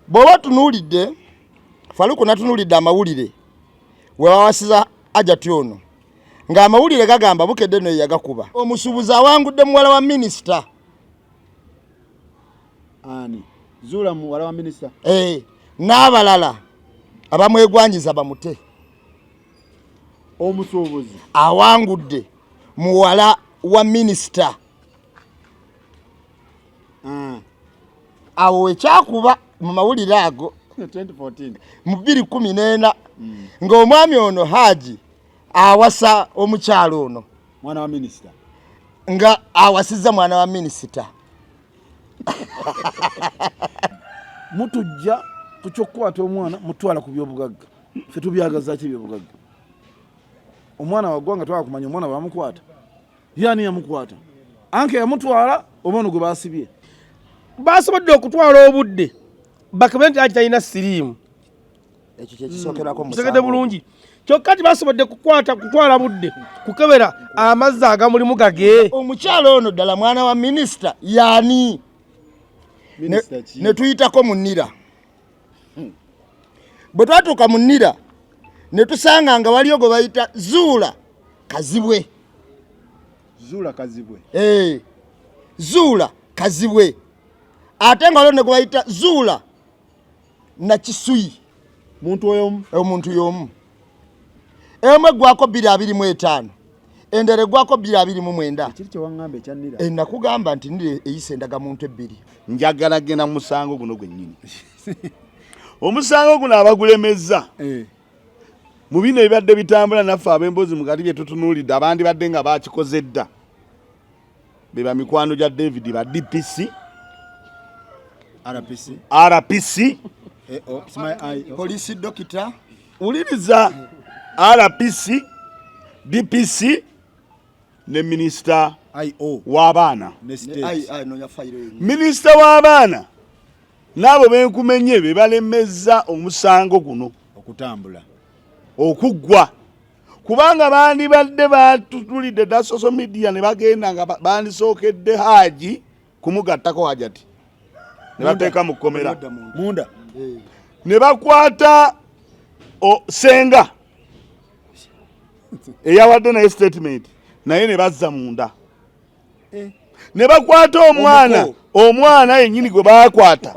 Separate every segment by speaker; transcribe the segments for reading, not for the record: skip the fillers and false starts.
Speaker 1: Bw'oba otunuulidde Faluku, natunuulidde amawulire we bawasiza Hajati ono, ng'amawulire gagamba Bukedde no yeyagakuba. Omusuubuzi awangudde muwala wa minisita.
Speaker 2: Ani? Zuula muwala wa minisita?
Speaker 1: Eh, n'abalala abamwegwanyiza bamute.
Speaker 2: Omusuubuzi
Speaker 1: awangudde muwala wa minisita. Awo wekyakuba mu mawulire ago
Speaker 2: 2014
Speaker 1: mu 2014 ng'omwami ono Haji awasa omukyalo ono
Speaker 2: mwana wa minisita,
Speaker 1: nga awasizza mwana wa minisita.
Speaker 3: Mutujja ku ky'okukwata omwana mutwala ku byobugagga. Ffe tubyagaza ki ebyobugagga? Omwana wa ggwanga twagala kumanya omwana bamukwata. Ye ani yamukwata? Anke yamutwala oba ono gwe basibye?
Speaker 4: Basobodde okutwala obudde bakebere nti Haji talina siriimu.
Speaker 1: Ekyo kye kisookerako mu
Speaker 4: Kitegedde bulungi. Kyokka tebasobodde kukwata kutwala budde kukebera amazzi agamulimu gage.
Speaker 1: Omukyala ono ddala mwana wa minisita yaani? Ne tuyitako mu nnira. Bwe twatuuka mu nnira ne tusanga nga waliyo gwe bayita Zuula Kazibwe.
Speaker 2: Zuula Kazibwe.
Speaker 1: Zuula Kazibwe. Ate nga waliwo ne gwe bayita Zuula Nakisuyi.
Speaker 2: Muntu oyomu?
Speaker 1: Omuntu y'omu. Emu eggwako 225, endala eggwako 229.
Speaker 2: Ekiri kye waŋŋamba ekya Nira.
Speaker 1: Nakugamba nti Nira eyisa endagamuntu ebbiri.
Speaker 5: Njagala genda mu musango guno gwennyini. Omusango guno abagulemezza. Mu bino ebibadde bitambula naffe ab'emboozi mukati bye tutunuulidde abandibadde nga bakikoze dda. Be ba mikwano gya David ba DPC,
Speaker 2: RPC,
Speaker 5: RPC,
Speaker 1: Police doctor,
Speaker 5: Uliriza RPC, DPC ne minisita
Speaker 2: IO
Speaker 5: w'abaana.
Speaker 2: Ne state.
Speaker 5: Minisita w'abaana n'abo benkumenye be balemezza omusango guno
Speaker 2: okutambula
Speaker 5: okuggwa, kubanga bandibadde batutulidde dda social media ne bagenda nga bandisookedde Haji kumugattako Hajati ne bateeka mu kkomera
Speaker 2: munda
Speaker 5: ne bakwata senga eyawadde naye statement naye ne bazza munda ne bakwata omwana omwana yennyini gwe bakwata.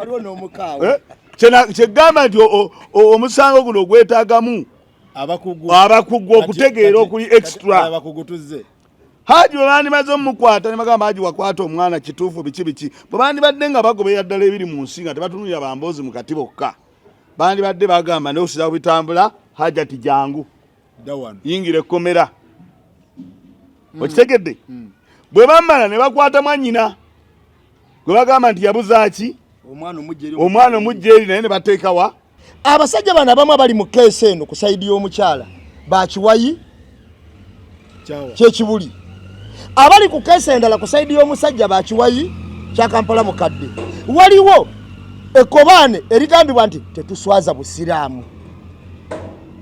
Speaker 5: Kyegamba nti omusango guno ogwetaagamu abakugu okutegeera okuli extra. Haji bwe bandimaze omukwata ne bagamba Haji wakwata omwana kituufu biki biki, bwe bandibadde nga bagoberera ddala ebiri mu nsi nga tebatunulira bamboozi mu kati bokka, bandibadde bagamba ne okusinza bitambula Hajati jangu yingira ekkomera. Okitegedde? Bwe bamala ne bakwata mwannyina gwe bagamba nti yabuza ki omwana omujja eri naye ne bateekawa.
Speaker 1: Abasajja bano abamu abali mu keesi eno ku sayidi y'omukyala bakiwayi kyekibuli, abali ku keesi endala ku sayidi y'omusajja bakiwayi kya Kampala mukadde. Waliwo ekkobaane erigambibwa nti tetuswaza busiraamu,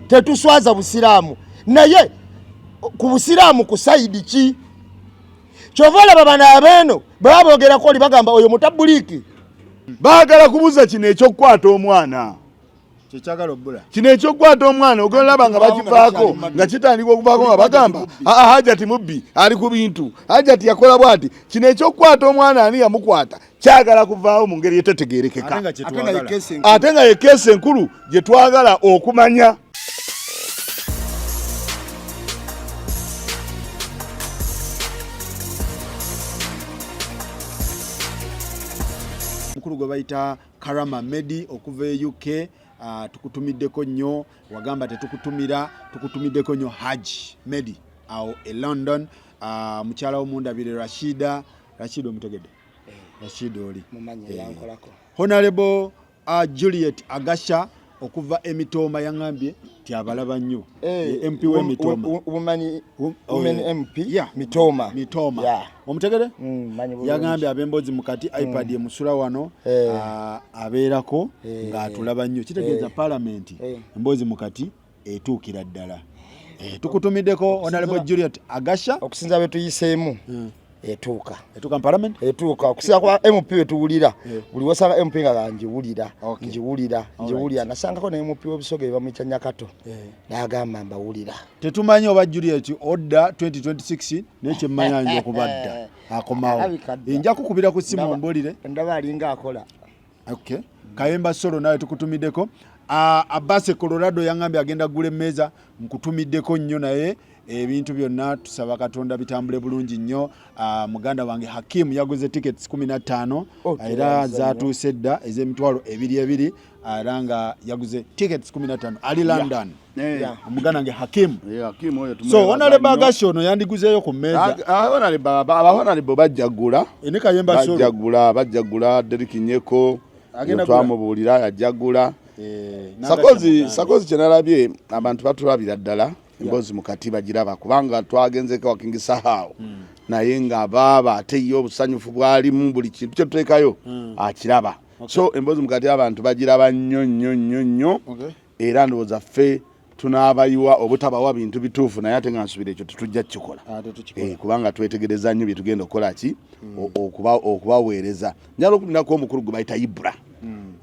Speaker 1: tetuswaza busiraamu, naye ku busiraamu ku sayidi ki? Kyova olaba bano abeeno bwe baba boogerako oli bagamba oyo mutabuliiki.
Speaker 5: Baagala kubuza kino ekyokukwata omwana. Kino ekyokukwata omwana ogolaba nga bakivaako nga kitandika okuvaako nga bagamba Hajati mubbi ali ku bintu, Hajati yakola bw'ati. Kino ekyokukwata omwana ani yamukwata kyagala kuvaawo mu ngeri etetegeerekeka, ate nga ye keesi enkulu gye twagala okumanya.
Speaker 2: Mukulu gwe bayita Karama Medi okuva e UK, tukutumiddeko nnyo, wagamba tetukutumira, tukutumiddeko nnyo Haji Medi awo e London. Mukyala wo mundabire Rashida. Rashida omutegedde? Rashida oli Honorable Juliet Agasha okuva e Mitooma yaŋŋambye nti abalaba nnyo. MP w'e Mitooma.
Speaker 1: Women MP Mitooma.
Speaker 2: Mitooma. Omutegere? Yagambye ab'emboozi mukati iPad emusula wano abeerako ng'atulaba nnyo. Kitegeeza palamenti emboozi mukati etuukira ddala. Tukutumiddeko Honorable Juliet Agasha.
Speaker 1: Okusinza bwe tuyiseemu. Etuuka.
Speaker 2: Etuuka mu parliament?
Speaker 1: Etuuka okusinga kuba MP wetuwulira buli wosanga MP nga ngiwulira, ngiwulira, ngiwulira. Nasangako ne MP w'Obusoga ebamuyita Nyakato, n'agamba mbawulira.
Speaker 2: Tetumanyi oba Juliet odda 2026, naye kyemmanya ayinza okuba dda akomawo.
Speaker 1: Alabika dda.
Speaker 2: Nja kukubira ku ssimu ombuulire.
Speaker 1: Ndaba alinga akola.
Speaker 2: Okay. Kayemba Solo nawe tukutumiddeko. Abbas e Colorado yangambye agenda kugula emmeeza, nkutumiddeko nnyo, naye ebintu byonna tusaba Katonda bitambule bulungi nnyo. Muganda wange Hakim yaguze tickets 15,
Speaker 1: Oh,
Speaker 2: era
Speaker 1: teyanza nnyo.
Speaker 2: zatuuse dda ez'emitwalo ebiri ebiri, era nga yaguze tickets 15 ali London. Omuganda wange Hakim.
Speaker 5: Hakim oyo
Speaker 2: So
Speaker 5: tumwebaza
Speaker 2: Honorable
Speaker 5: nnyo.
Speaker 2: Agashi ono yandiguzeeyo ku mmeeza.
Speaker 5: Ah, honorable, aba honorable bajja gula.
Speaker 2: Ene Kayemba Solo.
Speaker 5: Bajja gula, bajja gula. Derrick Nyeko
Speaker 2: Agenda
Speaker 5: yo twamubuulira ajja gula.
Speaker 2: N'Agashi
Speaker 5: Sakozi, sakozi kye nalabye, abantu batulabira ddala emboozi mukati bagiraba, kubanga twagenzeko wa King Saha naye nga baaba ate ye obusanyufu bwalimu, buli kintu kyetuteekayo akiraba. So emboozi mukati abantu bagiraba nnyo nnyo nnyo nnyo. Era ndowooza ffe tunaabayiwa obutabawa bintu bituufu, naye ate nga nsubira ekyo tetujja kukikola.
Speaker 2: Ah, tetukikola.
Speaker 5: Kubanga twetegereza nnyo bye tugenda okukola ki, okubaweereza. Njala okulinako omukulu gwe bayita Ibra.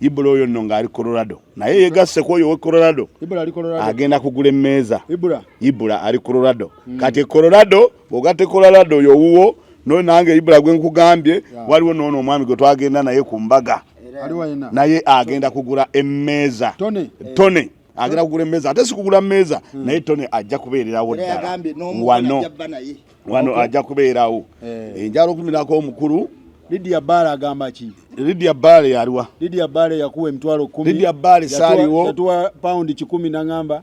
Speaker 5: Ibra oyo nno ng'ali Colorado, naye yegasse ku oyo owe Colorado.
Speaker 2: Ibra ali Colorado.
Speaker 5: Agenda kugula emmeeza.
Speaker 2: Ibra.
Speaker 5: Ibra ali Colorado. Kati e Colorado bw'ogatta e Colorado oyo owuwo no nange Ibra gwe nkugambye, waliwo noono omwami gwe twagenda naye ku mbaga.
Speaker 2: Ali wayina.
Speaker 5: Naye agenda kugula emmeeza.
Speaker 2: Tony.
Speaker 5: Tony agenda kugula emmeeza, ate si kugula mmeeza, naye Tony ajja kubeererawo
Speaker 1: Era
Speaker 5: ddala
Speaker 1: yagambye n'omukono
Speaker 5: wano
Speaker 1: ajja bba naye.
Speaker 5: Wano ajja kubeerawo. Njala okutumirako omukulu
Speaker 2: Lydia Bale agamba ki?
Speaker 5: Lydia Bale yaliwa?
Speaker 2: Lydia Bale yakuwa emitwalo 10.
Speaker 5: Lydia Bale saaliwo.
Speaker 2: Yatuwa paundi 100 n'angamba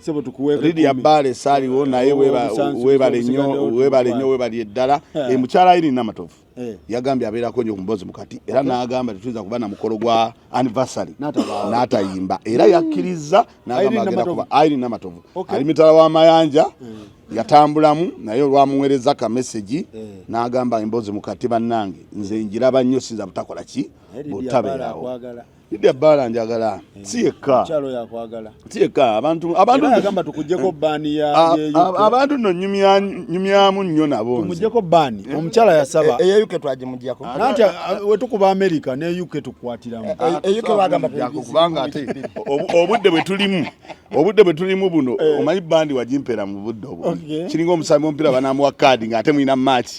Speaker 2: sebo tukuweeko
Speaker 5: Lydia
Speaker 2: ekkumi.
Speaker 5: Bale saaliwo, naye
Speaker 2: Obusansu,
Speaker 5: webale
Speaker 2: obusigaddewo
Speaker 5: nnyo,
Speaker 2: tubukwate.
Speaker 5: webale nnyo, webale eddala. Mukyala Irene Namatovu yagambye abeerako nnyo ku mboozi mukati, era n'agamba tetuyinza kuba na mukolo gwa anniversary
Speaker 2: N'atabaawo.
Speaker 5: n'atayimba, era yakkiriza n'agamba
Speaker 2: Irene
Speaker 5: agenda
Speaker 2: Namatovu.
Speaker 5: kuba Irene Namatovu ali mitala w'amayanja, yatambulamu naye olwamuweereza ka message n'agamba emboozi mukati bannange nze njiraba nnyo, sinza butakola ki,
Speaker 2: Naye Lydia Bale
Speaker 5: butabeerawo.
Speaker 2: akwagala.
Speaker 5: Lydia Bale njagala, si yekka.
Speaker 2: Mukyalo yakwagala.
Speaker 5: Si yekka, abantu
Speaker 2: Era yagamba tukuggyeko baani ya ye UK.
Speaker 5: Abantu nno nyumyamu nnyo nabo nze.
Speaker 2: Tumuggyeko baani. Omukyala yasaba.
Speaker 1: Eya UK twagimugyako.
Speaker 2: Nanti wetukuba America ne UK tukwatiramu.
Speaker 1: E UK bagamba
Speaker 5: Jako, kubanga ate obudde bwe tulimu buno, omanyi bandi wagimpeera mu budde obwo. Kiringa omusambi omupiira banamuwa kaadi ng'ate mulina match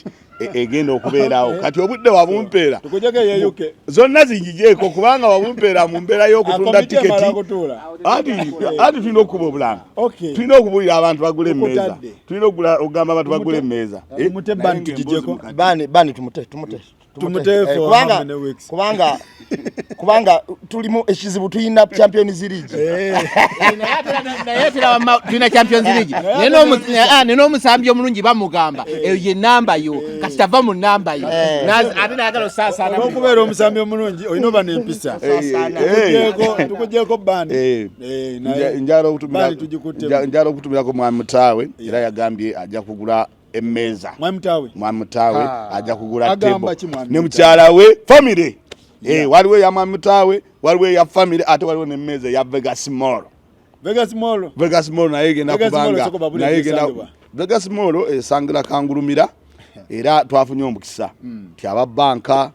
Speaker 5: egenda okubeerawo. Kati obudde wabumpeera.
Speaker 2: Tukuggyeko eya UK.
Speaker 5: Zonna zinjijeeko, kubanga wabumpeera mu mbeera y'okutunda
Speaker 2: Komite emala
Speaker 5: tiketi.
Speaker 2: kutuula.
Speaker 5: Anti tulina okukuba obulanga. Tulina okubuulira abantu bagule emmeeza.
Speaker 2: Tukutadde.
Speaker 5: Tulina okugamba abantu bagule emmeeza.
Speaker 2: Tumute
Speaker 5: Naye
Speaker 2: bani
Speaker 5: ng'emboozi
Speaker 2: tugiggyeko.
Speaker 5: mukati.
Speaker 1: Bani tumute, tumute.
Speaker 2: Tumute for how many weeks?
Speaker 1: Kubanga tulimu ekizibu, tulina Champions League.
Speaker 6: Naye tulaba tulina Champions League, naye n'omusambi omulungi bamugamba eyo ye namba yo, kati tava mu namba yo. Ate nayagala osaasaana.
Speaker 2: Olw'okubeera omusambi omulungi olina oba n'empisa. Tukugyeko bani. Naye bani tugikuttemu.
Speaker 5: Njala okutumirako mwami Mutaawe, era yagambye ajja kugula emmeeza.
Speaker 2: Mwami Mutaawe.
Speaker 5: Mwami Mutaawe ajja kugula
Speaker 2: Agamba
Speaker 5: table
Speaker 2: ki mwami
Speaker 5: ne
Speaker 2: Mutaawe?
Speaker 5: mukyala we, family. Waliwo eya mwami Mutaawe, waliwo eya family, ate waliwo n'emmeeza eya Vegas Mall.
Speaker 2: Vegas Mall.
Speaker 5: Vegas Mall naye egenda
Speaker 2: Vegas Mall
Speaker 5: kubanga
Speaker 2: esooka babule
Speaker 5: naye egenda
Speaker 2: gyesangibwa.
Speaker 5: Vegas Mall esangira Kangulumira, era twafunye omukisa ti aba banka,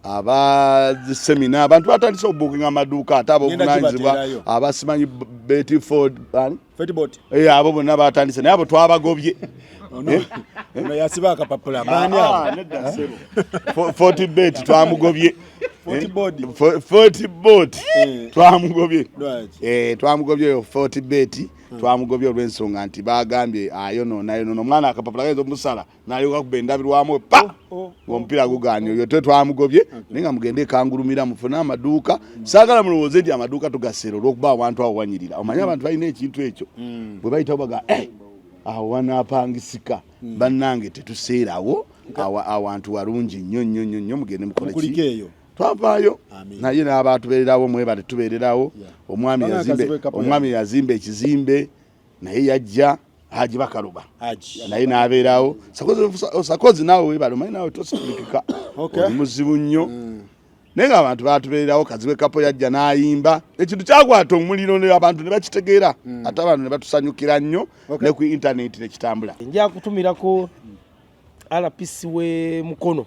Speaker 5: aba semina, abantu batandise okubuukinga amaduuka, ate ab'obuvunanyizibwa
Speaker 2: gibateerayo.
Speaker 5: abasimanyi Betford ani?
Speaker 2: Fetibot.
Speaker 5: Abo bonna batandise, naye abo twabagobye.
Speaker 2: Ono yasiba akapapula. Baani abo?
Speaker 5: Ah, nedda ssebo. Forty bet twamugobye.
Speaker 2: Forty board.
Speaker 5: Forty bot twamugobye.
Speaker 2: Lwaki?
Speaker 5: Twamugobye oyo forty bet, twamugobye olw'ensonga nti bagambye ayonoona yonoona omwana, akapapula gayinza omusala n'alyoka kuba endabirwamu pa ng'omupiira guganye. Oyo te twamugobye, naye nga mugende ekangulumira mufune amaduuka. Saagala mulowooze nti amaduuka tugaseera olw'okuba awantu awo wanyirira. Omanyi abantu balina ekintu ekyo, bwe bayitawo baga awo wanaapangisika. Bannange, tetuseerawo, awantu walungi nnyo nnyo nnyo nnyo, mugende mukole ki?
Speaker 2: Mukulike eyo.
Speaker 5: Twavaayo
Speaker 2: Amin.
Speaker 5: naye n'abaatubeererawo, mwebale tubeererawo. Omwami
Speaker 2: Banga
Speaker 5: yazimbe
Speaker 2: akazibwe kapo
Speaker 5: omwami yazimba ekizimbe, naye yajja Haji Bakaluba.
Speaker 2: Haji.
Speaker 5: Naye n'abeerawo. Sakozi naawe webale, omanyi naawe tositulikika. Oli muzibu nnyo, naye ng'abantu batubeererawo. Kazibwe Kapo yajja n'ayimba, ekintu kyakwata omuliro ne abantu ne bakitegeera, ate abantu ne batusanyukira nnyo ne ku intaneti nekitambula.
Speaker 4: Nja kutumirako. RPC we Mukono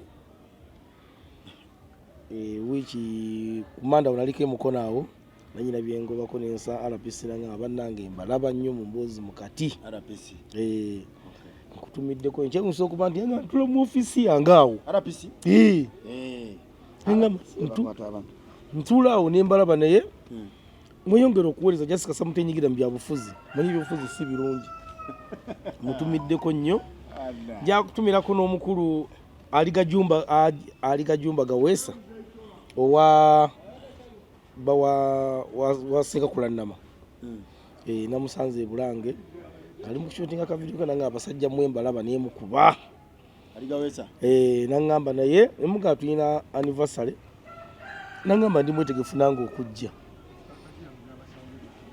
Speaker 4: wiiki kumanda onaliko emukono awo nanyina byengobako nensa RPC nanga bannange mbalaba nnyo mu mboozi mukati.
Speaker 2: RPC.
Speaker 4: Nkutumiddeko nkyewuunyisa okuba nti nga ntula mu ofiisi yange awo.
Speaker 2: RPC?
Speaker 4: Ngamba ntuula awo ne mbalaba naye mweyongera okuweereza Jessica samutenyigira mu byabufuzi, manyi ebyobufuzi si birungi. Mutumiddeko nnyo, nja kutumirako n'omukulu Ali Gajumba Gaweesa owa bawa wa Sekakulannama. Namusanze e Bulange ali mu kushootinga ka video nange abasajja mwe mbalaba naye mukuba.
Speaker 2: Ali Gaweesa?
Speaker 4: Nangamba naye emuga tulina anniversary, nangamba ndi mwetegefu nange okujja.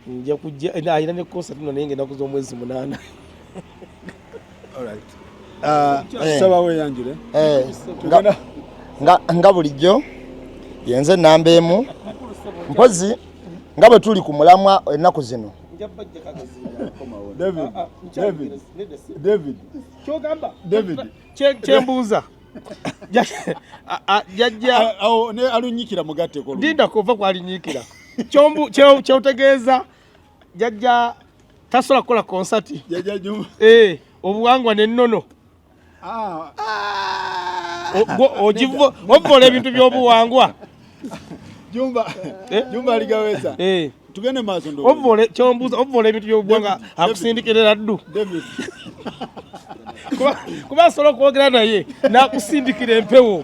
Speaker 4: Nja kujja, alina ne concert no naye ng'ennaku z'omwezi 8.
Speaker 2: Alright. Saba weeyanjule.
Speaker 1: Nga bulijjo yenze namba emu, mpozi nga bwe tuli ku mulamwa ennaku zino.
Speaker 2: David, David, David.
Speaker 4: Kyogamba?
Speaker 2: David.
Speaker 4: Kyembuuza. Jajja.
Speaker 2: Awo ne alunyikira mugatteko lumu.
Speaker 4: Linda kuva kwalinnyikira. Kyotegeeza jajja tasobola kukola konsati.
Speaker 2: Jajja Juma.
Speaker 4: Obuwangwa n'ennono. Ovola ebintu by'obuwangwa.
Speaker 2: Jumba, Jumba aligaweza. Tugende maaso ndowooza.
Speaker 4: Ovole, kyombuuza, ovola ebintu by'obuwangwa akusindikirira ddu.
Speaker 2: David.
Speaker 4: Kuba asobola okwogera naye n'akusindikira empewo.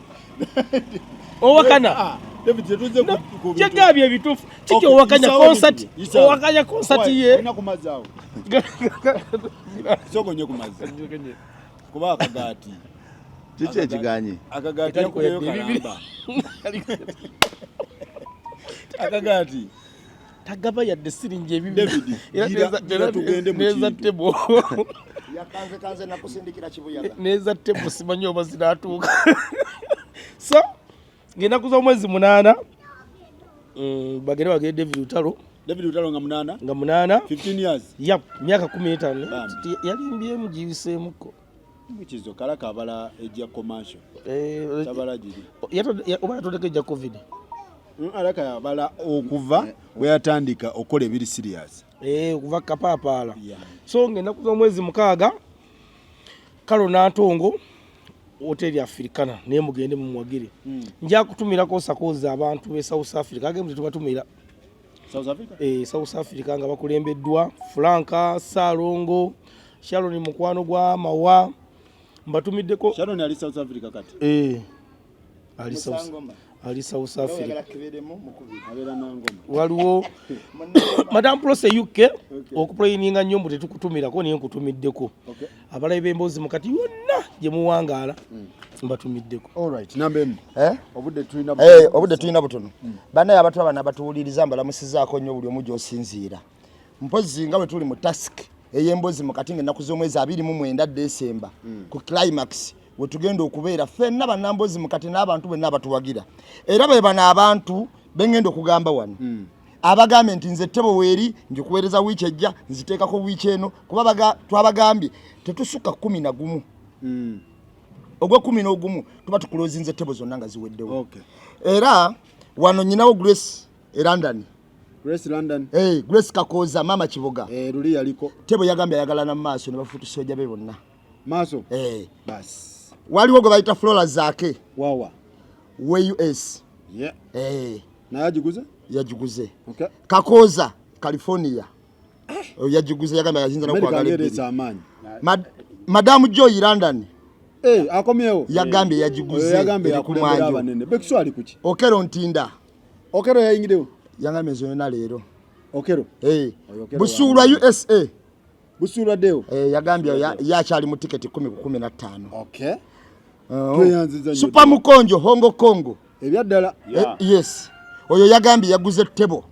Speaker 4: Owakana.
Speaker 2: David, tetuze ku bintu.
Speaker 4: Kyegambye ebituufu. Kiki
Speaker 2: Okay,
Speaker 4: owakanya
Speaker 2: yisawo
Speaker 4: concert?
Speaker 2: ebintu, yisawo.
Speaker 4: Owakanya concert
Speaker 2: Why?
Speaker 4: ye.
Speaker 2: Olina ku mazzi awo. Sooka onywe ku mazzi. Kuba akagaati.
Speaker 5: Kiki ekiganye?
Speaker 2: Akagaati yakuleyo kalamba. Akagaati.
Speaker 4: Tagaba yadde siringi ebibiri.
Speaker 2: David,
Speaker 4: Era
Speaker 2: gira tugende mu
Speaker 4: neza
Speaker 2: kintu.
Speaker 4: tebo.
Speaker 1: Yakanze kanze nakusindikira kibuyaga.
Speaker 4: Neza tebo simanyi oba zinaatuuka. So, ngenda kuza omwezi 8. Bagende bagende David Lutalo.
Speaker 2: David Lutalo nga 8?
Speaker 4: Nga 8.
Speaker 2: 15 years.
Speaker 4: Yep, myaka 15.
Speaker 2: Bambi.
Speaker 4: Yalimbyemu giyiseemuko.
Speaker 2: Mukizo kalaka abala ejja commercial. Tabala giri.
Speaker 4: Oba yatondeka ejja COVID.
Speaker 2: Alaka yabala okuva bwe yatandika okukola ebiri serious.
Speaker 4: Okuva kapaapaala. So ngenda kuza omwezi 6 Kalo Nantongo Hotel Africana naye mugende mumuwagire. Nja kutumirako sakoza abantu be South Africa. Agende tubatumira.
Speaker 2: South Africa?
Speaker 4: South Africa nga bakulembeddwa Franka Salongo, Sharon mukwano gwa Mawa. Mbatumiddeko.
Speaker 2: Sharon ali South Africa kati?
Speaker 4: Ali South Africa.
Speaker 1: Oyagala kibeeremu mukubiri.
Speaker 2: Abeera na ngoma.
Speaker 4: Waliwo Madam Prose UK okuplayinga nnyo mbu tetukutumirako naye nkutumiddeko. Abalabi b'emboozi mukati yonna gye muwangaala mbatumiddeko.
Speaker 2: All right, namba emu. Obudde tulina butono.
Speaker 1: Obudde tulina butono. Bannaye abantu aba n'abatuwuliriza mbalamusizaako nnyo buli omu gy'osinziira. Mpozzi nga bwe tuli mu task ey'emboozi mukati ng'ennaku z'omwezi 29 Desemba ku climax we tugenda okubeera ffenna bannamboozi mukati n'abantu bonna abatuwagira. Era be bano abantu be ngenda okugamba wano. Abagambye nti nze ttebo weeri njikuweereza wiiki ejja, nziteekako wiiki eno, kuba twabagambye tetusukka 11. Ogwa 11 tuba tukulozinze ttebo zonna nga ziweddewo. Era wano nnyinawo Grace e London.
Speaker 2: Grace London.
Speaker 1: Grace Kakooza, Mama Kiboga.
Speaker 2: Luli yaliko.
Speaker 1: Ttebo yagambye ayagala na maaso ne bafuutusoja be bonna.
Speaker 2: Maaso? Bas.
Speaker 1: Waliwo gwe bayita Flora Zaake.
Speaker 2: Wawa.
Speaker 1: We US.
Speaker 2: Naye agiguze?
Speaker 1: Yagiguze. Kakooza, California. Yagiguze, yagambye ayinza
Speaker 2: America
Speaker 1: n'okwagala
Speaker 2: ng'ereese
Speaker 1: ebbiri.
Speaker 2: amaanyi.
Speaker 1: Madam Joy London.
Speaker 2: Akomyewo.
Speaker 1: Yagambye yagiguze.
Speaker 2: Yagambye
Speaker 1: Eri ku
Speaker 2: yakulembera
Speaker 1: mwanjo.
Speaker 2: abanene. Bekiswa ali kuki?
Speaker 1: Okero Ntinda.
Speaker 2: Okero yayingirewo?
Speaker 1: Yagambye nze yonna leero.
Speaker 2: Okero? Oyo Okero
Speaker 1: Busuulwa
Speaker 2: wa-
Speaker 1: USA.
Speaker 2: Busuulwa ddewo?
Speaker 1: Yagambye yakyali mu tiketi kumi ku kumi na ttaano.
Speaker 2: Tweyanziza nnyo.
Speaker 1: Super Mukonjo, Hongo Kongo.
Speaker 2: Ebyaddala.
Speaker 1: Yes. Oyo yagambye yaguze ttebo.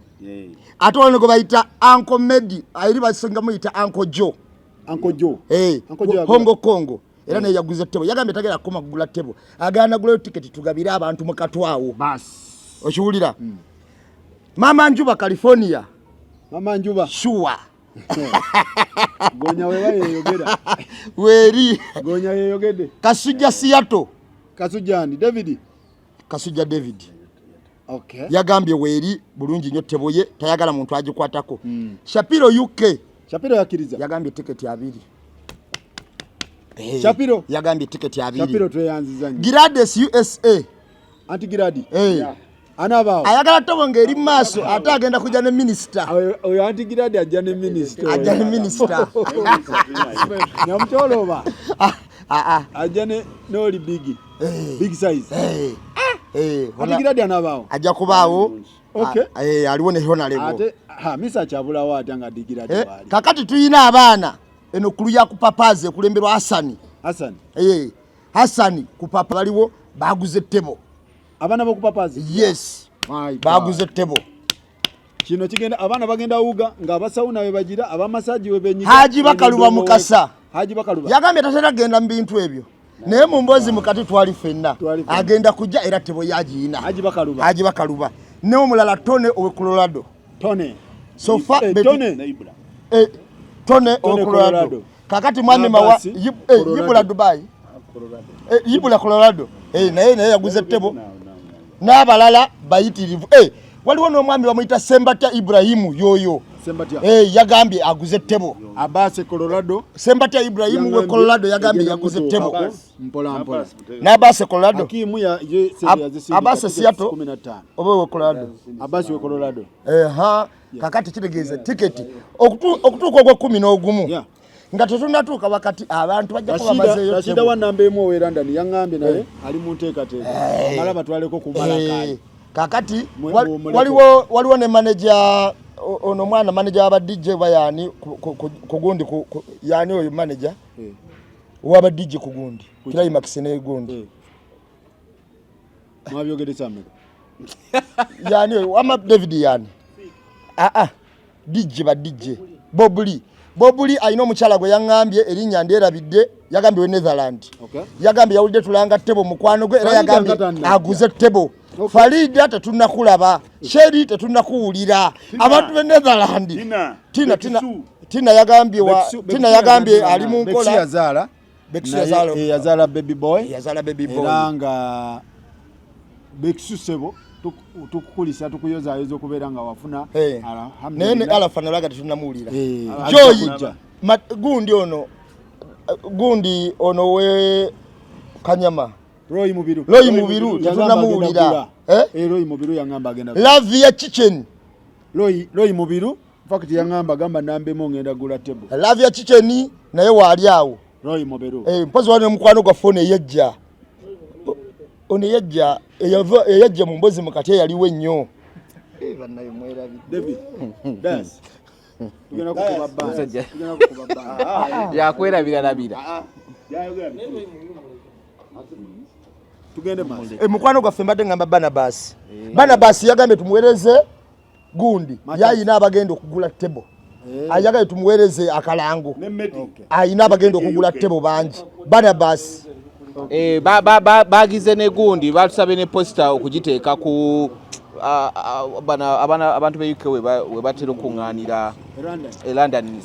Speaker 1: Ate wano gwe bayita Uncle Medi, eri basinga muyita Uncle Joe.
Speaker 2: Uncle Joe. Uncle Joe yagula.
Speaker 1: Hongo Kongo. Era naye yaguze ttebo. Yagambye tagenda kukoma kugula ttebo. Agaana gulayo tiketi tugabire abantu mu katwawo.
Speaker 2: Bas.
Speaker 1: Okiwulira? Mama Njuba, California.
Speaker 2: Mama Njuba.
Speaker 1: Sure.
Speaker 2: Gonya wewe yeyogera.
Speaker 1: Weeri.
Speaker 2: Gonya yeyogedde.
Speaker 1: Kasujja Seattle.
Speaker 2: Kasujja ani? David.
Speaker 1: Kasujja David.
Speaker 2: Okay.
Speaker 1: Yagambye weeri bulungi nnyo tebo ye tayagala muntu agikwatako. Shapiro UK.
Speaker 2: Shapiro yakiriza.
Speaker 1: Yagambye tiketi 2.
Speaker 2: Shapiro
Speaker 1: yagambye tiketi 2.
Speaker 2: Shapiro tweyanziza nnyo.
Speaker 1: Girades USA.
Speaker 2: Anti Giradi. Anabaawo.
Speaker 1: Ayagala tobo ng'eri mu maaso ate agenda kujja ne minisita.
Speaker 2: Oyo Anti Giradi ajja ne minisita.
Speaker 1: Ajja ne minisita.
Speaker 2: Nyamukyolo oba? Ajja ne n'oli big. Big size. Anti Giradi anabaawo.
Speaker 1: Ajja kubaawo.
Speaker 2: Okay.
Speaker 1: Aliwo ne Honorable.
Speaker 2: Ate ha misa kyabulawo ate nga Anti Giradi waali.
Speaker 1: Kakati tuyina abaana eno kulu ya kupapaaza ekulemberwa Hasani.
Speaker 2: Hasani.
Speaker 1: Hasani kupapa baliwo baguze ttebo.
Speaker 2: Abaana b'okupapaza?
Speaker 1: Yes. Baguze ttebo.
Speaker 2: Kino kigenda abaana bagenda wuga ng'abasawo nawe bagira abamasaji we benyiga.
Speaker 1: Haji Bakaluba Mukasa.
Speaker 2: Haji Bakaluba.
Speaker 1: Yagambye tatera genda mu bintu ebyo. Naye mu mboozi mukati twali ffenna. Agenda kujja era ttebo yagiyina.
Speaker 2: Haji Bakaluba.
Speaker 1: Haji Bakaluba. Ne omulala Tone owe Colorado.
Speaker 2: Tone.
Speaker 1: So far
Speaker 2: Tone.
Speaker 1: Tone owe Colorado. Kakati mwami mawa Ibula Dubai. Ibula Colorado. Naye naye yaguze ttebo. N'abalala bayitirivu. Waliwo n'omwami bamuyita Sembatya Ibrahimu yoyo.
Speaker 2: Sembatya.
Speaker 1: Yagambye aguze ttebo.
Speaker 2: Abase Colorado.
Speaker 1: Sembatya Ibrahimu we Colorado yagambye yaguze ttebo.
Speaker 2: Mpola mpola.
Speaker 1: N'Abase Colorado.
Speaker 2: Hakimu ya ye
Speaker 1: Abase Seattle. Oba we Colorado.
Speaker 2: Abase we Colorado.
Speaker 1: Kakati kitegeeza tiketi okutuuka ogwa 11. Nga tetunnatuuka wakati abantu bajja kuba bazeeyo.
Speaker 2: Rashida wa namba emu owe London yaŋŋambye naye ali mu nteekateeka. Amala batwaleko ku Malakali.
Speaker 1: Kakati waliwo ne manager ono mwana manager wa DJ bayani ku gundi yani oyo manager wa DJ ku gundi Climax ne gundi.
Speaker 2: Mwabyogedde sameka.
Speaker 1: Yani wama David yani. DJ ba DJ Bobuli. Bobuli alina omukyala gwe yaŋŋambye erinnya ndyerabidde yagambye we Netherland. Yagambye yawulidde tulanga ttebo mukwano gwe era yagambye aguze ttebo. Farida tetunnakulaba, Sheri tetunnakuwulira. Abantu b'e Netherland. Tina yagambye Tina yagambye ali mu nkola.
Speaker 2: Bexu yazaala. Yazaala baby boy.
Speaker 1: Yazaala baby boy.
Speaker 2: Era nga Bexu sebo tukukulisa tukuyozaayoza okubeera nga wafuna.
Speaker 1: Naye ne Alafa nalaga tetunnamuwulira. Joy gundi ono gundi ono we Kanyama.
Speaker 2: Roy Mubiru.
Speaker 1: Roy Mubiru tetunnamuwulira.
Speaker 2: Roy Mubiru yangamba agenda.
Speaker 1: Lavia Kitchen.
Speaker 2: Roy Mubiru in fact yangamba gamba nambemo ngenda gula table.
Speaker 1: Lavia Kitchen naye waali awo.
Speaker 2: Roy Mubiru.
Speaker 1: Mpozi wali omukwano gwa phone eyajja. Ono eyajja eyajja mu mbozi mukati eyaliwo ennyo.
Speaker 2: David. Das. Tugenda kukuba band. Tugenda kukuba band.
Speaker 6: Yakwerabira labira.
Speaker 2: Tugende maaso.
Speaker 1: Mukwano gwaffe mbadde ngamba Barnabas. Barnabas yagambye tumuweereze gundi. Yayina abagenda okugula tebo. Ayagala tumuweereze akalango. Ayina abagenda okugula tebo bangi. Barnabas.
Speaker 6: Bagize ne gundi batusabye ne poster okugiteeka ku abantu be UK we batera okuŋŋaanira e London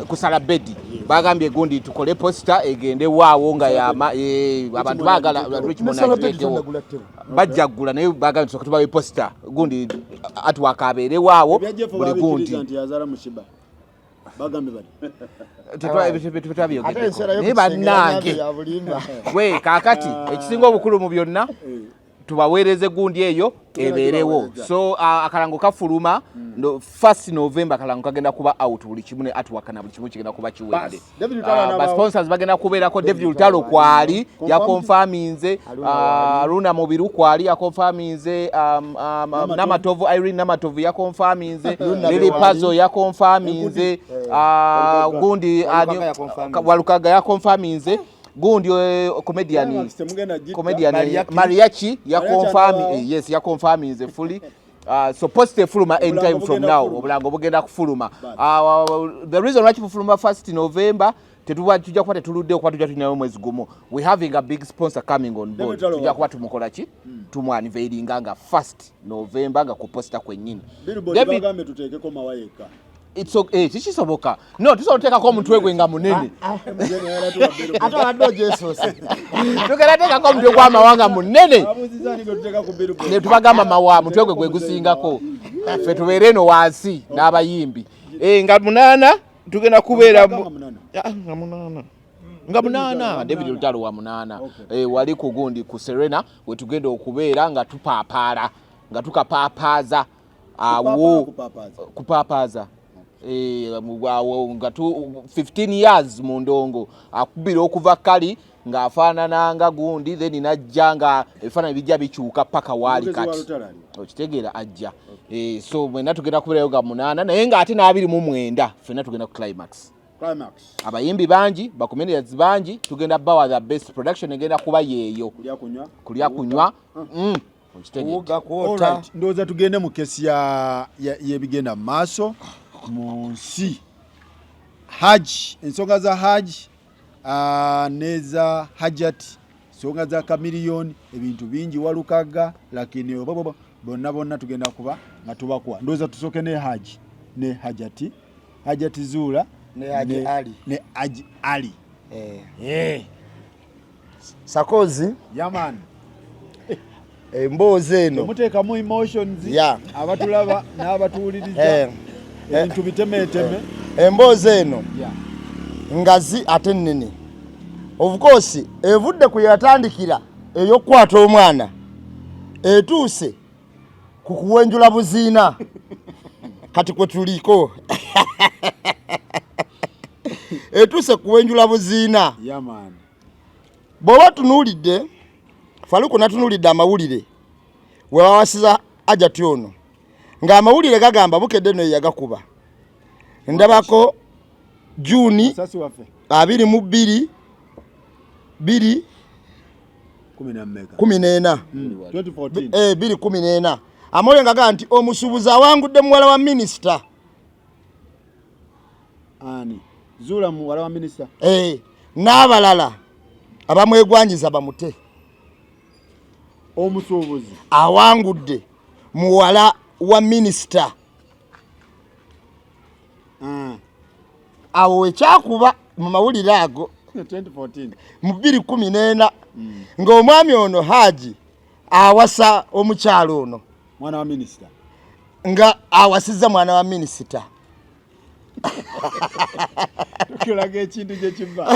Speaker 6: ku Salabedi. Bagambye gundi tukole poster egende waawo nga abantu baagala bajja ggula naye bagambye tusooke tubawe poster gundi artwork abeere waawo buli gundi. Naye bannange we kaakati ekisinga obukulu mu byonna tubaweereze gundi eyo ebeerewo. So akalango kafuluma 1 November akalango kagenda kuba out buli kimu ne artwork na buli kimu kigenda kuba kiwedde. Ba sponsors bagenda kubeerako David Lutalo kwali yakonfaminze, Aruna Mubiru kwali yakonfaminze, Namatovu Irene Namatovu yakonfaminze, Lily Pazo yakonfaminze, gundi Walukaga yakonfaminze. Gundi comedian Mariachi yakonfirm, yes yakonfirminze fully. So post efuluma anytime from now obulango bugenda kufuluma. The reason why kufuluma 1 November tetuba tujja kuba tetuludde okuba tujja tulinayo mwezi gumu. We having a big sponsor coming on board. Tujja kuba tumukola ki tumwaniveiringa nga 1 November nga ku poster kwennyini.
Speaker 2: Billboard bagambe tuteekeko mawayeka.
Speaker 6: It's okay, tikisoboka. No, tusobola oteekako omutwe gwe nga munene.
Speaker 1: Ate obadde ogyesoose.
Speaker 6: Tugenda teekako omutwe gw'amawanga munene. Ne tubagamba mawa mutwe gwe gwe gusingako. Ffe tubeere eno wansi n'abayimbi. Nga 8 tugenda kubeera nga 8. Nga 8 David Lutalo wa 8. Wali ku gundi ku Serena we tugenda okubeera nga tupaapaala, nga tukapaapaaza. Awo kupaapaza nga 15 years mu ndongo akubira okuva kali ng'afaanana nga gundi, then najja nga ebifaananyi bijja bikyuka paka waali kati okitegeera ajja. So mwenna tugenda kubeerayo nga 8 naye ng'ate n'29 ffenna tugenda ku climax. Abayimbi bangi, ba comedians bangi, tugenda bawa the best production egenda kuba yeeyo. Kulya kunywa.
Speaker 2: Ndowooza tugende mu kesi y'ebigenda mu maaso mu nsi. Haji, ensonga za Haji n'eza Hajat, ensonga za Chameleone, ebintu bingi Walukaga, lakini bonna bonna tugenda kuba nga tubakuwa. Ndowooza tusooke ne Haji ne Hajati, Hajati Zuula
Speaker 1: ne Haji Ali.
Speaker 2: Ne Haji Ali.
Speaker 1: Sakozi.
Speaker 2: Yaman.
Speaker 1: Emboozi eno
Speaker 2: muteekamu emotions, abatulaba n'abatuwuliriza ebintu bitemeeteme.
Speaker 1: Emboozi eno ngazi ate nnene. Of course evudde ku yatandikira ey'okukwata omwana etuuse ku kuwenjula buziina kati kwe tuliko. Etuuse kuwenjula buziina. Bw'oba tunuulidde Faluku natunuulidde amawulire we bawasiza Hajati ono ng'amawulire gagamba Bukedde no yagakuba. Ndabako Juni 22 2 14 214. Amawulire nga gagamba nti omusuubuzi awangudde muwala wa minisita.
Speaker 2: Ani? Zuula muwala wa minisita?
Speaker 1: N'abalala abamwegwanyiza bamute.
Speaker 2: Omusuubuzi
Speaker 1: awangudde muwala wa minisita. Awo ekyakuba mu mawulire ago
Speaker 2: 2014
Speaker 1: mu 2014 ng'omwami ono Haji awasa omukyalo ono
Speaker 2: mwana wa minisita,
Speaker 1: nga awasizza mwana wa minisita.
Speaker 2: Tukulaga ekintu gye kiva.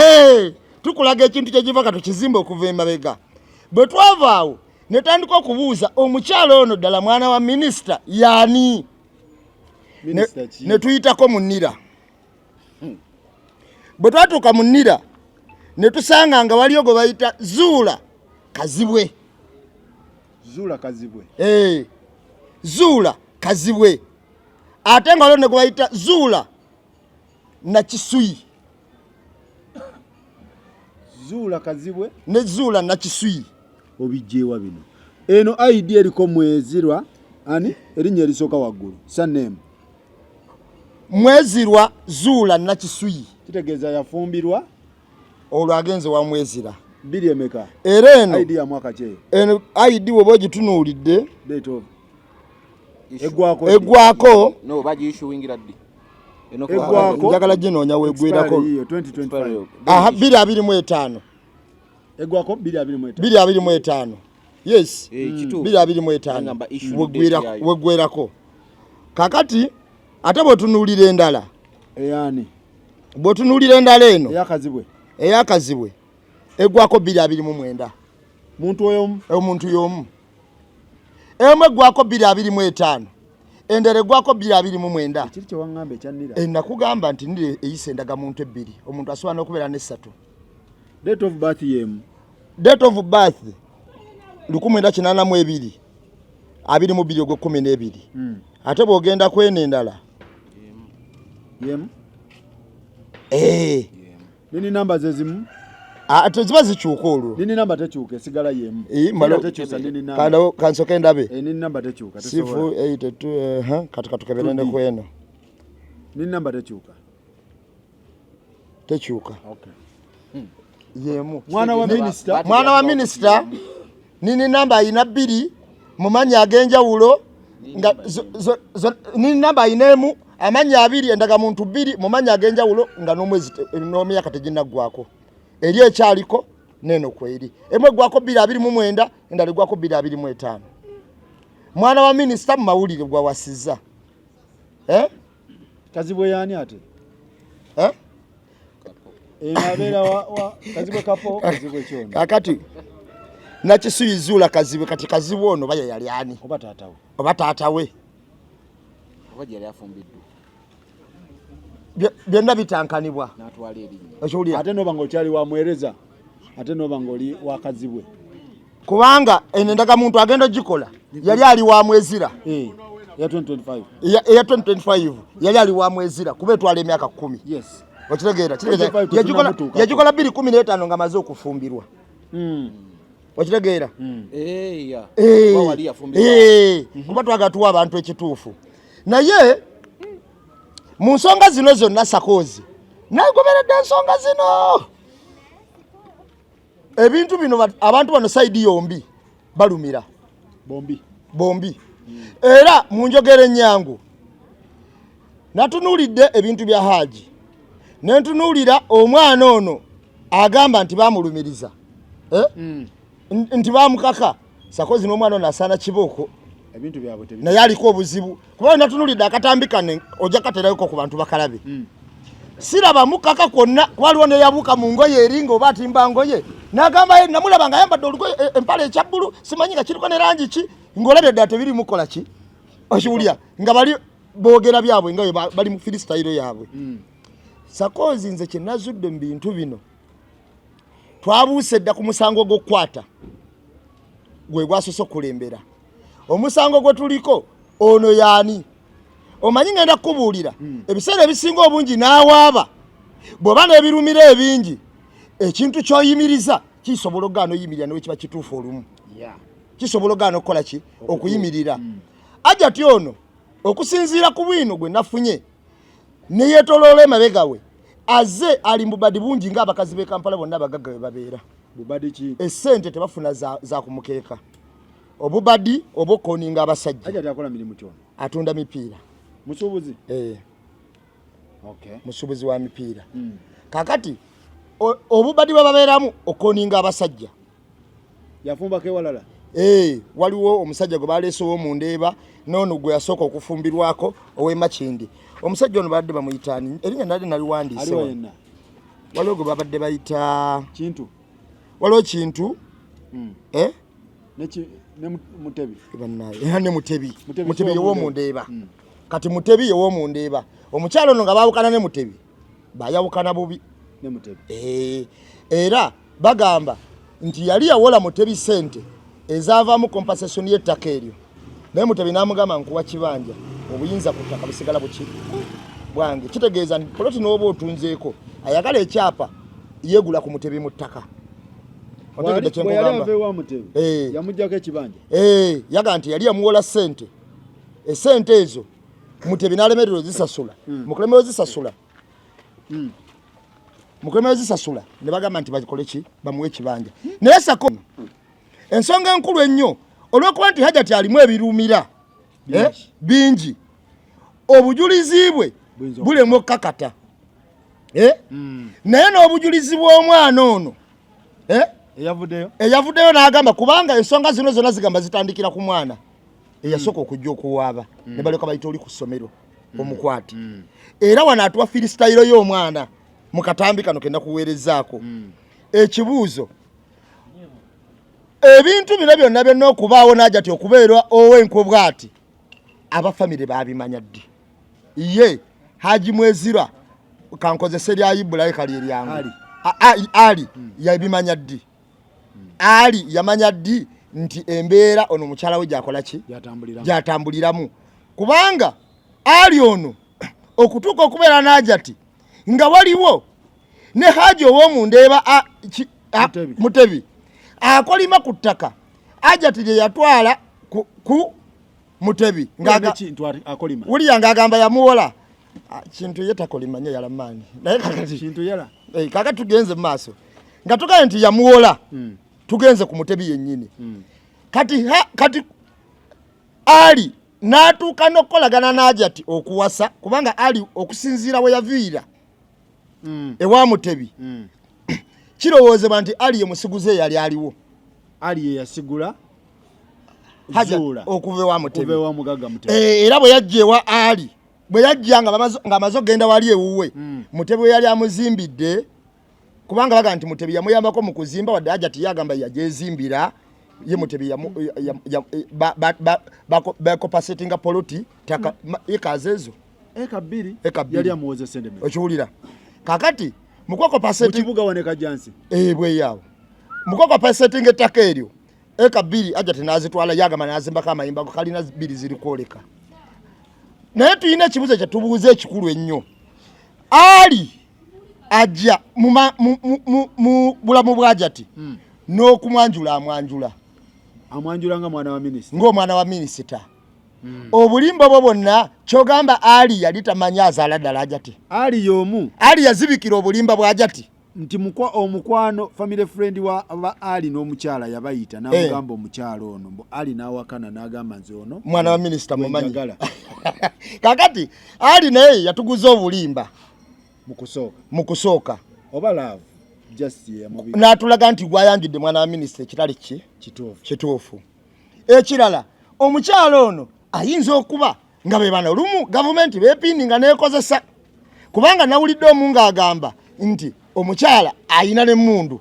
Speaker 1: Tukulaga ekintu kye kiva, katukizimba okuva emabega. Bwe twava awo ne tandika okubuuza omukyalo ono ddala mwana wa minisita yaani? Ne tuyitako mu Nira. Bwe twatuuka mu Nira ne tusanga nga waliyo gwe bayita Zuula Kazibwe.
Speaker 2: Zuula Kazibwe.
Speaker 1: Zuula Kazibwe. Ate nga waliwo ne gwe bayita Zuula Nakisuyi.
Speaker 2: Zuula Kazibwe
Speaker 1: ne Zuula Nakisuyi.
Speaker 2: Obijjeewa bino. Eno ID eriko Mwezirwa, ani? Erinnya erisooka waggulu. Surname.
Speaker 1: Mwezirwa Zuula Nakisuyi.
Speaker 2: Kitegeeza yafumbirwa.
Speaker 1: Olwo agenze wa Mwezira.
Speaker 2: Biri emeka?
Speaker 1: Era eno
Speaker 2: ID ya mwaka ki eyo?
Speaker 1: Eno ID bw'oba ogitunuulidde.
Speaker 2: Date of. Eggwako.
Speaker 1: Eggwako.
Speaker 6: No, bagiissuingira ddi?
Speaker 2: Eggwako.
Speaker 1: Njagala ginoonya weggwerako.
Speaker 2: Expiry yiyo, 2025.
Speaker 1: Aha, 2025.
Speaker 2: Eggwako 2025.
Speaker 1: 2025. Yes.
Speaker 6: Kituufu.
Speaker 1: 2025.
Speaker 6: Ngamba issue date yayo.
Speaker 1: Weggwerako. Kakati ate bw'otunuulira endala.
Speaker 2: Eyani?
Speaker 1: Bw'otunuulira endala eno.
Speaker 2: Eyakazibwe.
Speaker 1: Eyakazibwe. Eggwako 2029.
Speaker 2: Muntu oyo?
Speaker 1: Omuntu y'omu. Emu eggwako 2025. Endala eggwako 2029.
Speaker 2: Ekiri kye waŋŋamba ekya Nira.
Speaker 1: Nakugamba nti Nira eyise endagamuntu ebbiri. Omuntu asobola n'okubeera n'essatu.
Speaker 2: Date of birth y'emu.
Speaker 1: Date of birth 1982 22 ogw'ekkumi n'ebiri. Ate bw'ogenda kw'eno endala.
Speaker 2: Y'emu? Nini namba ze zimu?
Speaker 1: Ate ziba zikyuka olwo.
Speaker 2: Nini namba tekyuka, esigala y'emu. Nini tekyusa, nini namba.
Speaker 1: Kano kansoke ndabe.
Speaker 2: Nini namba tekyuka, tesobola.
Speaker 1: Sifu eight two, kati katukebere ne kweno.
Speaker 2: Nini namba tekyuka?
Speaker 1: Tekyuka.
Speaker 2: Okay.
Speaker 1: Yemu.
Speaker 2: Mwana wa minisita.
Speaker 1: Mwana wa minisita. Nini namba ayina bbiri mu mannya ag'enjawulo nga nini namba ayina emu Amannya abiri, endagamuntu bbiri mu mannya ag'enjawulo nga n'omwezi n'emyaka teginaggwako. Eri ekyaliko n'eno kweri. Emu eggwako 2029, endala eggwako 2025. Mwana wa minisita mu mawulire gwawasizza. Eh?
Speaker 2: Kazibwe yaani ate?
Speaker 1: Eh?
Speaker 2: Abeera wa Kazibwe Kapo, Kazibwe kyono.
Speaker 1: Kakati Nakisuyi Zuula Kazibwe, kati Kazibwe ono baya yali ani?
Speaker 2: Oba taata we.
Speaker 1: Oba taata we.
Speaker 6: Oba gyeyali afumbiddwa.
Speaker 1: Byonna bitankanibwa.
Speaker 6: N'atwala erinnya.
Speaker 1: Okiwulira?
Speaker 2: Ate n'oba ng'okyali wa mwereza, ate n'oba ng'oli wa Kazibwe.
Speaker 1: Kubanga eno endagamuntu agenda ogikola yali ali wa Mwezira.
Speaker 2: Eya 2025.
Speaker 1: Eya 2025 yali ali wa Mwezira kuba etwala emyaka 10.
Speaker 2: Yes.
Speaker 1: Okitegeera?
Speaker 2: 25
Speaker 1: Yagikola 2015 ng'amaze okufumbirwa. Okitegeera?
Speaker 6: Kuba wali yafumbirwa.
Speaker 1: Kuba twagala tuwa abantu ekituufu. Naye mu nsonga zino zonna Sakozi nagoberedde ensonga zino. Ebintu bino abantu bano sayidi yombi balumira.
Speaker 2: Bombi.
Speaker 1: Bombi. Era mu njogera ennyangu natunuulidde ebintu bya Haji ne ntunuulira omwana ono agamba nti baamulumiriza. Nti baamukaka. Sakozi n'omwana ono asaana kibooko.
Speaker 2: Ebintu byabwe tebi-
Speaker 1: Naye aliko obuzibu. Kuba natunuulidde akatambi kano ojja katerayoko ku bantu bakalabe. Siraba mukaka kwonna, kuba waliwo neyabuuka mu ngoye eri ng'oba atimba ngoye. N'agamba ye namulaba ng'ayambadde olugoye, empale ekya bbulu, simanyi nga kiriko ne langi ki, ng'olabye ddala tebirimu kukola ki. Okiwulira nga bali boogera byabwe nga bwe bali mu freestyle yaabwe. Sakozi nze kye nazudde mu bintu bino, twabuuse dda ku musango gw'okukwata gwe gwasoose okukulembera. Omusango gwe tuliko ono y'ani? Omanyi ngenda kukubuulira, ebiseera ebisinga obungi n'awaaba bw'oba n'ebirumira ebingi, ekintu ky'oyimiriza kisobola okugaana oyimirira ne bwe kiba kituufu olumu. Kisobola okugaana okukola ki? Okuyimirira. Hajati ono okusinziira ku bwino gwe nafunye ne yeetoloola emabega we, azze ali mu bubadi bungi ng'abakazi b'e Kampala bonna abagagga we babeera.
Speaker 2: Bubadi ki?
Speaker 1: Essente tebafuna za ku mukeeka. Obubadi oba okukoninga abasajja.
Speaker 2: Hajati akola mirimu ki ono?
Speaker 1: Atunda mipiira.
Speaker 2: Musuubuzi?
Speaker 1: Musuubuzi wa mipiira. Kaakati obubadi bwe babeeramu okukoninga abasajja.
Speaker 2: Yafumbako ewalala?
Speaker 1: Waliwo omusajja gwe baleese ow'omu Ndeeba n'ono gwe yasooka okufumbirwako ow'e Makindye. Omusajja ono babadde bamuyita ani? Erinnya nali naliwandiise
Speaker 2: Aliwo
Speaker 1: wano.
Speaker 2: yenna?
Speaker 1: Waliwo gwe babadde bayita
Speaker 2: Kintu.
Speaker 1: Waliwo Kintu.
Speaker 2: Ne Mutebi.
Speaker 1: Bannaye, era ne Mutebi.
Speaker 2: Mutebi
Speaker 1: Mutebi
Speaker 2: si
Speaker 1: ye w'omu Ndeeba. Kati Mutebi ye w'omu Ndeeba. Omukyala ono nga baawukana ne Mutebi, bayawukana bubi.
Speaker 2: Ne Mutebi.
Speaker 1: Era bagamba nti yali yawola Mutebi ssente ezaavaamu compensation y'ettaka eryo. Naye Mutebi n'amugamba nkuwa kibanja, obuyinza ku ttaka busigala buki bwange. Kitegeeza nti poloti n'oba otunzeeko, ayagala ekyapa yeegula ku Mutebi mu ttaka. Otegedde kye
Speaker 2: Bwe yali
Speaker 1: nkugamba?
Speaker 2: ava ewa Mutebi, yamuggyako ekibanja.
Speaker 1: Yagamba nti yali yamuwola ssente. Essente ezo Mutebi n'alemererwa ozisasula. Mu kulemererwa ozisasula. Mu kulemererwa ozisasula ne bagamba nti bakole ki? Bamuwe ekibanja. Naye sako ensonga enkulu ennyo olw'okuba nti Hajati alimu ebirumira, bingi, obujulizi bwe bulemwa okukakata. Naye n'obujulizi bw'omwana ono,
Speaker 2: Eyavuddeyo?
Speaker 1: Eyavuddeyo n'agamba, kubanga ensonga zino zonna zigamba zitandikira ku mwana eyasooka okujja okuwaaba, ne balyoka bayita oli ku ssomero omukwate. Era wano atuwa freestyle y'omwana mu katambi kano ke nakuweerezzaako. Ekibuuzo, ebintu bino byonna byonna okubaawo n'Hajati okubeera ow'enkwe bw'ati, aba famire baabimanya ddi? Ye Haji Mwezira, kankozese lya Ibulayi kali eryangu.
Speaker 2: Ali.
Speaker 1: Ali yabimanya ddi? Ali yamanya ddi nti embeera ono mukyala we gy'akola ki?
Speaker 2: Gy'atambuliramu.
Speaker 1: Gy'atambuliramu. Kubanga Ali ono okutuuka okubeera n'Hajati nga waliwo ne Haji ow'omu Ndeeba,
Speaker 2: Mutebi.
Speaker 1: Mutebi akolima ku ttaka Hajati lye yatwala ku Mutebi.
Speaker 2: Kintu akolima.
Speaker 1: Wulira ng'agamba yamuwola. Kintu ye takolima nnyo yalamaanyi. Naye kakati
Speaker 2: Kintu yala.
Speaker 1: Kakati tugenze mu maaso. Nga tugambye nti yamuwola. Tugenze ku Mutebi yennyini. Kati Ali N'atuuka n'okukolagana n'Ajati okuwasa, kubanga Ali okusinziira we yaviira ewa Mutebi, kirowoozebwa nti Ali ye musiguze eyali aliwo.
Speaker 2: Ali ye yasigula
Speaker 1: Hajat
Speaker 2: Zuula
Speaker 1: okuva ewa Mutebi.
Speaker 2: Okuva ewa mugagga Mutebi.
Speaker 1: Era bwe yajja ewa Ali, bwe yajja ng'amaze okugenda wali ewuwe, Mutebi we yali amuzimbidde, kubanga baga nti Mutebi yamuyambako mu kuzimba, wadde Hajati ye agamba yajezimbira ye. Mutebi bakopasetinga poloti taka eka ezo.
Speaker 2: Eka 2.
Speaker 1: Eka 2.
Speaker 2: Yali amuwoza sente mmeka?
Speaker 1: Okiwulira? Kakati mukwakopaseti
Speaker 2: mu kibuga wane Kajansi.
Speaker 1: Bweyaawo mukwakopasetinga ettaka eryo eka 2, Hajati n'azitwala, yagamba n'azimbako amayumba go kalina 2 ziri kwoleka. Naye tulina ekibuzo kye tubuuza ekikulu ennyo. Ali ajja mu bulamu bwa Hajati n'okumwanjula amwanjula.
Speaker 2: Amwanjula nga mwana wa minisita.
Speaker 1: Ng'omwana wa minisita. Obulimba bwo bwonna kyogamba Ali yali tamanyi azaala ddala Hajati.
Speaker 2: Ali y'omu.
Speaker 1: Ali yazibikira obulimba bwa Hajati.
Speaker 2: Nti omukwano family friend wa ba Ali n'omukyala yabayita n'amugamba omukyala ono mbu Ali n'awakana n'agamba nze ono
Speaker 1: mwana wa minisita mumanyi.
Speaker 2: Gwenjagala.
Speaker 1: Kakati Ali naye yatuguza obulimba
Speaker 2: mu kusooka.
Speaker 1: Mu kusooka.
Speaker 2: Oba love just yeyamubi.
Speaker 1: N'atulaga nti gwayanjudde mwana wa minisita, ekitali ki
Speaker 2: kituufu.
Speaker 1: Kituufu. Ekirala, omukyala ono ayinza okuba nga be bano lumu gavumenti beepiininga n'ekozesa, kubanga nawulidde omu ng'agamba nti omukyala ayina n'emmundu.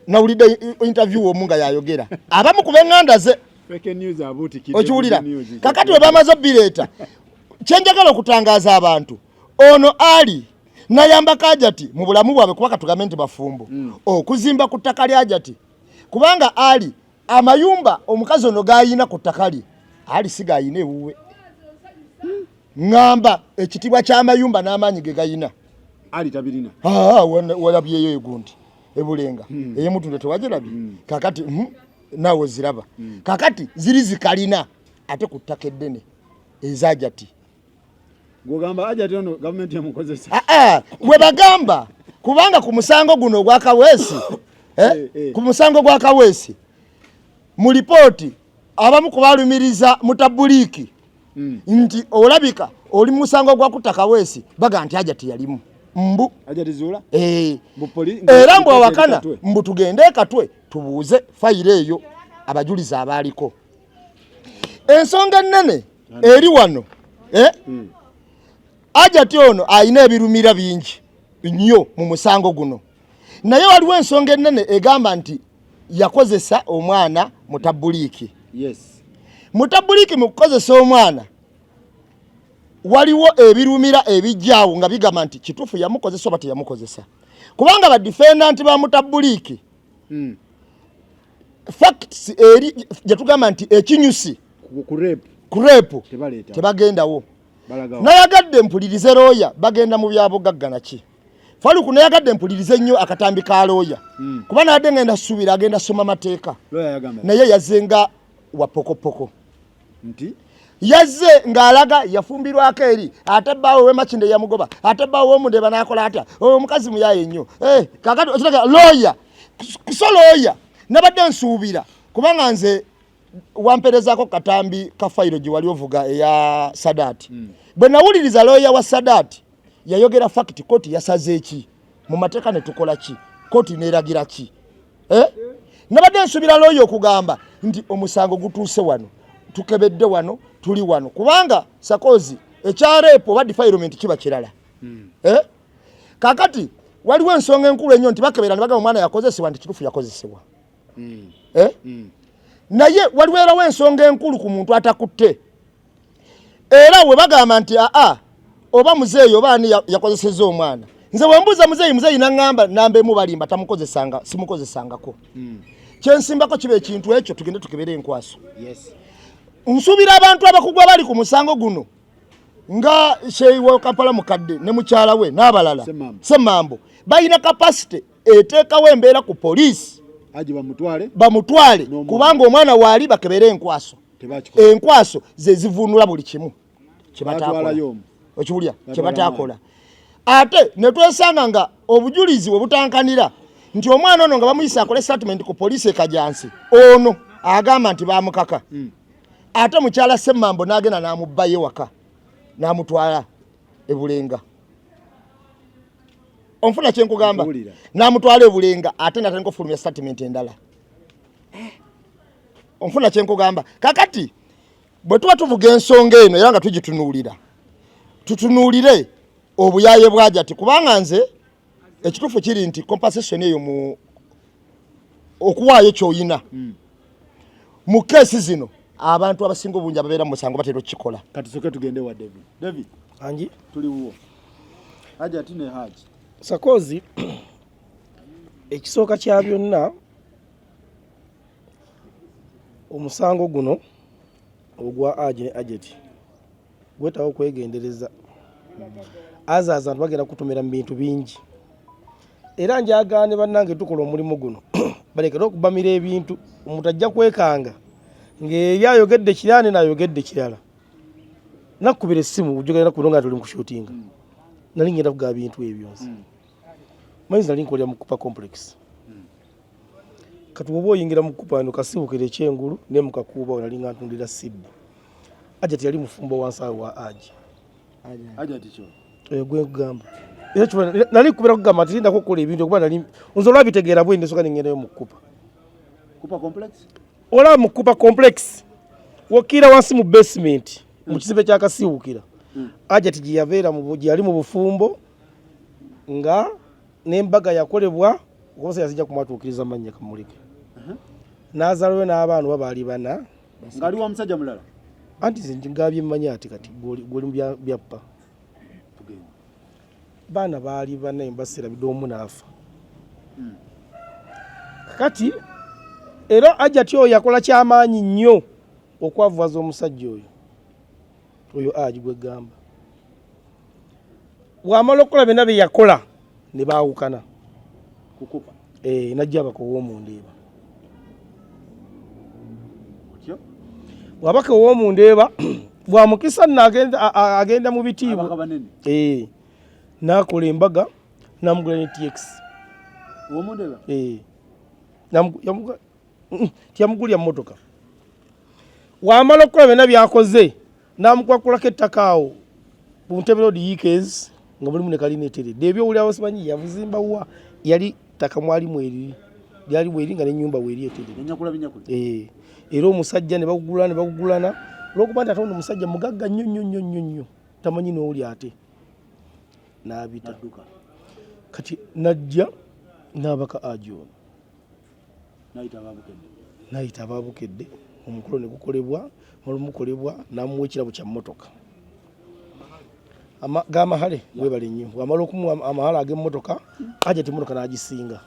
Speaker 1: Nawulidde interview omu nga yayogera abamu ku b'eŋŋanda ze.
Speaker 2: Fake news abuutikidde.
Speaker 1: Okiwulira?
Speaker 2: Good news.
Speaker 1: Kakati we bamaze obireeta, kyenjagala okutangaaza abantu, ono Ali nayambako Hajati mu bulamu bwabwe, kuba katugambe nti bafumbo, okuzimba ku ttaka lya Hajati, kubanga Ali amayumba omukazi ono gayina ku ttaka lye Ali si gayina ewuwe. Ŋŋamba ekitiibwa ky'amayumba n'amaanyi ge gayina
Speaker 2: Ali tabirina.
Speaker 1: Walabyeyo egundi ebulenga ey'emutundu tewagirabye? Kakati naawe oziraba. Kakati ziri zikalina ate ku ttaka eddene ezajati.
Speaker 2: Gwogamba Hajati ono gavumenti emukozesa.
Speaker 1: We bagamba kubanga ku musango guno ogwa Kaweesi, ku musango gwa Kaweesi mu lipooti abamu ku balumiriza mutabuliiki nti olabika oli mu musango gwa kutta Kaweesi, baga nti Hajati yalimu mbu.
Speaker 2: Hajati Zuula?
Speaker 1: Eh.
Speaker 2: Mbu
Speaker 1: Era mbu awakana.
Speaker 2: Katwe.
Speaker 1: Mbu tugende Katwe tubuuze fayiro eyo abajulizi abaaliko. Ensonga ennene eri wano, eh? Hajati ono alina ebirumira bingi nnyo mu musango guno, naye waliwo ensonga ennene egamba nti yakozesa omwana mutabuliiki. Mutabuliiki mu kukozesa omwana waliwo ebirumira ebijjaawo nga bigamba nti kituufu yamukozesa oba teyamukozesa, kubanga badifendanti ba mutabuliiki facts eri gye tugamba nti ekinyusi
Speaker 2: ku rape.
Speaker 1: Ku rape.
Speaker 2: Tebaleeta.
Speaker 1: Tebagendawo.
Speaker 2: Balagawo.
Speaker 1: Nayagadde mpulirize looya, bagenda mu byabugagga naki. Faluku, nayagadde mpulirize nnyo akatambi ka looya, kuba nabadde ngenda suubira agenda soma mateeka.
Speaker 2: Lawyer yagamba
Speaker 1: Naye yazze nga wa pokopoko.
Speaker 2: Nti
Speaker 1: Yazze ng'alaga yafumbirwako eri, ate bbaawe w'emakinde yamugoba, ate bbaawe w'omundeba n'akola atya, oyo omukazi muyaaye nnyo. Kakati okiraga looya so looya nabadde nsuubira, kubanga nze wamperezaako katambi ka fayiro gye wali ovuga eya Sadaati. Bwe nawuliriza looya wa Sadaati yayogera fact, kooti yasaze eki mu mateeka ne tukola ki, kooti neeragira ki, eh? Nabadde nsuubira looya okugamba nti omusango gutuuse wano, tukebedde wano, tuli wano, kubanga sakozi ekya rape oba defilement kiba kirala. Eh? Kakati waliwo ensonga enkulu ennyo nti bakebera ne bagamba omwana yakozesebwa, nti kituufu yakozesebwa. Eh? Naye waliwo erawo ensonga enkulu ku muntu atakutte, era we bagamba nti aa oba muzeeyi oba ani yakozesezza omwana. Nze wembuuza muzeeyi, muzeeyi naŋŋamba namba emu balimba, tamukozesanga, simukozesangako. Kyensimbako kiba ekintu ekyo, tugende tukebere enkwaso. Nsuubira abantu abakugu abali ku musango guno nga sheyi wa Kampala mukadde ne mukyala we n'abalala.
Speaker 2: Semmambo.
Speaker 1: Semmambo, balina capacity eteekawo embeera ku poliisi.
Speaker 2: Haji bamutwale.
Speaker 1: Bamutwale.
Speaker 2: N'omwana.
Speaker 1: Kubanga omwana waali, bakebere enkwaso.
Speaker 2: Tebakikola.
Speaker 1: Enkwaso ze zivunula buli kimu kyebataakola.
Speaker 2: Batwalayo omu.
Speaker 1: Okiwulira?
Speaker 2: Batwala.
Speaker 1: Kyebataakola, ate ne twesanga nga obujulizi bwe butankanira nti omwana ono nga bamuyisa akole statement ku poliisi e Kajansi, ono agamba nti bamukaka. Ate mukyala Semmambo n'agenda n'amubbayo ewaka n'amutwala ebulenga. Onfuna kyenkugamba? N'amutwala ebulenga ate natandika okufulumya statement endala. Onfuna kyenkugamba? Kakati bwe tuba tuvuga ensonga eno era nga tugitunuulira, tutunuulire obuyaye bwa Hajati, kubanga nze ekituufu kiri nti compensation eyo mu okuwaayo ky'oyina mu keesi zino abantu abasinga obungi ababeera mu musango batera okukikola.
Speaker 2: Kati soke tugende wa David. David,
Speaker 4: angi
Speaker 2: tuli wuwo. Hajati ne Haji.
Speaker 4: Sakozi, ekisooka kya byonna, omusango guno ogwa Haji ne Hajati gwetaaga okwegendereza. Azaaza abantu bagenda kutumira mu bintu bingi, era njagaane bannange tukola omulimu guno balekere okubamira ebintu. Omuntu ajja kwekanga ng'eri ayogedde kirala ne naayogedde kirala. Nakkubira essimu ujogera nakuno nga tuli mu kushutinga, nali ngenda kugaba bintu ebyo nze manyi nali nkolera mu Kupa Complex. Kati woba oyingira mu Kupa no kasiwukira ekyengulu ne mu kakuuba nali nga ntundira siddi. Hajati yali mufumbo wansi awo wa Haji.
Speaker 2: Hajati kyo.
Speaker 4: Gwe nkugamba. Era kiba nali kubera kugamba nti lindako okukola ebintu okuba nali nze olwabitegeera bwe ndesoka ne ngendayo mu Kupa.
Speaker 2: Kupa Complex?
Speaker 4: Olaba mu Kupa Complex wokkiira wansi mu basement mu kizimbe kya Kasiwukira. Hajati gye yabeera mu gye yali mu bufumbo nga n'embaga yakolebwa omusajja yazijja kumwatuukiriza mannya kamuleke. N'azaalayo n'abaana oba baali bana.
Speaker 2: Ng'ali wa musajja mulala?
Speaker 4: Anti nze ngabye mmanyi ati kati gw'oli mu byappa. Baana baali bana embaseera bidde omu n'afa. Kati era Hajati oyo yakola kyamaanyi nnyo okwavuwaza omusajja oyo. Oyo Haji gwe gamba. Bw'amala okukola byonna bye yakola ne baawukana.
Speaker 2: Kukupa.
Speaker 4: Najja abaka ow'omundeeba. Bw'abaka ow'omundeeba bwa mukisa nno agenda mu bitiibwa. N'akola embaga n'amugula ne TX.
Speaker 2: Ow'omundeeba?
Speaker 4: Tiyamugulya mmotoka. Wamala okukola byonna by'akoze n'amukwakulako ettaka awo ku Ntebe Road Yikes nga mulimu ne kalina eteredde. Ebyo owulirawo simanyi yabuzimba wa, yali ttaka mwali mweriri, lyali bweri nga n'ennyumba weeri eteredde. Era omusajja ne bagugulana ne bagugulana olw'okuba nti ate ono omusajja mugagga nnyo nnyo nnyo nnyo nnyo tamanyi n'oli ate n'abita. Kati n'ajja n'abaka Haji ono. N'ayita ababukedde omukolo ne gukolebwa, olumukolebwa n'amuwa ekirabo kya mmotoka. G'amahale weebale nnyo. Bw'amala okumuwa amahale ag'emmotoka, Hajati emmotoka n'agisinga.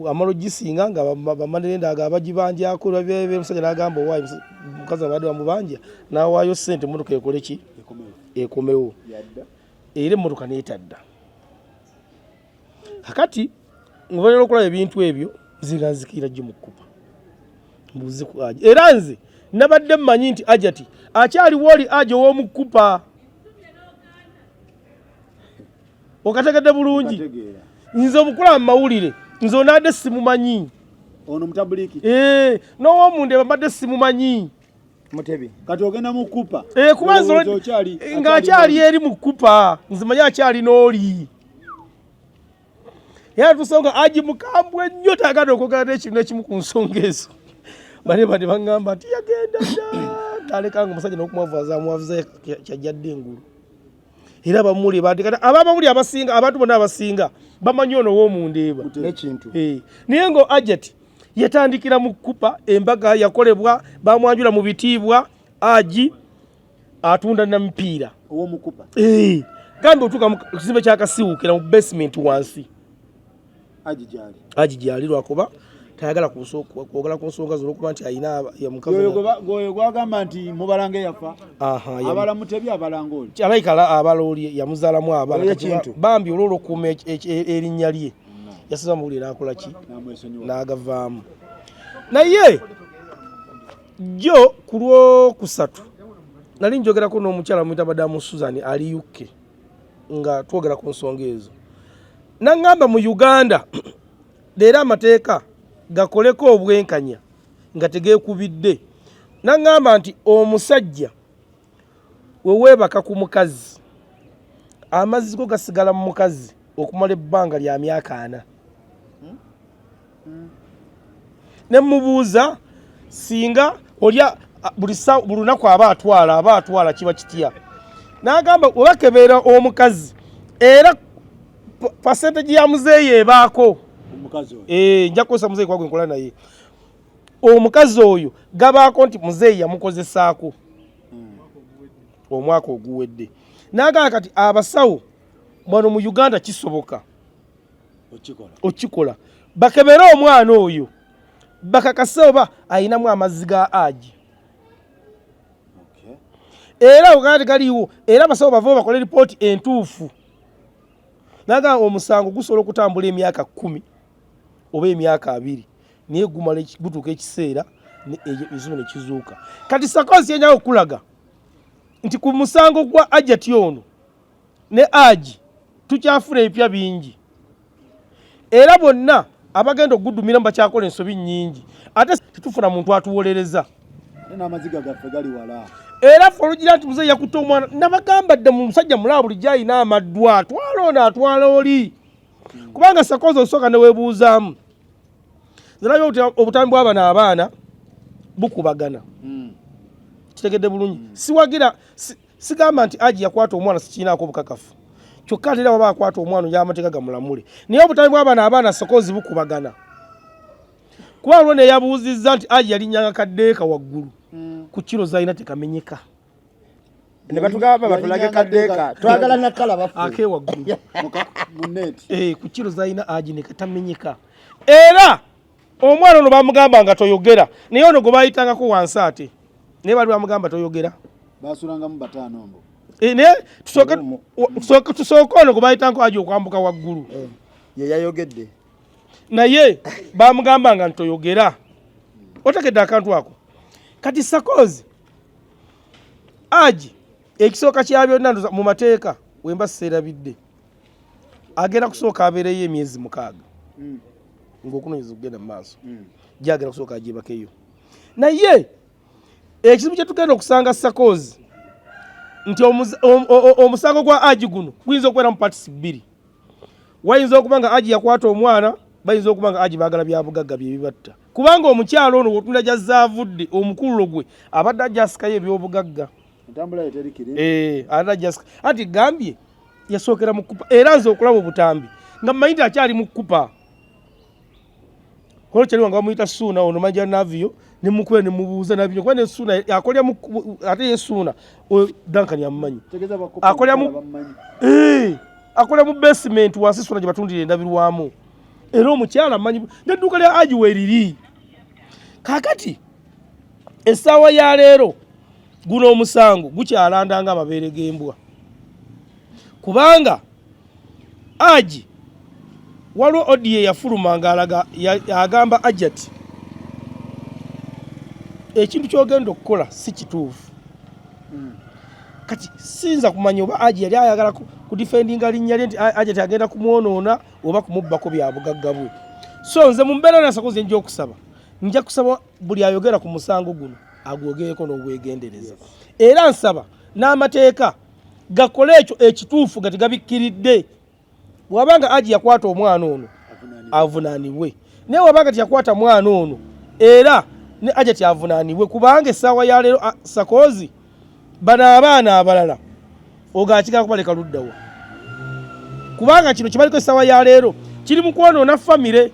Speaker 4: Amala ogisinga nga bamanerenda ago abagibanjako, omusajja n'agamba owaaye mukazi abadde bamubanja, n'awaayo ssente emmotoka ekole ki? Ekomewo. Era emmotoka n'etadda. Kakati oluvannyuma lw'okulaba ebintu ebyo nze nga nzikiira gyo mu kkupa mbuuze ku Haji. Era nze nabadde mmanyi nti Hajati akyaliwo oli Haji ow'omu kkupa. Okategedde bulungi? Nze omukulaba mu mawulire nze onaadde simumanyi.
Speaker 2: Ono mutabuliki?
Speaker 4: N'ow'omunda mbadde simumanyi.
Speaker 1: Mutebi.
Speaker 2: Kati ogenda mu kkupa.
Speaker 4: Kuba nze ng'akyali eri mu kkupa nze manyi akyali n'oli. Era tusonga Haji mukambwe nnyo tayagala okwogera n'ekintu n'ekimu ku nsonga ezo. Bane bane baŋŋamba nti yagenda dda n'aleka nga omusajja n'okumwavuwaza amwavuza kyajjadde engulu. Era abamuli bandikata abamuli abasinga abantu bonna abasinga bamanyi ono ow'omundeeba.
Speaker 1: N'ekintu.
Speaker 4: Naye nga Hajati yatandikira mu kkupa, embaga yakolebwa, bamwanjula mu bitiibwa, Haji atunda na mipiira.
Speaker 2: Ow'omukupa.
Speaker 4: Gambe otuuka mu kizimbe kya Kasiwukira mu basement wansi.
Speaker 2: Haji gy'ali.
Speaker 4: Haji gy'ali lwakuba tayagala kwogera ku nsonga zino olw'okuba nti alina ya mukazi
Speaker 2: Oyo
Speaker 4: na-
Speaker 2: oyo gwagamba nti mubalanga eyafa.
Speaker 4: Aha, ya-
Speaker 2: Abala Mutebi, abalanga oli.
Speaker 4: Alayika abala oli yamuzaalamu abaana.
Speaker 1: Oyo
Speaker 4: Kati
Speaker 1: ekintu.
Speaker 4: bambi olw'olukuuma erinnya lye yasiza mawulire n'akola ki?
Speaker 2: N'amwesonyiwa.
Speaker 4: N'agavaamu. Naye jjo ku lwokusatu nali njogerako n'omukyala muyita Madamu Susan ali UK nga twogera ku nsonga ezo. N'aŋŋamba mu Uganda leero amateeka gakoleko obwenkanya. Nga tegeekubidde. Naŋŋamba nti omusajja we weebaka ku mukazi, amazzi go gasigala mu mukazi okumala ebbanga lya myaka 40. Ne mubuuza singa olya buli lunaku aba atwala kiba kitya? N'agamba we bakebeera omukazi era percentage ya muzeeyi ebaako. Nja kukozesa muzeeyi kuba gwe nkola naye. Omukazi oyo gabaako nti muzeeyi yamukozesaako omwaka oguwedde. N'agamba kati abasawo wano mu Uganda kisoboka okikola, bakebere omwana oyo bakakase oba ayinamu amazzi ga agi. Era ogati galiwo, era abasawo bava bakole ripooti entuufu. N'agamba omusango gusobola okutambula emyaka 10 oba emyaka 20, naye gumala gutuuka ekiseera ekizibu ne kizuuka. Kati Sakozi yenyawo okulaga nti ku musango gwa Hajjati ono ne Haji tukyafuna ebipya bingi, era bonna abagenda okugudumiramu bakyakola ensobi nnyingi, ate tetufuna muntu atuwolereza.
Speaker 2: N'amaziga gaffe gali wala.
Speaker 4: Era ffe olugira nti muzeeyi yakutte omwana, nabagamba dda mu musajja mulaba bulijjo alina amaddwa, atwala ono atwala oli. Kubanga Sakozi osooka ne weebuuzaamu. Nze nalabye obutambi bwa bano abaana bukubagana. Kitegedde bulungi. Siwagira, sigamba nti Haji yakwata omwana, sikiinaako bukakafu. Kyokka ate era waba akwata omwana oyo amateeka gamulamule. Naye obutambi bwa bano abaana Sakozi bukubagana. Kuba waliwo neyabuuzizza nti Haji yalinnyanga kaddeeka waggulu ku kiro z'alina tekamenyeka.
Speaker 1: Ne batugamba batulage kaddeeka, twagala nakalaba ffe.
Speaker 4: Ake waggulu. Ku kiro z'alina Haji ne katamenyeka. Era omwana ono bamugamba nga toyogera, naye ono gwe bayitangako wansi ate naye bali bamugamba toyogera.
Speaker 2: Basulangamu bataano mbo.
Speaker 4: Naye tusooke ono gwe bayitangako Haji okwambuka waggulu.
Speaker 1: Ye yayogedde.
Speaker 4: Naye bamugamba nga ntoyogera. Otegedde akantu ako. Kati Sakozi Haji ekisooka kya byonna ndoza mu mateeka wemba seerabidde agenda kusooka abeereyo emyezi 6 ng'okunoonyereza okugenda mu maaso. Gyagenda kusooka agyebakeyo. Naye ekizibu kye tugenda okusanga Sakozi nti omusango gwa Haji guno guyinza okubeera mu parts 2. Wayinza okuba nga Haji yakwata omwana, bayinza okuba nga Haji baagala bya bugagga bye bibatta. Kubanga omukyalo ono w'otunula gy'azzaavudde omukululo gwe abadde ajja asikayo eby'obugagga.
Speaker 2: Entambula ye teri kiri.
Speaker 4: Abadde ajja asika. Anti gambye yasookera mu kkupa, era nze okulaba obutambi nga mmanyi nti akyali mu kkupa. Kola kyali wange bamuyita Suuna ono manja Navio ne mukube ne mubuuza Navio kuba ne Suuna akolera mu ate ye Suuna Duncan amumanyi. Akolera mu akolera mu basement wansi Suuna gye batundira endabirwamu. Era omukyala amanyi n'edduuka lya Haji weeriri. Kaakati essaawa ya leero guno omusango gukyalanda nga amabeere g'embwa. Kubanga Haji waliwo audio eyafuluma ng'alaga agamba Hajjati ekintu ky'ogenda okukola si kituufu. Kati siyinza kumanya oba Haji yali ayagala kudifendinga linnya lye nti Hajjati agenda kumwonoona oba kumubbako bya bugagga bwe. So nze mu mbeera nasakoze nja okusaba, nja kusaba buli ayogera ku musango guno agwogereko n'obwegendereza. Era nsaba n'amateeka gakole ekyo ekituufu nga tegabikkiridde. Bw'abanga Haji yakwata omwana ono avunaanibwe, naye bw'abanga teyakwata mwana ono era ne Hajjati avunaanibwe, kubanga essaawa ya leero Sakozi bano abaana abalala ogakigala kubaleka luddawa, kubanga kino kibaliko essaawa ya leero kiri mu kwonoona famire.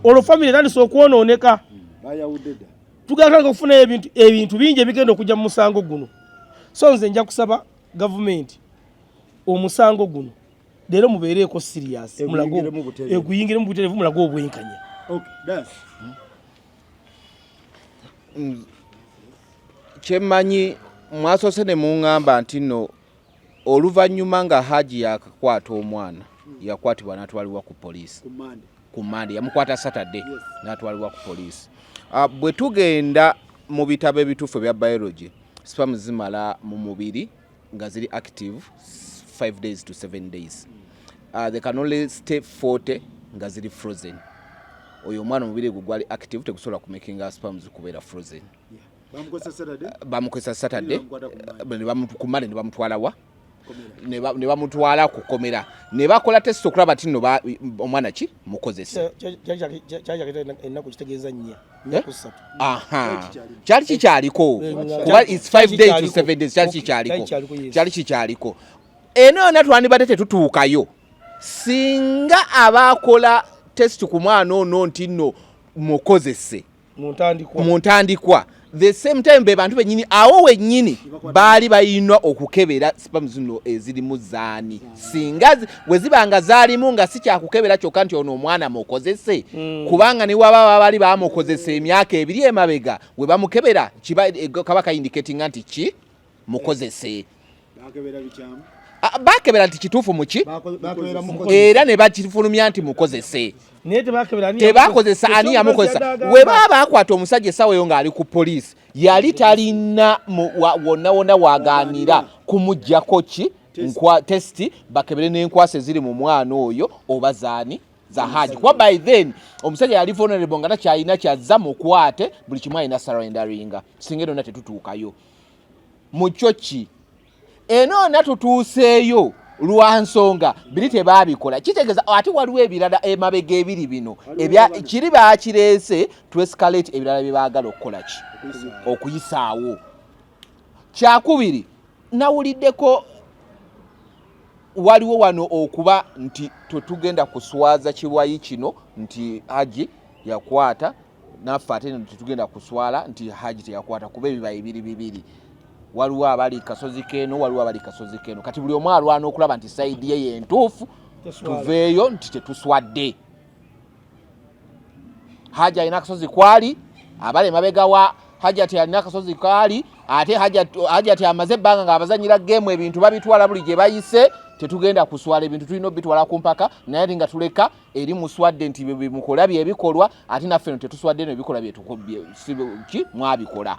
Speaker 4: Olwo famire etandise okwonooneka. Tugenda kutandika okufuna ebintu bingi ebigenda okujja mu musango guno. So nze nja kusaba gavumenti omusango guno leero mubeereeko serious, eguyingiremu mu butereevu, mulage obwenkanya.
Speaker 6: Kyemmanyi mwasoose ne muŋŋamba nti nno oluvannyuma nga Haji yakakwata omwana yakwatibwa n'atwalibwa ku poliisi ku Mande, yamukwata Saturday n'atwalibwa ku poliisi. Bwe tugenda mu bitabo ebituufu ebya biology, sperm zimala mu mubiri nga ziri active 5 days to 7 days. They can only stay 40 nga ziri frozen. Oyo omwana omubiri gwe gwali active, tegusobola kumakinga sperms kubeera frozen. Bamukozesa Saturday, ku Monday ne bamutwala wa? Ne bamutwala ku kkomera ne bakola test okulaba ti nno omwana ki mukozese.
Speaker 4: Ennaku kitegeeza 4.
Speaker 6: Eh? Kyali kikyaliko kuba it's 5 days to 7 days, kyali kikyaliko, kyali kikyaliko. Eno yonna twandibadde tetutuukayo singa abakola test ku mwana ono nti nno mukozese mu ntandikwa. The same time be bantu bennyini awo wennyini baali balina okukebera sperm zino ezirimu zaani, singa bwe ziba nga zaalimu nga si kyakukebera kyokka nti ono omwana mukozese, kubanga ne waba bali bamukozesa emyaka 2 emabega, we bamukebera kaba kaindicatinga nti ki mukozese. Bakebera nti kituufu muki, era ne bakifulumya nti mukozese. Tebakozesa ani yamukozesa. We baba bakwata omusajja essaawa eyo ng'ali ku poliisi, yali talina wonna wonna wagaanira kumuggyako ki testi bakebere n'enkwasa eziri mu mwana oyo oba zaani za Haji. Kuba by then omusajja yali vulnerable nga takyalina kyazza mukwate, buli kimu alina surrenderinga. Singa eno tetutuukayo mu kyo ki eno yonna tutuuseeyo lwa nsonga biri tebaabikola, kitegeeza ate waliwo ebirala emabega ebiri bino kiri baakireese to escalate ebirala bye baagala okukola ki okuyisaawo. Kyakubiri, nawuliddeko waliwo wano okuba nti tetugenda kuswaza kiwayi kino nti Haji yakwata naffe, ate tetugenda kuswala nti Haji teyakwata, kuba ebibayi biri bibiri, waliwo abali kasozi keno, waliwo abali kasozi keno. Kati buli omu alwana okulaba nti side ye yentuufu, tuveeyo nti tetuswadde. Haji alina akasozi kwali, abali emabega wa Hajati alina akasozi kaali, ate Hajati amaze ebbanga ng'abazanyira geemu, ebintu babitwala buli gye bayise. Tetugenda kuswala, ebintu tulina obitwala ku mpaka, naye ate nga tuleka eri muswadde nti byemukola byebikolwa, ate naffe no tetuswadde no ebikolwa ki mwabikola.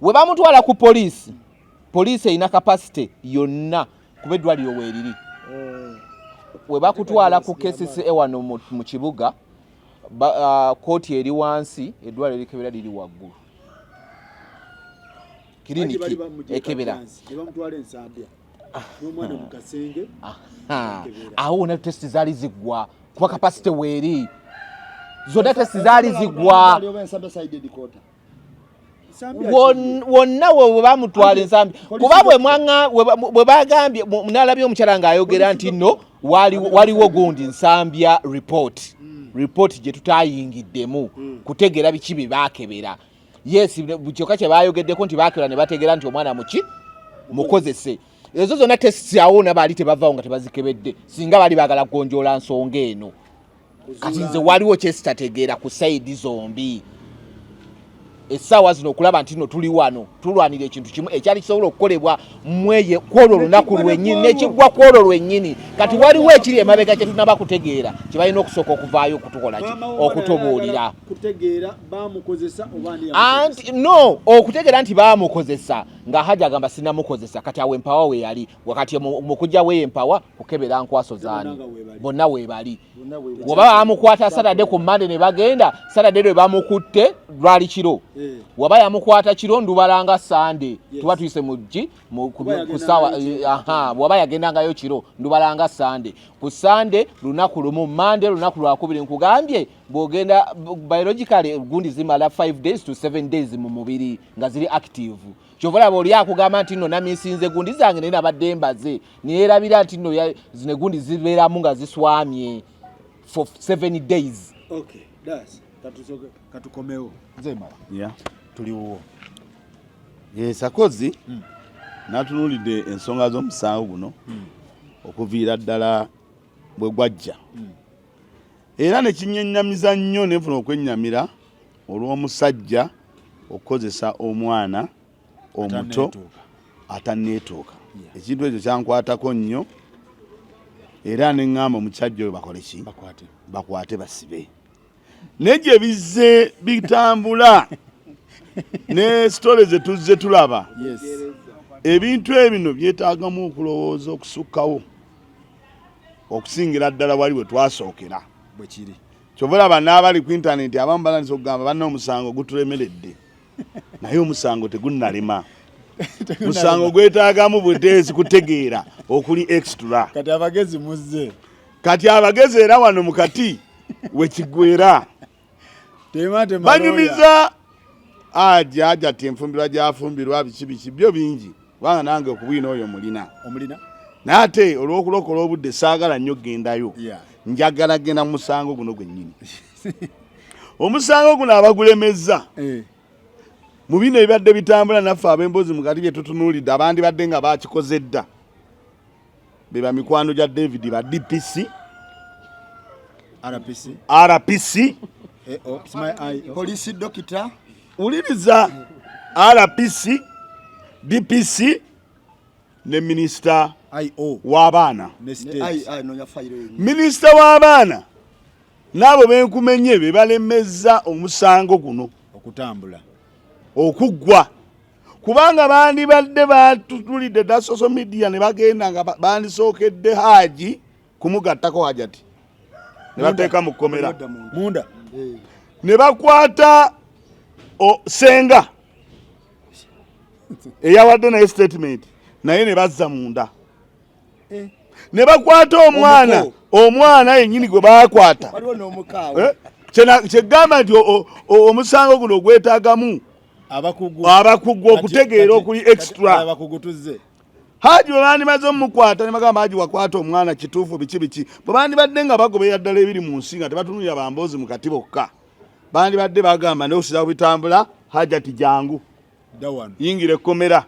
Speaker 6: We bamutwala ku poliisi, poliisi erina capacity yonna kuba eddwaliro weeriri. We bakutwala ku KCCA wano mu kibuga, kooti eri wansi, eddwaliro erikebera liri waggulu, kiriniki ekebera awo wonna test zaali ziggwa kuba capacity weeri, zonna test zaali ziggwa wonna we bamutwala ensambi, kuba bwe bagambye nalabye omukyala ng'ayogera nti nno waliwo gundi Nsambya report, report gye tutayingiddemu kutegeera biki bye baakebera. Yes, kyokka kye bayogeddeko nti baakebera ne bategeera nti omwana muki mukozese. Ezo zonna tests awo na baali tebavaawo nga tebazikebedde, singa baali baagala kugonjoola nsonga eno. Kati nze waliwo kyesitategeera ku side zombi essaawa zino, okulaba nti no tuli wano tulwanira ekintu kimu ekyali kisobola okukolebwa mweye kwolwo olunaku lwennyini nekiggwa kwolwo lwennyini. Kati waliwo ekiri emabega kye tunaba kutegeera kye balina okusooka okuvaayo okutukola ki, okutubuulira. Anti no okutegeera nti baamukozesa nga Haji agamba sinamukozesa, kati awo empawa we yali wakati mu kujjawo empawa kukebera nkwaso zaani bonna weebali. Oba bamukwata Saturday ku Monday ne bagenda Saturday lwe bamukutte lwali kiro, waba yamukwata kiro ndubalanga Sunday, tuba tuyise mu ku ssaawa, waba yagendangayo kiro ndubalanga Sunday, ku Sunday lunaku lumu, Monday lunaku lwakubiri. Nkugambye bw'ogenda biologically gundi zimala 5 days to 7 days mu mubiri nga ziri active. Kyova olaba oli akugamba nti nno namisinze gundi zange naye nabadde mbaze niyerabira nti nno zino egundi zibeeramu nga ziswamye for 7 days.
Speaker 2: Okay, das katukomewo nze mala tuliwowo.
Speaker 5: Sakozi natunuulidde ensonga z'omusango guno okuviira ddala bwe gwajja, era ne kinyennyamiza nnyo nenfuna okwennyamira olw'omusajja okukozesa omwana omuto atanneetuuka. Ekintu ekyo kyankwatako nnyo era ne ŋŋamba omusajja oyo bakole ki, bakwate basibe. Naye gye bizze bitambula ne story ze tuzze tulaba, ebintu ebino byetaagamu okulowooza okusukkawo. Okusingira ddala wali we twasookera.
Speaker 2: Bwe kiri.
Speaker 5: Kyova olaba n'abali ku intaneti abamu batandise okugamba banna omusango gutulemeredde. Naye omusango tegunnalema. Musango gwetaagamu buteesi kutegeera okuli extra.
Speaker 2: Kati abagezi muzze.
Speaker 5: Kati abagezi era wano mu kati wekigwera. Banyumiza aja aja ti enfumbirwa gyafumbirwa biki biki byo bingi kubanga nange okubwina oyo mulina.
Speaker 2: Omulina?
Speaker 5: Naye ate olw'okulokola obudde saagala nnyo kugendayo. Njagala genda mu musango guno gwennyini. Omusango guno abagulemezza. Mu bino ebibadde bitambula naffe ab'emboozi mu kati bye tutunuulidde abandibadde nga bakikoze dda be ba mikwano gya David ba DPC,
Speaker 2: RPC,
Speaker 5: RPC,
Speaker 1: Police doctor,
Speaker 5: wuliriza RPC, DPC ne minisita w'abaana. Minisita w'abaana n'abo benkumenye be balemezza omusango guno
Speaker 2: okutambula
Speaker 5: okuggwa, kubanga bandibadde batutulidde dda social media ne bagenda nga bandisookedde Haji kumugattako Hajati ne bateeka mu kkomera
Speaker 2: munda
Speaker 5: ne bakwata senga eyawadde naye statement naye ne bazza munda ne bakwata omwana omwana yennyini gwe bakwata. Kyegamba nti omusango guno ogwetaagamu abakugu okutegeera okuli extra. Haji bwe bandimaze omukwata ne bagamba Haji wakwata omwana kituufu biki biki, bwe bandibadde nga bagoberera ddala ebiri mu nsi nga tebatunulira bamboozi mu kati bokka, bandibadde bagamba naye okusinziira ku bitambula Hajati jangu yingira ekkomera.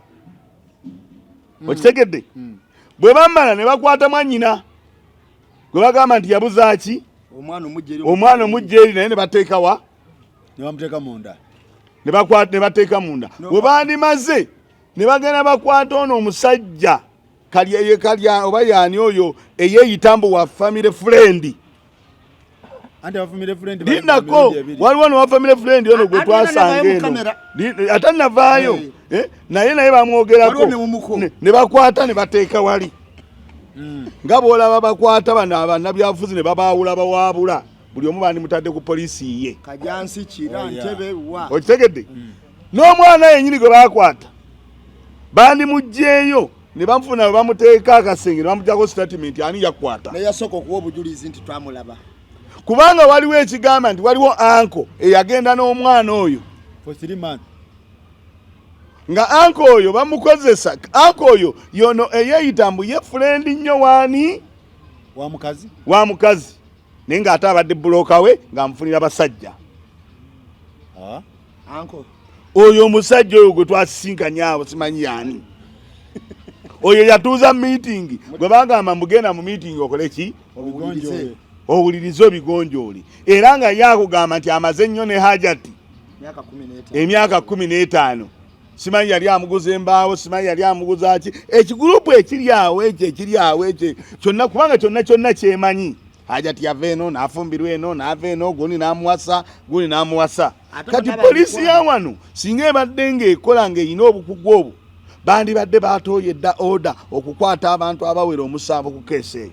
Speaker 5: Okitegedde? Bwe bamala ne bakwata mwannyina gwe bagamba nti yabuza ki omwana omujja eri, naye ne bateeka wa
Speaker 2: ne bamuteeka munda
Speaker 5: ne bateeka munda. Bwe bandimaze ne bagenda bakwata ono omusajja kalya oba yaani oyo eyeeyita mbu wa family friend. Linako waliwo no wa family friend ono gwe twasanga eno atannavaayo naye naye bamwogerako ne bakwata ne bateeka wali nga bw'olaba bakwata bano abannabyabufuzi ne babaawula bawaabula buli omu bandimutadde ku poliisi ye. Okitegedde? N'omwana yennyini gwe bakwata bandimuggyeeyo ne bamufuna bwe bamuteeka akasenge ne bamugyako statement ani yakwata.
Speaker 1: Naye yasooka okuwa obujulizi nti twamulaba.
Speaker 5: Kubanga waliwo ekigamba nti waliwo anko eyagenda n'omwana oyo
Speaker 2: for 3 months.
Speaker 5: Nga anko oyo bamukozesa, anko oyo yono eyeeyita mbu ye friend nnyo waani?
Speaker 2: Wa mukazi.
Speaker 5: Wa mukazi. Naye ng'ate abadde bulooka we ng'amufunira basajja.
Speaker 1: Anko.
Speaker 5: Oyo omusajja oyo gwe twasisinkanye awo simanyi yaani. Oyo yatuuza meeting gwe bagamba mugenda mu meeting okole ki? Owulirize obigonjoole. Era nga ye akugamba nti amaze nnyo ne Hajati emyaka 15. Simanyi yali amuguza embaawo, simanyi yali amuguza ki. Ekigurupu ekiri awo ekyo ekiri awo ekyo kyonna, kubanga kyonna kyonna kyemanyi. Hajati yava eno n'afumbirwa eno n'ava eno gundi n'amuwasa gundi n'amuwasa. Kati poliisi ya wano singa ebadde ng'ekola ng'erina obukugu obwo bandibadde batooye dda order okukwata abantu abawera omusanvu ku keesi eyo.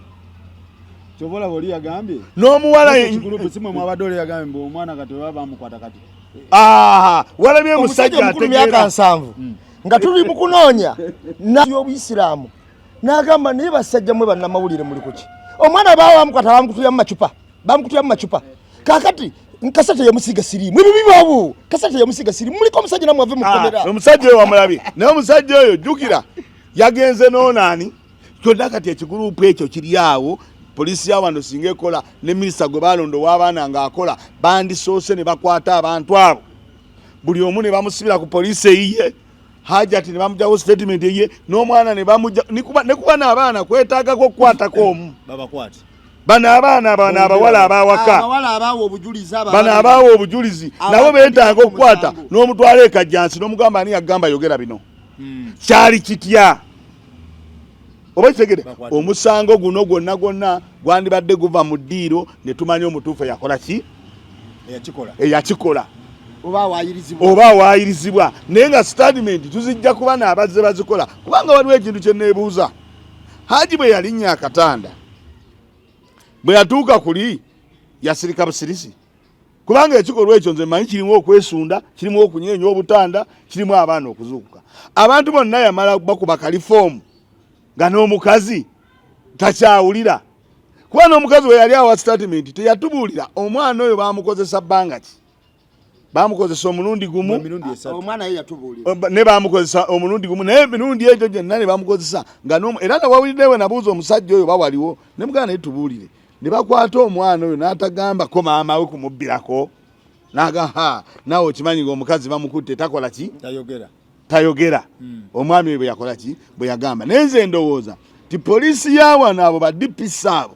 Speaker 2: Kyova olaba oli yagambye
Speaker 5: n'omuwala
Speaker 2: ekigurupu si mwe mwabadde oli yagambye mbu omwana kati baba bamukwata kati.
Speaker 5: Walabye omusajja
Speaker 1: omukulu myaka 70 nga tuli mu kunoonya y'obuyisiraamu n'agamba naye basajja mwe bannamawulire muli kuki? Omwana baba bamukwata bamukutulira mu macupa, bamukutulira mu macupa. Kaakati kasete yamusiiga siriimu, ebyo bibaawo. Kasete yamusiiga siriimu, muliko omusajja namwe ave mu kkomera.
Speaker 5: Omusajja oyo wamulabye, naye omusajja oyo jjukira yagenze n'onaani kyonna. Kati ekigurupu ekyo kiri awo, poliisi ya wano singa ekola ne minisita gwe balonda ow'abaana ng'akola, bandisoose ne bakwata abantu abo buli omu ne bamusibira ku poliisi eyiye, Hajati ne bamuggyako statement eyiye, n'omwana ne bamugja ne kuba n'abaana kwetaagako okukwatako omu.
Speaker 2: Babakwate.
Speaker 5: Bano abaana bano abawala abawaka bano abaawa obujulizi nabo beetaaga okukwata n'omutwala e Kajjansi n'omugamba ani yagamba yogera bino. Kyali kitya? Oba kitegede omusango guno gwonna gwonna gwandibadde guva mu ddiiro ne tumanya omutuufu eyakola ki eyakikola oba awaayirizibwa, naye nga statement tuzijja kuba n'abazze bazikola. Kubanga waliwo ekintu kye neebuuza, Haji bwe yalinnya akatanda Bwe yatuuka kuli yasirika busirisi, kubanga ekikolwa ekyo nze mmanyi kirimu okwesunda, kirimu okunyeenya obutanda, kirimu abaana okuzuukuka. Abantu bonna yamala bakuba kalifoomu nga n'omukazi takyawulira, kuba n'omukazi we yali awa sitatimenti teyatubuulira omwana oyo bamukozesa bbanga ki. Bamukozesa omulundi gumu, ne bamukozesa omulundi gumu, naye emirundi egyo gyonna ne bamukozesa nga era nawawulidde we nabuuza omusajja oyo bawaliwo ne muganda naye tubuulire, ne bakwata omwana oyo n'atagambako maama we kumubbirako, n'aga naawe okimanyi ng'omukazi bamukutte takola ki, tayogera. Omwami oyo bwe yakola ki, bwe yagamba. Naye nze ndowooza ti poliisi ya wano abo ba DPC abo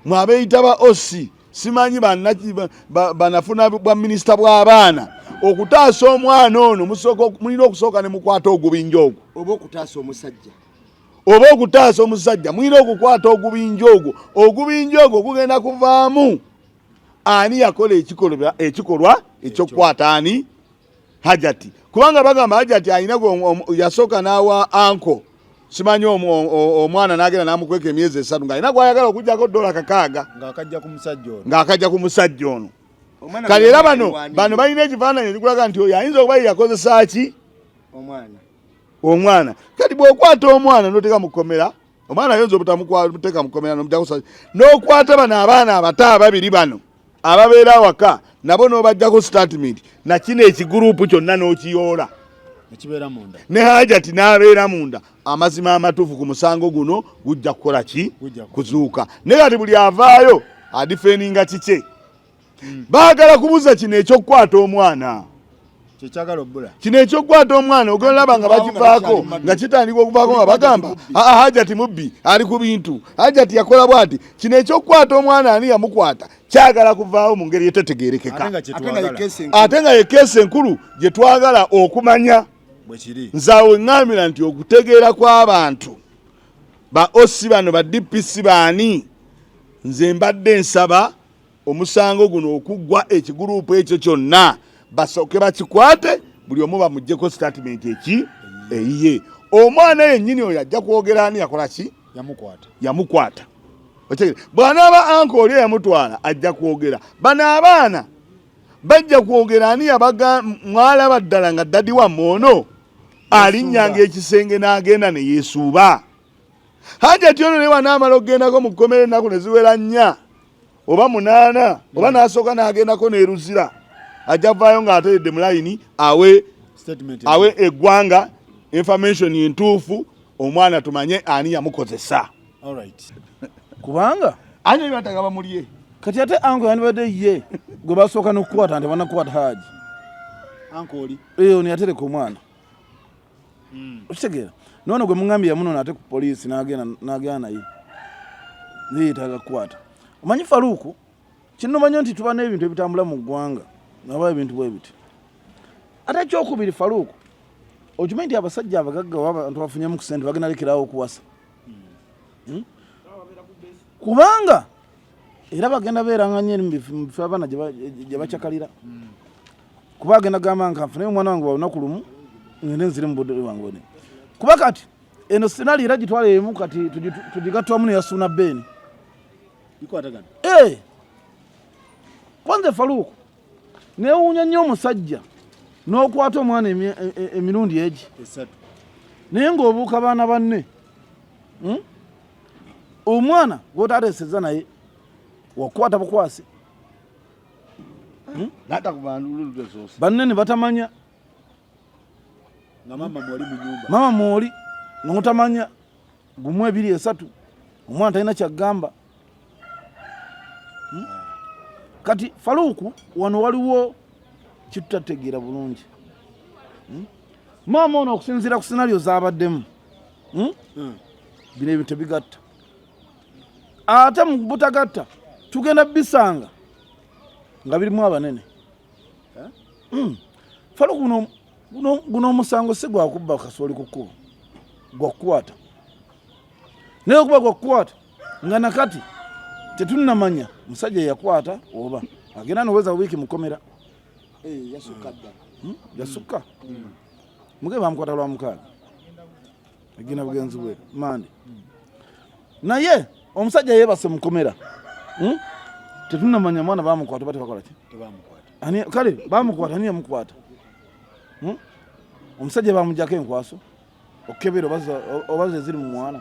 Speaker 5: mwabeeyita ba OC simanyi banafuna bwa minisita bw'abaana okutaasa omwana ono mulina okusooka ne mukwata ogubinja ogwo,
Speaker 1: oba okutaasa omusajja,
Speaker 5: oba okutaasa omusajja mulina okukwata ogubinja ogwo. Ogubinja ogwo gugenda kuvaamu ani yakola ekikolwa ekyokukwata ani Hajati, kubanga bagamba Hajati alina yasooka n'awa anko simanyi omwana n'agenda n'amukweka emyezi 3 ng'alina gw'ayagala okuggyako $6 ng'akajja ku musajja ono. Kale era bano balina ekifaananyi ekikulaga nti oyo ayinza okuba ye yakozesa ki omwana. Kati bw'okwata omwana n'oteeka mu kkomera, omwana ayinza obutamuteeka mu kkomera n'omuggyako, n'okwata bano abaana abato ababiri bano ababeera awaka nabo n'obajjako statement, na kino ekiguruupu kyonna n'okiyoola ne Hajati n'abeera munda. Amazima amatuufu ku musango guno gujja kukola ki, kuzuuka. Naye kati buli avaayo adifeninga kikye. Baagala kubuza kino ekyokukwata omwana, kino ekyokukwata omwana ogenda laba nga bakivaako nga kitandika okuvaako nga bagamba Hajati mubbi ali ku bintu, Hajati yakola bwati. Kino ekyokukwata omwana ani yamukwata kyagala kuvaawo mu ngeri etetegeerekeka, ate nga yekeesi enkulu gye twagala okumanya. Nze awo ŋŋambira nti okutegeera kw'abantu ba OC bano ba DPC baani, nze mbadde nsaba omusango guno okuggwa ekiguruupu ekyo kyonna basooke bakikwate, buli omu bamuggyeko sitatimenti eki eyiye. Omwana yennyini oyo ajja kwogera ani yakola ki, yamukwata. Bw'anaaba anko oli eyamutwala ajja kwogera, bano abaana bajja kwogera ani yabaga mwalaba ddala nga ddadi wammwe ono alinnyanga ekisenge n'agenda ne yeesuuba. Hajati ono naye wanaamala okugendako mu kkomera ennaku ne ziwera 4 oba 8 oba n'asooka n'agendako n'eruzira, ajja vaayo ng'ateredde mu layini awe eggwanga information entuufu, omwana tumanye ani yamukozesa.
Speaker 3: Kubanga
Speaker 5: ani bataga bamulye.
Speaker 3: Kati ate anko yandibadde ye gwe basooka n'okukwata nti banakukwata Haji.
Speaker 2: Anko oli
Speaker 3: ono yatereka omwana. Okitegeera? Noono gwe muŋŋambye yamunona ate ku poliisi n'agenda naye naye yeetaaga kukwata. Omanyi Faruku, kinnuma nnyo nti tuba n'ebintu ebitambula mu ggwanga naba ebintu bwe biti. Ate ekyokubiri Faruku, okimanyi nti abasajja abagagga oba abantu bafunyemu ku ssente bagenda lekerawo okuwasa. Kubanga era bagenda beeranga nnyo eri mu bifo abaana gye bacakalira. Kuba agenda gamba nka nfune omwana wange wa lunaku lumu ngende nzire mu budde bwange bone. Kuba kati eno sinali era gitwala emu kati tugigattwamu ne yasuuna Beeni.
Speaker 2: Bikwatagana.
Speaker 3: Kwanza Faruku neewuunya nnyo omusajja n'okwata omwana emirundi egi naye ng'obuuka baana banne. Omwana gw'otateesezza naye wakukwata bukwasi. Banne ne batamanya.
Speaker 2: Nga maama mwoli mu nyumba.
Speaker 3: Maama mwoli n'otamanya 1 2 3 omwana talina kyagamba. Kati Faruku wano waliwo kitutategeera bulungi. Maama ono okusinziira ku scenario z'abaddemu, bino ebintu tebigatta. Ate mu butagatta tugenda bisanga nga birimu abanene. Faruku guno omusango si gwa kubba kasooli ku kkubo, gwa kukwata. Naye okuba gwa kukwata nga nakati tetunnamanya musajja yakwata oba agenda noweza wiiki mukomera.
Speaker 1: Yasukka dda.
Speaker 3: Yasukka. Muge bamukwata lwa 6. Agenda bugenzi bwe Mande. Naye omusajja yeebase mukomera. Tetunamanya mwana bamukwata oba tebakola ki? Ani kale bamukwata, ani yamukwata? Omusajja bamujjako enkwaso okukebera obaza eziri mu mwana.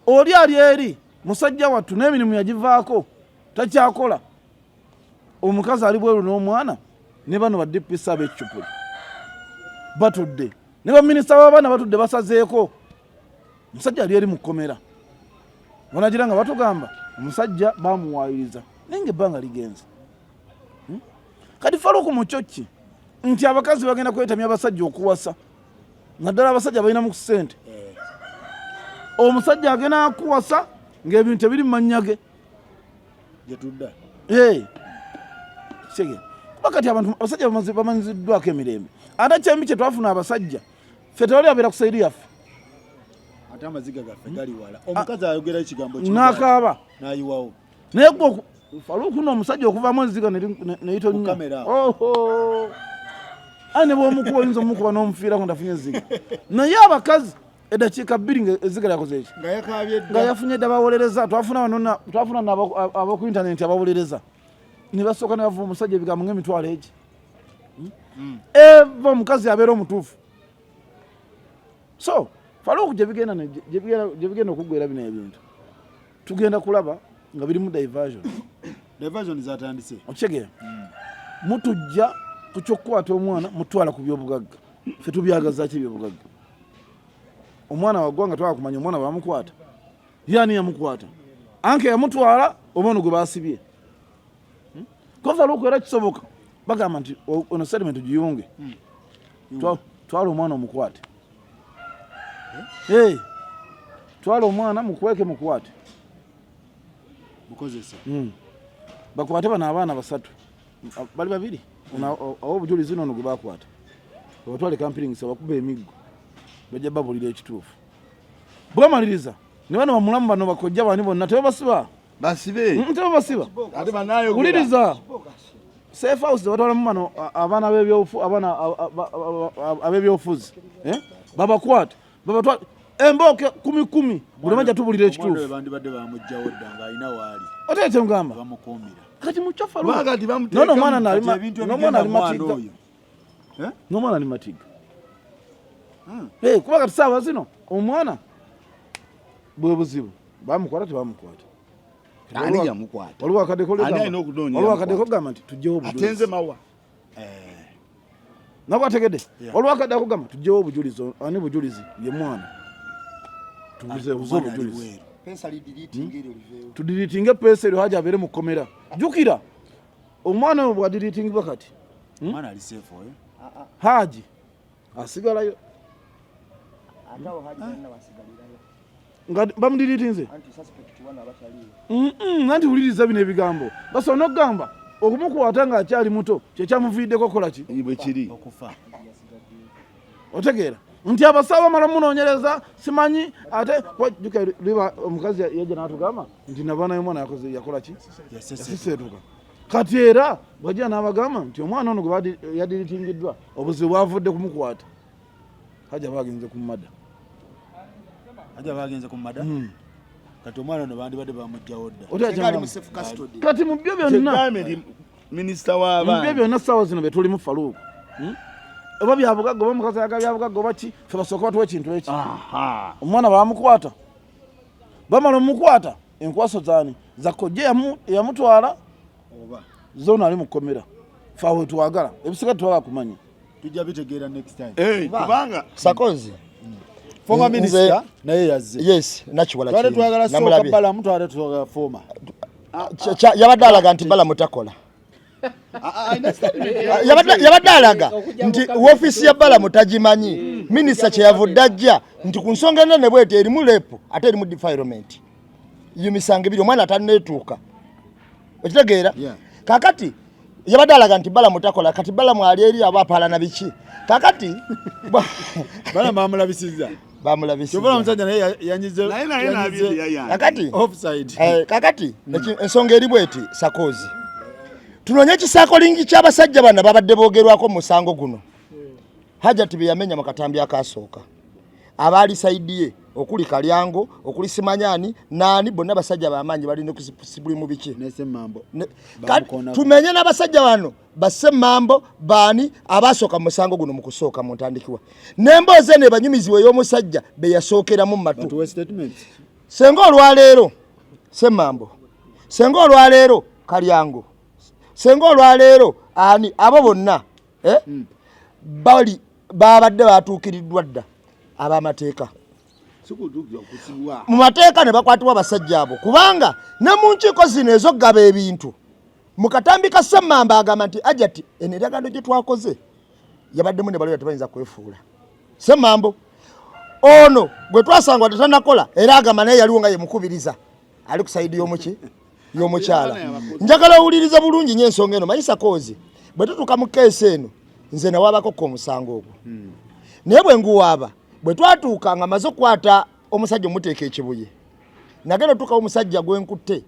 Speaker 3: Oli ali eri musajja wattu n'emirimu yagivaako, takyakola. Omukazi ali bweru n'omwana, ne bano ba DPC ab'eccupuli batudde, ne baminisita b'abaana batudde, basazeeko. Omusajja ali eri mu kkomera, bonagira nga batugamba omusajja bamuwaayiriza, naye nga ebbanga ligenze. Kati Faluku, mukyo ki nti abakazi bagenda kwetamya abasajja okuwasa, naddala abasajja balinamu ku ssente? Omusajja agenda akuwasa ng'ebintu tebiri mu mannya ge.
Speaker 2: Gyetudda.
Speaker 3: Kitegeera, kuba kati abantu abasajja bamanyiziddwako emirembe, ate kyembi kye twafuna, abasajja ffe tewali abeera ku side yaffe.
Speaker 2: Ate amaziga gaffe gali wala. Omukazi ayogera ekigambo kimu,
Speaker 3: n'akaaba,
Speaker 2: n'ayiwawo.
Speaker 3: Naye gwe Faluku n'omusajja okuvamu enziga neyitonya.
Speaker 2: Ku kamera awo.
Speaker 3: Oho, aye ne bwomukuba, oyinza omukuba n'omufiirako ndafunye ezziga, naye abakazi eddakiika 2 nga ezziga lyakoze eki?
Speaker 2: Nga yakaabye
Speaker 3: Nga
Speaker 2: dda.
Speaker 3: Yafunye dda. Bawolereza, twafuna bano, twafuna ab'oku intaneti abawolereza, ne basooka ne bavuma omusajja ebigambo ng'emitwalo egi. Eva omukazi abeera omutuufu. So Faluku, gyebigenda okuggwera bino ebintu, tugenda kulaba nga birimu diversion.
Speaker 2: Diversion zatandise.
Speaker 3: Okitegeera, mutujja ku kyokukwata omwana, mutwala ku byobugagga. Ffe tubyagaza ki ebyobugagga? Omwana wa ggwanga, twala kumanya omwana bamukwata, ye ani yamukwata, anke yamutwala oba ono gwe basibye? Ko Faluku, era kisoboka bagamba nti ono statement giyunge. Twala omwana omukwate. Hey, twala omwana mukweke, mukwate.
Speaker 2: Mukozesa.
Speaker 3: Bakwate bano abaana basatu, bali babiri. Ono awa obujulizi nono gwe bakwata, babatwale Kampiringisa, bakuba emiggo, bajja babulira ekituufu. Bwamaliriza ne bano bamulamu, bano bakojja bani bonna tebabasiba.
Speaker 5: Basibe.
Speaker 3: Tebabasiba.
Speaker 5: Ate banayogera.
Speaker 3: Wuliriza, safe house tebatwalamu bano abaana b'ebyobufu, abaana ab'ebyobufuzi, eh? Babakwate, babatwale embooke kumi kumi, buli omu ajja tubulira
Speaker 2: Omwana oyo
Speaker 3: ekituufu.
Speaker 2: bandibadde bamugjawo dda ng'alina waali
Speaker 3: Ate kyengamba,
Speaker 2: bamukuumira.
Speaker 3: Kati mukyofa
Speaker 5: Kubanga kati bamuteekamu-
Speaker 3: nono omwana
Speaker 2: Kati ebintu
Speaker 3: n'omwana
Speaker 2: ebigenda
Speaker 3: ali
Speaker 2: mu mwana
Speaker 3: matiga.
Speaker 2: oyo. Eh?
Speaker 3: N'omwana ali matiga. Eh, kuba kati saawa zino omwana bwe buzibu, bamukwata tebamukwata.
Speaker 5: Ani yamukwata?
Speaker 3: Waliwo akadde
Speaker 5: Ani alina okunoonya
Speaker 3: waliwo akadde
Speaker 5: yamukwata?
Speaker 3: kogamba nti tugyewo
Speaker 5: Ate nze
Speaker 3: obujulizi.
Speaker 5: mawa.
Speaker 3: Nako ategedde.
Speaker 2: Yeah.
Speaker 3: Waliwo akadde akogamba tugyewo obujulizi. Ani bujulizi? Ye mwana. Tubuze buze
Speaker 2: Omwana ali
Speaker 3: obujulizi.
Speaker 2: bweru.
Speaker 1: Pensa lideletinga eryo liveewo.
Speaker 3: Tudeletinge peesa eryo, haja abeere mu kkomera. Jjukira omwana oyo bwadeletingibwa kati,
Speaker 2: Omwana ali safe oyo.
Speaker 3: Haji asigalayo.
Speaker 1: Ate awo Haji talina wasigalirayo.
Speaker 3: Nga bamudeletinze.
Speaker 1: Anti suspect one abataliiwo.
Speaker 3: Anti wuliriza bino ebigambo, basobola n'okugamba okumukwata ng'akyali muto kyekyamuviiddeko kola ki?
Speaker 5: Bwe kiri.
Speaker 2: Okufa.
Speaker 3: Otegeera nti abasawo bamala munoonyereza, simanyi ate jjuka liba omukazi yajja n'atugamba nti nabaana y'omwana yakoze, yakola ki? Yasiseetuka. Kati era bwajja n'abagamba nti omwana ono gwe yadeletingiddwa, obuzibu bwavudde kumukwata, hajja bagenze ku murder.
Speaker 2: Ajja bagenze ku murder. Kati omwana ono bandibadde bamugjawo dda.
Speaker 3: Otya
Speaker 1: Singa ali
Speaker 3: kyengamba?
Speaker 1: mu safe custody.
Speaker 3: Kati mu byo byonna,
Speaker 5: Kyegambe nti minisita
Speaker 3: mu byo
Speaker 5: w'abaana
Speaker 3: byonna, saawa zino betulimu, Faluuku, Oba byabugagga, oba omukazi ayagala byabugagga oba ki, fe basooka batuwa ekintu eki. Omwana bamukwata, bamala omukwata, enkwaso zaani? Za kojja eyamutwala.
Speaker 2: Oba
Speaker 3: Zona ali mu kkomera. Faawe twagala ebisiga, twagala kumanya.
Speaker 2: Tujja bitegeera next time.
Speaker 5: Eh, kubanga
Speaker 1: Sakozi.
Speaker 2: Former minister naye yazze.
Speaker 1: Yes, nakiwala.
Speaker 2: Twale
Speaker 1: Kiri.
Speaker 2: twagala sooka
Speaker 1: Namulabye.
Speaker 2: Balamu, twale twagala former.
Speaker 1: Yabadde alaga nti Balamu takola. Yabadde alaga nti woofiisi ya Balamu tagimanyi. Minisita kyeyavudde ajja nti ku nsonga enene bweti erimu rape ate erimu defilement, misango ebiri, omwana tanneetuuka. Okitegeera?
Speaker 2: Yeah.
Speaker 1: Kakati yabadde alaga nti Balamu takola. Kati Balamu ali eri aba apaalana biki kakati?
Speaker 2: Balamu bamulabisizza.
Speaker 1: Bamulabisiza.
Speaker 2: Kyobola omusajja naye yanyize.
Speaker 5: Naye nabye yayanja.
Speaker 1: Kakati
Speaker 2: Offside.
Speaker 1: Eh, kakati ensonga eri bweti, Sakozi, tunoonye ekisaakolingi ky'abasajja bano babadde boogerwako mu musango guno. Hajati bye yamenya mu katambi akasooka, abaali side ye. Okuli Kalyango, okuli Simanyani naani, bonna basajja bamaanyi balina kusibuli mu biki. Tumenye n'abasajja bano bassemmambo baani abaasooka mu musango guno mu kusooka mu ntandikibwa n'emboozi eno ebanyumizibwa ey'omusajja be yasookeramu mu matu. Senga olwaleero Semmambo, senga olwaleero Kalyango, senga olwaleero ani, abo bonna eh? Bali babadde batuukiriddwa dda ab'amateeka mu mateeka ne bakwatibwa abasajja abo, kubanga ne mu nkiiko zino ez'okugaba ebintu mu katambi ka Semmamba agamba nti Ajati eno endagaano gye twakoze yabaddemu ne baloya tebayinza kwefuula. Semmambo ono gwe twasanga tetanakola era agamba naye yaliwo nga yemukubiriza ali ku sayidi y'omuki y'omukyala. Njagala owuliriza bulungi nnyo ensonga eno mayisa koozi bwe tutuuka mu keesi eno nze nawaabako ko omusango ogwo naye bwe nguwaaba bwe twatuuka nga maze okukwata omusajja omuteeka ekibuye nagenda otuukawo omusajja gwe nkutte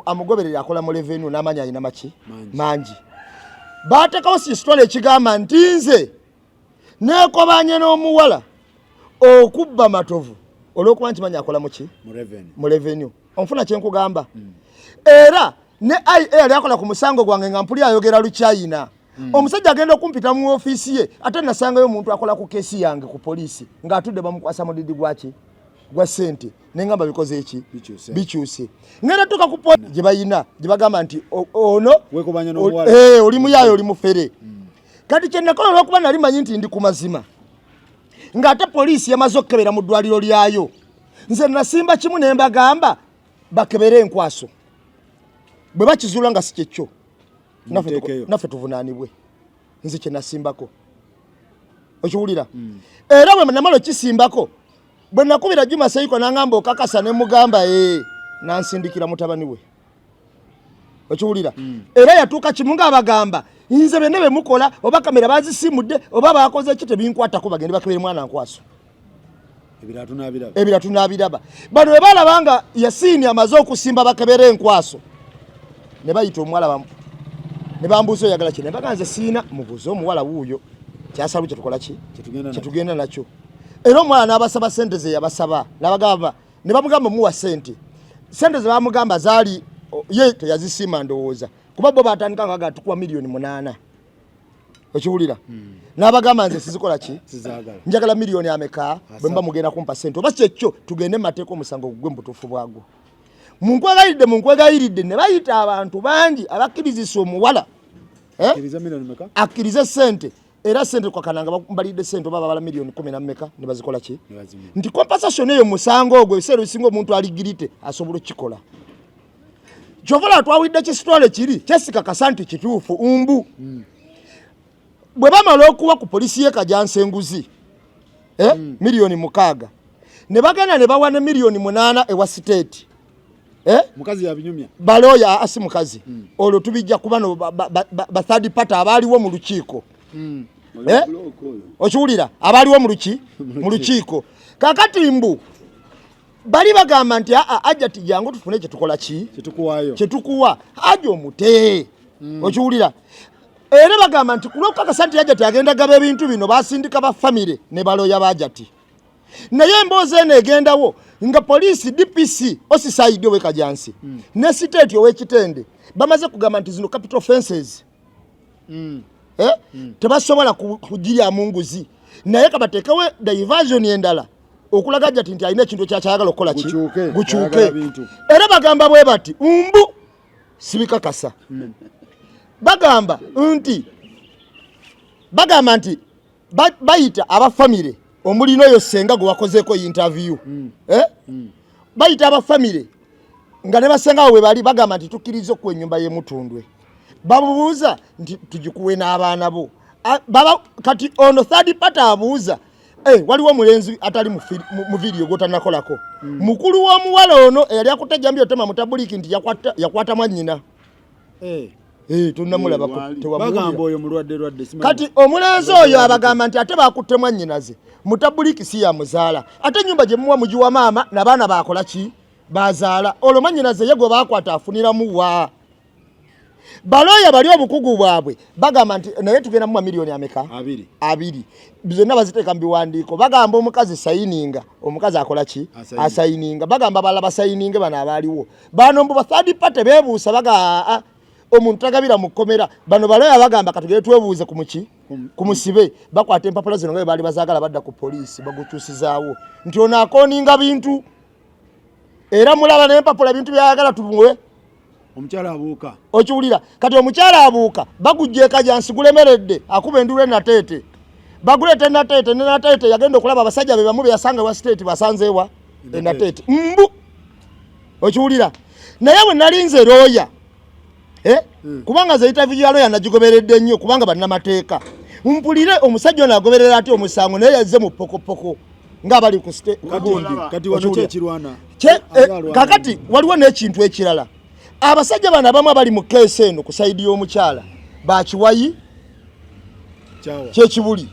Speaker 1: amugoberera akola mu revenue n'amaanyi alina maki mangi baateekawo sisitole ekigamba nti nze neekobanye n'omuwala okubba Matovu olw'okuba nkimanyi akola muki mu revenue. Onfuna kye nkugamba? Era ne IA yali akola ku musango gwange nga mpuli ayogera Luchina. Omusajja agenda okumpita mu ofiisi ye ate nasangayo omuntu akola ku keesi yange ku poliisi ng'atudde bamukwasa mudidi gwaki gwa ssente nengamba bikoze eki bikyuse ngenda tuuka ku gye bayina gye bagamba nti ono oli muyaayo oli mufere. Kati kye nakola olw'okuba nali manyi nti ndi ku mazima ng'ate poliisi yamaze okukebera mu ddwaliro lyayo, nze nasimba kimu ne mbagamba bakebere enkwaso bwe bakizuula nga si kyekyo naffe tuvunaanibwe. Nze kye nasimbako okiwulira? Era bwe namala okisimbako bwe nakubira Juma Seiko n'angamba okakasa ne mugamba ee, nansindikira mutabani we okiwulira? Era yatuuka kimu ng'abagamba nze byonna bye mukola oba kamera bazisimudde oba bakoze ki tebinkwatako, bagende bakebere mwana nkwaso ebira tunaabiraba. Bano bwe balaba nga Yasiini amaze okusimba bakebere enkwaso ne bayita omuwala ne bambuuza oyagala ki, ne baga nze siina, mubuuze omuwala wuuyo kyasalu kyetukola ki kyetugenda nakyo. Era omuwala n'abasaba sente ze yabasaba n'abagamba ne bamugamba muwa sente, sente ze bamugamba zaali ye teyazisiima ndowooza kuba bo batandika nga tukuwa 8,000,000 okiwulira? N'abagamba nze sizikola ki njagala miliyoni ameka bwe mba mugenda kumpa sente oba kyekyo tugende mu mateeka omusango gugwe mu butuufu bwagwo. Munkwegayiridde ne bayita abantu bangi abakkirizisa omuwala akkirize sente era sente kwakananga mbalidde sente oba babala 14,000,000 ne bazikola ki nti compensation eyo musango ogwo ebiseera ebisinga omuntu aligirite asobola okukikola. Kyova twawulidde kisitole kiri kyesikakasa nti kituufu mbu bwe bamala okuwa ku polisi y'e Kajansi enguzi 6,000,000 ne bagenda ne bawa ne 8,000,000 ewa siteeti.
Speaker 2: Mukazi yabinyumya
Speaker 1: baloya asi mukazi olwo tubijja kuba no ba third party abaaliwo mu lukiiko. Okiwulira? Abaaliwo mu lukiiko kakati mbu bali bagamba nti aa Ajati jangu tufune kyetukola ki kyetukuwa aja omute. Okiwulira? Era bagamba nti kulwokukakasa nti Ajati agenda gaba ebintu bino basindika ba famire ne baloya ba Ajati. Naye emboozi eno egendawo nga poliisi DPC OCCID ow'e Kajansi ne siteeti ow'Ekitende bamaze kugamba nti zino capital offenses tebasobola kugiryamu nguzi, naye kabateekewo diversion endala okulaga Ajati nti alina ekintu ekyakyayagala okukola ki gukyuke. Era bagamba bwe bati mbu sibikakasa bagamba nti bayita abafamire omulina oyo senga gwe wakozeeko interview bayita abafamire nga ne basenga we bali bagamba nti tukkiriza okuwa ennyumba y'emutundwe, bamubuuza nti tugikuwe n'abaana bo. Kati ono third party abuuza waliwo omulenzi atali mu video gw'otannakolako mukulu w'omuwala ono eyali akutte ejjambiya otema mutabuliki nti yakwata mwannyina. Tonnamulabako. Kati omulenzi oyo abagamba nti ate bakutte mwannyinaze mutabuliki si yamuzaala, ate ennyumba gye muwa mugiwa maama n'abaana baakola ki bazaala, olwo mwannyinaze ye gwe baakwata afuniramu wa? Balooya bali obukugu bwabwe bagamba nti naye tugenda muwa miliyoni ameka? Abiri. Zonna baziteeka mu biwandiiko. Bagamba omukazi sayininga, omukazi akola ki? Asayininga. Bagamba abalala basayininge bano abaaliwo. Bano mbu ba third party beebuusa baga omuntu tagabira mu kkomera. Bano balooya bagamba katugende twebuuze ku muki? Ku musibe. Bakwata empapula zino nga bwe baali bazaagala badda ku poliisi bagukyusizaawo nti ono akooninga bintu. Era mulaba n'empapula ebintu byayagala tumuwe.
Speaker 2: Omukyala abuuka.
Speaker 1: Okiwulira? Kati omukyala abuuka bagujja ekajansi gulemeredde akuba endulu enateete. Baguleeta enateete ne nateete yagenda okulaba abasajja be bamu be yasanga ewa state basanze ewa enateete. Mbu. Okiwulira? Naye bwe nalinze looya. Kubanga nze interview ya looya nagigoberedde nnyo kubanga bannamateeka. Mpulire omusajja ono agoberera atya omusango naye yazze mu pokopoko. Ng'abali ku
Speaker 2: kati wano kyekirwana.
Speaker 1: Kakati waliwo n'ekintu ekirala. Abasajja bano abamu abali mu keesi eno ku sayidi y'omukyala bakiwayi kyekibuli.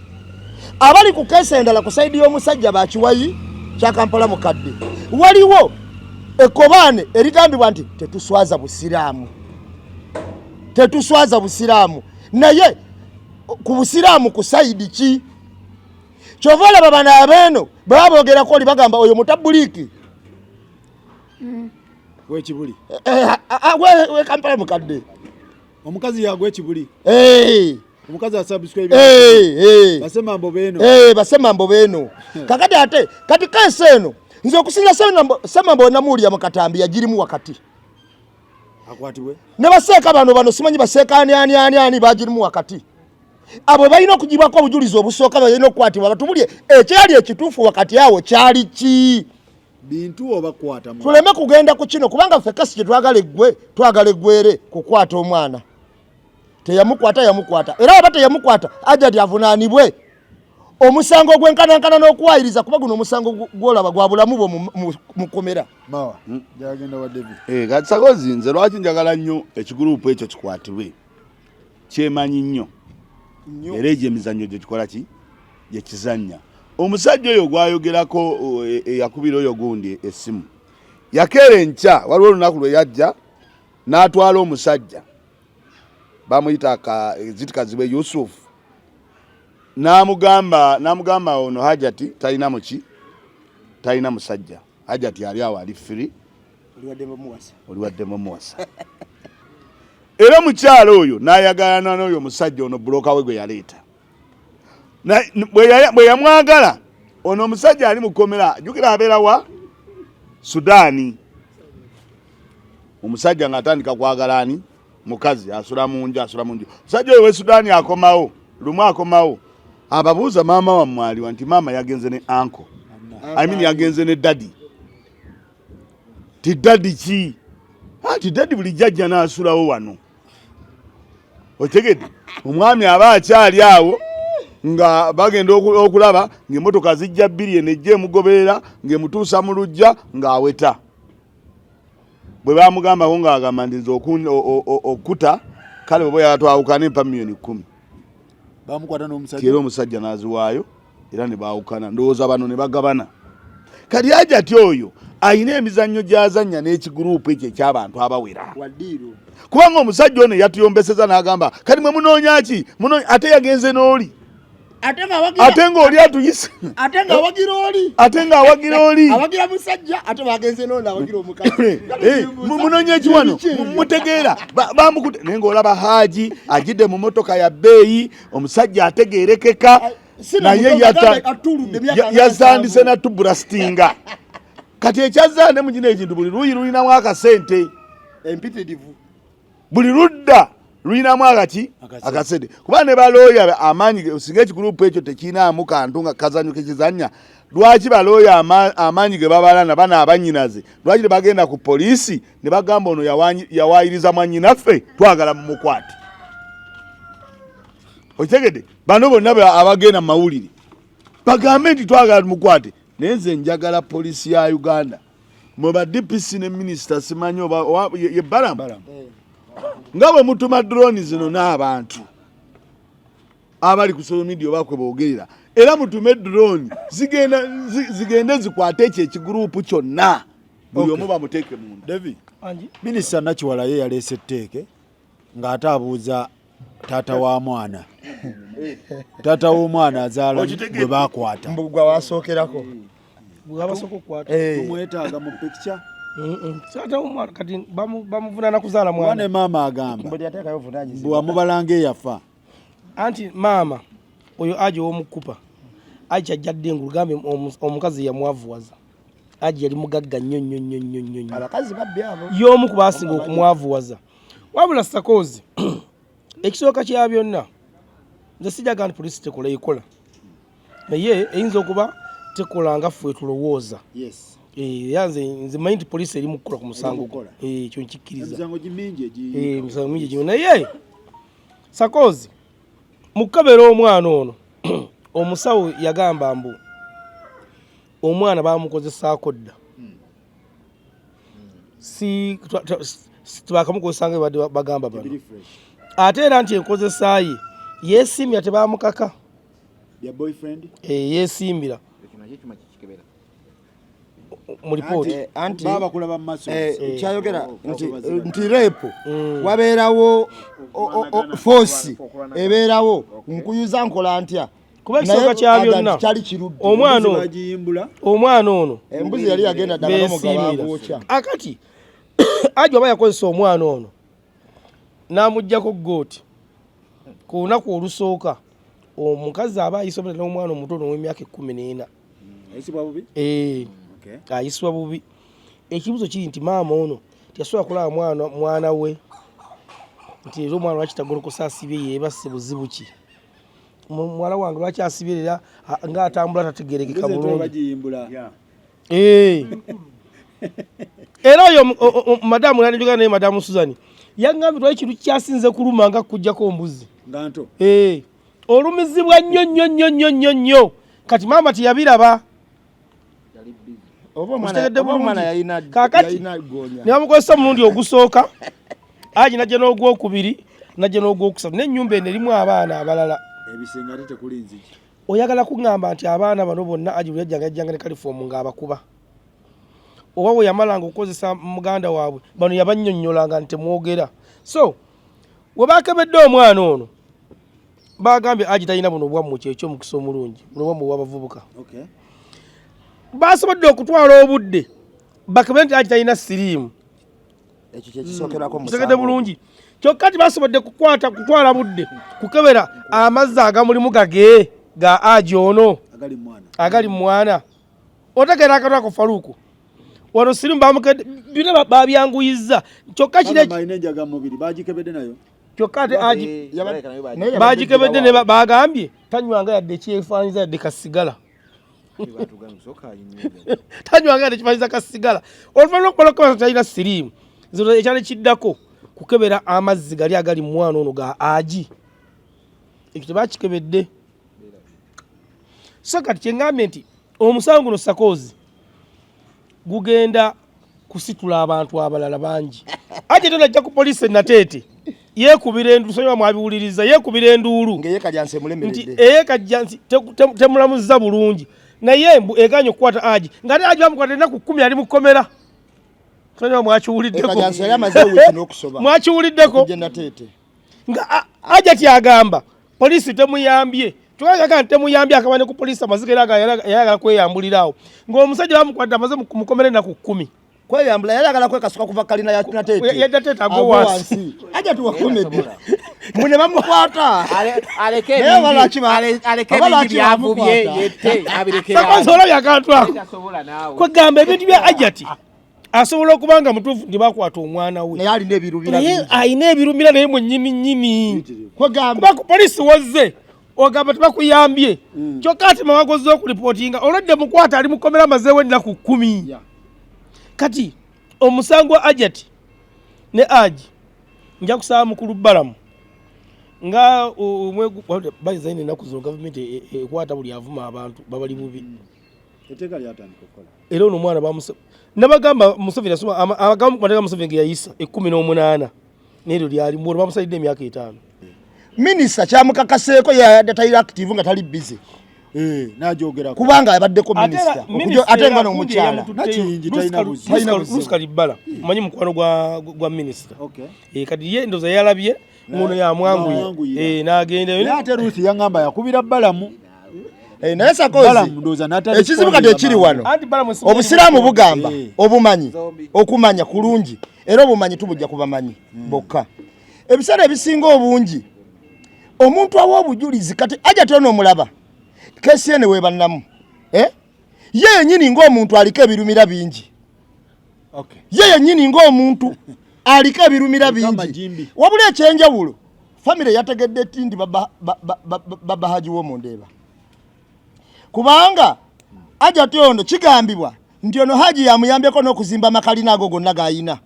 Speaker 1: Abali ku keesi endala ku sayidi y'omusajja bakiwayi kya Kampala mukadde. Waliwo ekkobaane erigambibwa nti tetuswaza Busiraamu. Tetuswaza Busiraamu. Naye ku Busiraamu ku sayidi ki? Kyova olaba bano abeeno bwe baba boogerako oli bagamba oyo mutabuliiki.
Speaker 2: Wekibuli.
Speaker 1: We Kampala mukadde.
Speaker 2: Omukazi yagwa ekibuli. Omukazi asubscribe. Basemambo beeno.
Speaker 1: Basemambo beeno. Kakati ate kati keesi eno nze okusinza Semambo namuwulira mu katambi yagirimu wakati.
Speaker 2: Akwatibwe.
Speaker 1: Ne baseeka bano simanyi baseeka ani ani ani ani bagirimu wakati. Abo balina okugibwako obujulizi obusooka balina okukwatibwa batubulye ekyali ekituufu wakati awo kyali ki?
Speaker 2: Bintu oba kwata mu.
Speaker 1: Tuleme kugenda ku kino kubanga ffe kasi kye twagala eggwe, twagala eggwere kukwata omwana. Teyamukwata yamukwata. Era aba teyamukwata Hajati avunaanibwe omusango ogwenkanankana n'okuwaayiriza kuba guno omusango gw'olaba gwa bulamu bwo mu kkomera.
Speaker 2: Mawa, gyagenda wa David.
Speaker 5: Kati Sagozi nze lwaki njagala nnyo ekiguruupu ekyo kikwatibwe? Kyemanyi nnyo. Era egyo emizannyo gye kikola ki? Gye kizannya. Omusajja oyo gwayogerako eyakubira oyo gundi essimu. Yakeera enkya waliwo olunaku lwe yajja n'atwala omusajja bamuyita Zitikazibwe Yusuf n'amugamba ono Hajati talina muki? Talina musajja. Hajati ali awo ali free. Oliwadde mumuwasa. Era mukyala oyo n'ayagalana n'oyo omusajja ono buloka we gwe yaleeta. Bwe yamwagala ono omusajja ali mu kkomera, jjukira abeera wa Sudaani. Omusajja ng'atandika kwagala ani? Mukazi asula mu nju, asula mu nju. Omusajja oyo w'e Sudaani akomawo, lumu akomawo ababuuza maama wammwe aliwa nti maama yagenze ne uncle. I mean yagenze ne daddy. Ti daddy ki? Ati daddy bulijjo ajja n'asulawo wano. Otegedde? Omwami aba akyali awo nga bagenda okulaba ng'emmotoka zijja bbiri eno ejja emugoberera ng'emutuusa mu luggya ng'aweta. Bwe baamugambako ng'agamba nti nze okuta kale bwe yatwawukana empa miliyoni 10.
Speaker 2: Bamukwata n'omusajja.
Speaker 5: Era omusajja n'aziwaayo era ne baawukana. Ndowooza bano ne bagabana. Kati Hajati oyo alina emizannyo gy'azannya n'ekiguruupu ekyo eky'abantu abawera. Kubanga omusajja ono yatuyombeseza n'agamba kati mwe munoonya ki? Ate yagenze n'oli. Ate ng'oli atuyise.
Speaker 1: Ate ng'awagira oli.
Speaker 5: Ate ng'awagira oli.
Speaker 1: Awagira musajja ate bagenze n'ono awagira omukazi.
Speaker 5: Munoonya ki wano? Mutegeera. Bamukute naye ng'olaba Haji ajjidde mu mmotoka ya bbeeyi, omusajja ategeerekeka. Naye yazandise na tuburasitinga. Kati ekyazza ne mu kino ekintu buli luuyi lulinamu akasente.
Speaker 1: Empitirivu.
Speaker 5: Buli ludda lulinamu akaki? Akasente. Kuba ne balooya amaanyi singa ekiguruupu ekyo tekirinaamu kantu nga kazannyo ke kizannya, lwaki balooya amaanyi ge babalana bano abannyinaze, lwaki tebagenda ku poliisi ne bagamba ono yawaayiriza mwannyinaffe twagala mumukwate? Okitegedde? Bano bonna abagenda mu mawulire bagambe nti twagala tumukwate. Naye nze njagala poliisi ya Uganda mwe ba DPC ne minisita simanyi oba ye Balamu nga bwe mutuma drone zino n'abantu abali ku social media oba kwe boogerera, era mutume drone zigende zikwate ekyo ekiguruupu kyonna buli omu bamuteeke munda.
Speaker 2: David, Minisita Nakiwala ye yaleese etteeke Ng'ate abuuza taata wa mwana, taata w'omwana azaala gwe bakwata.
Speaker 1: Mbu gwe wasookerako.
Speaker 4: Gwe abasooka okukwata.
Speaker 2: Tumwetaaga mu picture.
Speaker 4: Taata w'omwana kati bamuvunaana kuzaala
Speaker 2: Kuba
Speaker 4: mwana.
Speaker 2: ne maama agamba
Speaker 1: Mbuli yateekayo obuvunaanyizibwa.
Speaker 2: mbu wamubalanga eyafa.
Speaker 4: Anti maama oyo aje ow'omukupa aje ajjadde engulu gambe omukazi yamwavuwaza. Aje yali mugagga nnyo nnyo nnyo nnyo nnyo nnyo.
Speaker 1: Abakazi babbi abo.
Speaker 4: Y'omu ku baasinga okumwavuwaza. Wabula Sakozi ekisooka kya byonna nze sijjaga nti poliisi tekola, ekola, naye eyinza okuba tekola nga ffe tulowooza. Era nze mmanyi nti poliisi eri mu kukola ku musango gwo. Ekyo nkikkiriza.
Speaker 2: Emisango mingi egiyiika.
Speaker 4: Emisango mingi egiyiika. Naye Sakozi mu kukebera omwana ono omusawo yagamba mbu omwana bamukozesaako dda. Si tebakamukozesa nga badde bagamba bano.
Speaker 2: Tebiri fresh.
Speaker 4: Ate era nti enkozesa ye yeesiimira tebamukaka.
Speaker 2: Bya boyfriend?
Speaker 4: Yeesiimira.
Speaker 6: Ekyo nakyo ekyuma kikikebera.
Speaker 4: Mu lipooti.
Speaker 1: Anti
Speaker 2: baba bakulaba mu maaso.
Speaker 1: Kyayogera nti rape wabeerawo force ebeerawo nkuyuza nkola ntya.
Speaker 4: Kuba ekisooka
Speaker 1: Naye
Speaker 4: kya
Speaker 1: aga
Speaker 4: byonna,
Speaker 1: nti kyali kirudde.
Speaker 2: Embuzi bagiyimbula.
Speaker 4: Omwana ono
Speaker 1: Embuzi yali yagenda ddala n'omugabo
Speaker 4: beesiimira.
Speaker 1: agwokya.
Speaker 4: Akati Haji aba yakozesa omwana ono n'amuggyako ggooti ku lunaku olusooka, omukazi aba ayisibwa bubi n'omwana omuto ow'emyaka 14.
Speaker 2: Ayisibwa bubi?
Speaker 4: Ayisibwa bubi. Ekibuuzo kiri nti maama ono teyasobola kulaba mwana we nti era omwana lwaki tagolokosa asibye yeebase buzibu ki? Muwala wange lwaki asibye era ng'atambula tategeerekeka
Speaker 2: Embuzi ento
Speaker 4: bulungi.
Speaker 2: bagiyimbula.
Speaker 4: Era oyo madamu nandijogera naye, madamu Susan yaŋŋambye twali kintu kyasinze kuluma nga kuggyako mbuzi.
Speaker 2: Nga nto.
Speaker 4: Olumizibwa nnyo nnyo nnyo nnyo nnyo nnyo. Kati maama teyabiraba.
Speaker 1: Oba
Speaker 4: Okitegedde
Speaker 1: omwana
Speaker 4: bulungi. Kaakati,
Speaker 1: yalina goonya.
Speaker 4: ne bamukozesa omulundi ogusooka, Haji najja n'ogwokubiri, najja n'ogwokusatu. N'ennyumba eno erimu abaana abalala.
Speaker 2: Ebisinga ate tekuli nzigi.
Speaker 4: Oyagala kuŋŋamba nti abaana bano bonna Haji bwe yajjanga, yajjanga ne kalifoomu ng'abakuba. Oba bwe yamalanga okukozesa muganda waabwe, bano yabannyonnyolanga nti temwogera. So, we baakebedde omwana ono, bagambye Haji talina buno bwammwe, kyekyo omukisa omulungi, buno bwammwe obw'abavubuka. Basobodde okutwala obudde bakebere nti Haji talina siriimu.
Speaker 1: Ekyo kye kisookerako mu
Speaker 4: Kitegedde
Speaker 1: musango.
Speaker 4: bulungi. Kyokka tebasobodde kutwala budde kukebera amazzi agamulimu gage ga Haji ono.
Speaker 2: Agali mu mwana.
Speaker 4: Agali mu mwana. Otegeera akantu ako Faruku. Wano siriimu bamukedde, byonna babyanguyizza. Kyokka kino
Speaker 2: Bagamba alina enjaga mu mubiri, bagikebedde nayo.
Speaker 4: Kyokka ate Haji
Speaker 6: Balabika nayo
Speaker 1: Naye yabadde
Speaker 4: bagikebedde ne
Speaker 1: wa-
Speaker 4: bagambye tanywanga yadde ekyefaanyiza yadde kasigala. Tanywanga yadde ekifaanyiza kasigala. Oluvannyuma lw'okumala okukebera talina siriimu. Nze ekyali kiddako kukebera amazzi gali agali mu mwana ono ga Haji. Ekyo tebakikebedde. So kati kye ngambye nti omusango guno Sakozi gugenda kusitula abantu abalala bangi. Haji ate najja ku poliisi e Nateete yeekubira enduulu, sonyiwa mwabiwuliriza, yeekubira enduulu.
Speaker 1: Ng'eye Kajjansi emulemeredde.
Speaker 4: Nti eye Kajjansi temulamuzza bulungi. Naye mbu egaanye okukwata Haji. Ng'ate Haji bamukwata ennaku 10 ali mu kkomera. Sonyiwa mwakiwuliddeko.
Speaker 1: Eka Kajjansi yali amaze wiiki n'okusoba.
Speaker 4: Mwakiwuliddeko.
Speaker 1: Okujja Nateete.
Speaker 4: Nga Haji ati agamba poliisi temuyambye. Kyokka nti temuyambye akaba ne ku poliisi amaziga era yayagala kweyambulirawo. Ng'omusajja bamukwata amaze mu kkomera ennaku 10.
Speaker 1: Kweyambula yali ayagala kwekasuka kuva kalina ya Nateete.
Speaker 4: Ya Nateete agwe
Speaker 1: Agwe
Speaker 4: wansi.
Speaker 1: wansi. Haji ati wakomedde. Mbu ne bamukwata.
Speaker 6: Aleke
Speaker 1: Naye
Speaker 6: ebingi,
Speaker 1: oba lwaki
Speaker 6: aleke
Speaker 1: oba
Speaker 6: ebingi
Speaker 1: lwaki
Speaker 6: byavubye,
Speaker 1: bamukwata?
Speaker 6: yette, abirekere
Speaker 4: Sakozi
Speaker 6: awo.
Speaker 4: olabye akantu ako.
Speaker 6: Tasobola naawe.
Speaker 4: Kwegamba ebintu bya Hajati asobola okuba nga mutuufu nti bakwata omwana we.
Speaker 1: Naye alina ebirumira
Speaker 4: Naye
Speaker 1: bingi.
Speaker 4: alina ebirumira naye mwennyini nnyini.
Speaker 1: Kwegamba.
Speaker 4: Kuba ku poliisi wozze ogamba tebakuyambye. Kyokka ate mawago z'okulipootinga olwedde mukwata ali mu kkomera amazeewo ennaku 10. Kati omusango gwa Hajati ne Haji nja kusaba mukulu Balamu nga bayinza ino ennaku zino gavumenti ekwata buli avuma abantu babali bubi.
Speaker 2: Etteeka lyatandika okukola.
Speaker 4: Era ono omwana nabagamba Museveni yasoma agamu ku mateeka Museveni ge yayisa 18 n'eryo lyali mu bamusalidde emyaka 5.
Speaker 1: Minisita kyamukakaseeko yadde tali active nga tali busy.
Speaker 2: Eh, n'agyogerako
Speaker 1: Kubanga abaddeko
Speaker 4: Ate era
Speaker 1: minisita.
Speaker 4: minisita
Speaker 1: Ate nga
Speaker 4: era
Speaker 1: n'omukyala.
Speaker 4: gundi
Speaker 2: Nakiyingi
Speaker 4: eyamututteyo,
Speaker 2: talina buzibu.
Speaker 1: Talina buzibu.
Speaker 4: Lusi Kalibbala omanyi mukwano gwa minisita.
Speaker 2: Okay.
Speaker 4: Eh, kati ye ndowooza yalabye ngono yamwanguye
Speaker 2: Yamwanguyira.
Speaker 4: Eh, n'agenda
Speaker 2: Naye ate Ruth yaŋŋamba yakubira Balamu.
Speaker 1: Eh, naye Sakozi
Speaker 2: Balamu ndowooza n'atali
Speaker 1: ekizibu kati ekiri wano
Speaker 4: Anti Balamu si-
Speaker 1: obusiraamu bugamba
Speaker 2: Eh.
Speaker 1: obumanyi okumanya kulungi era obumanyi tubujja ku bamanyi bokka. Ebiseera ebisinga obungi omuntu awa obujulizi kati ajja tona omulaba kesi ene webannamu eh? Ye yennyini ng'omuntu aliko ebirumira bingi.
Speaker 2: Okay.
Speaker 1: Ye yennyini ng'omuntu aliko ebirumira
Speaker 2: Aliko
Speaker 1: bingi.
Speaker 2: amagimbi.
Speaker 1: Wabula ekyenjawulo famire yategedde ti nti baba Haji w'omundeeba, kubanga Hajati ono kigambibwa nti ono Haji yamuyambyeko n'okuzimba amakalina ago gonna g'ayina.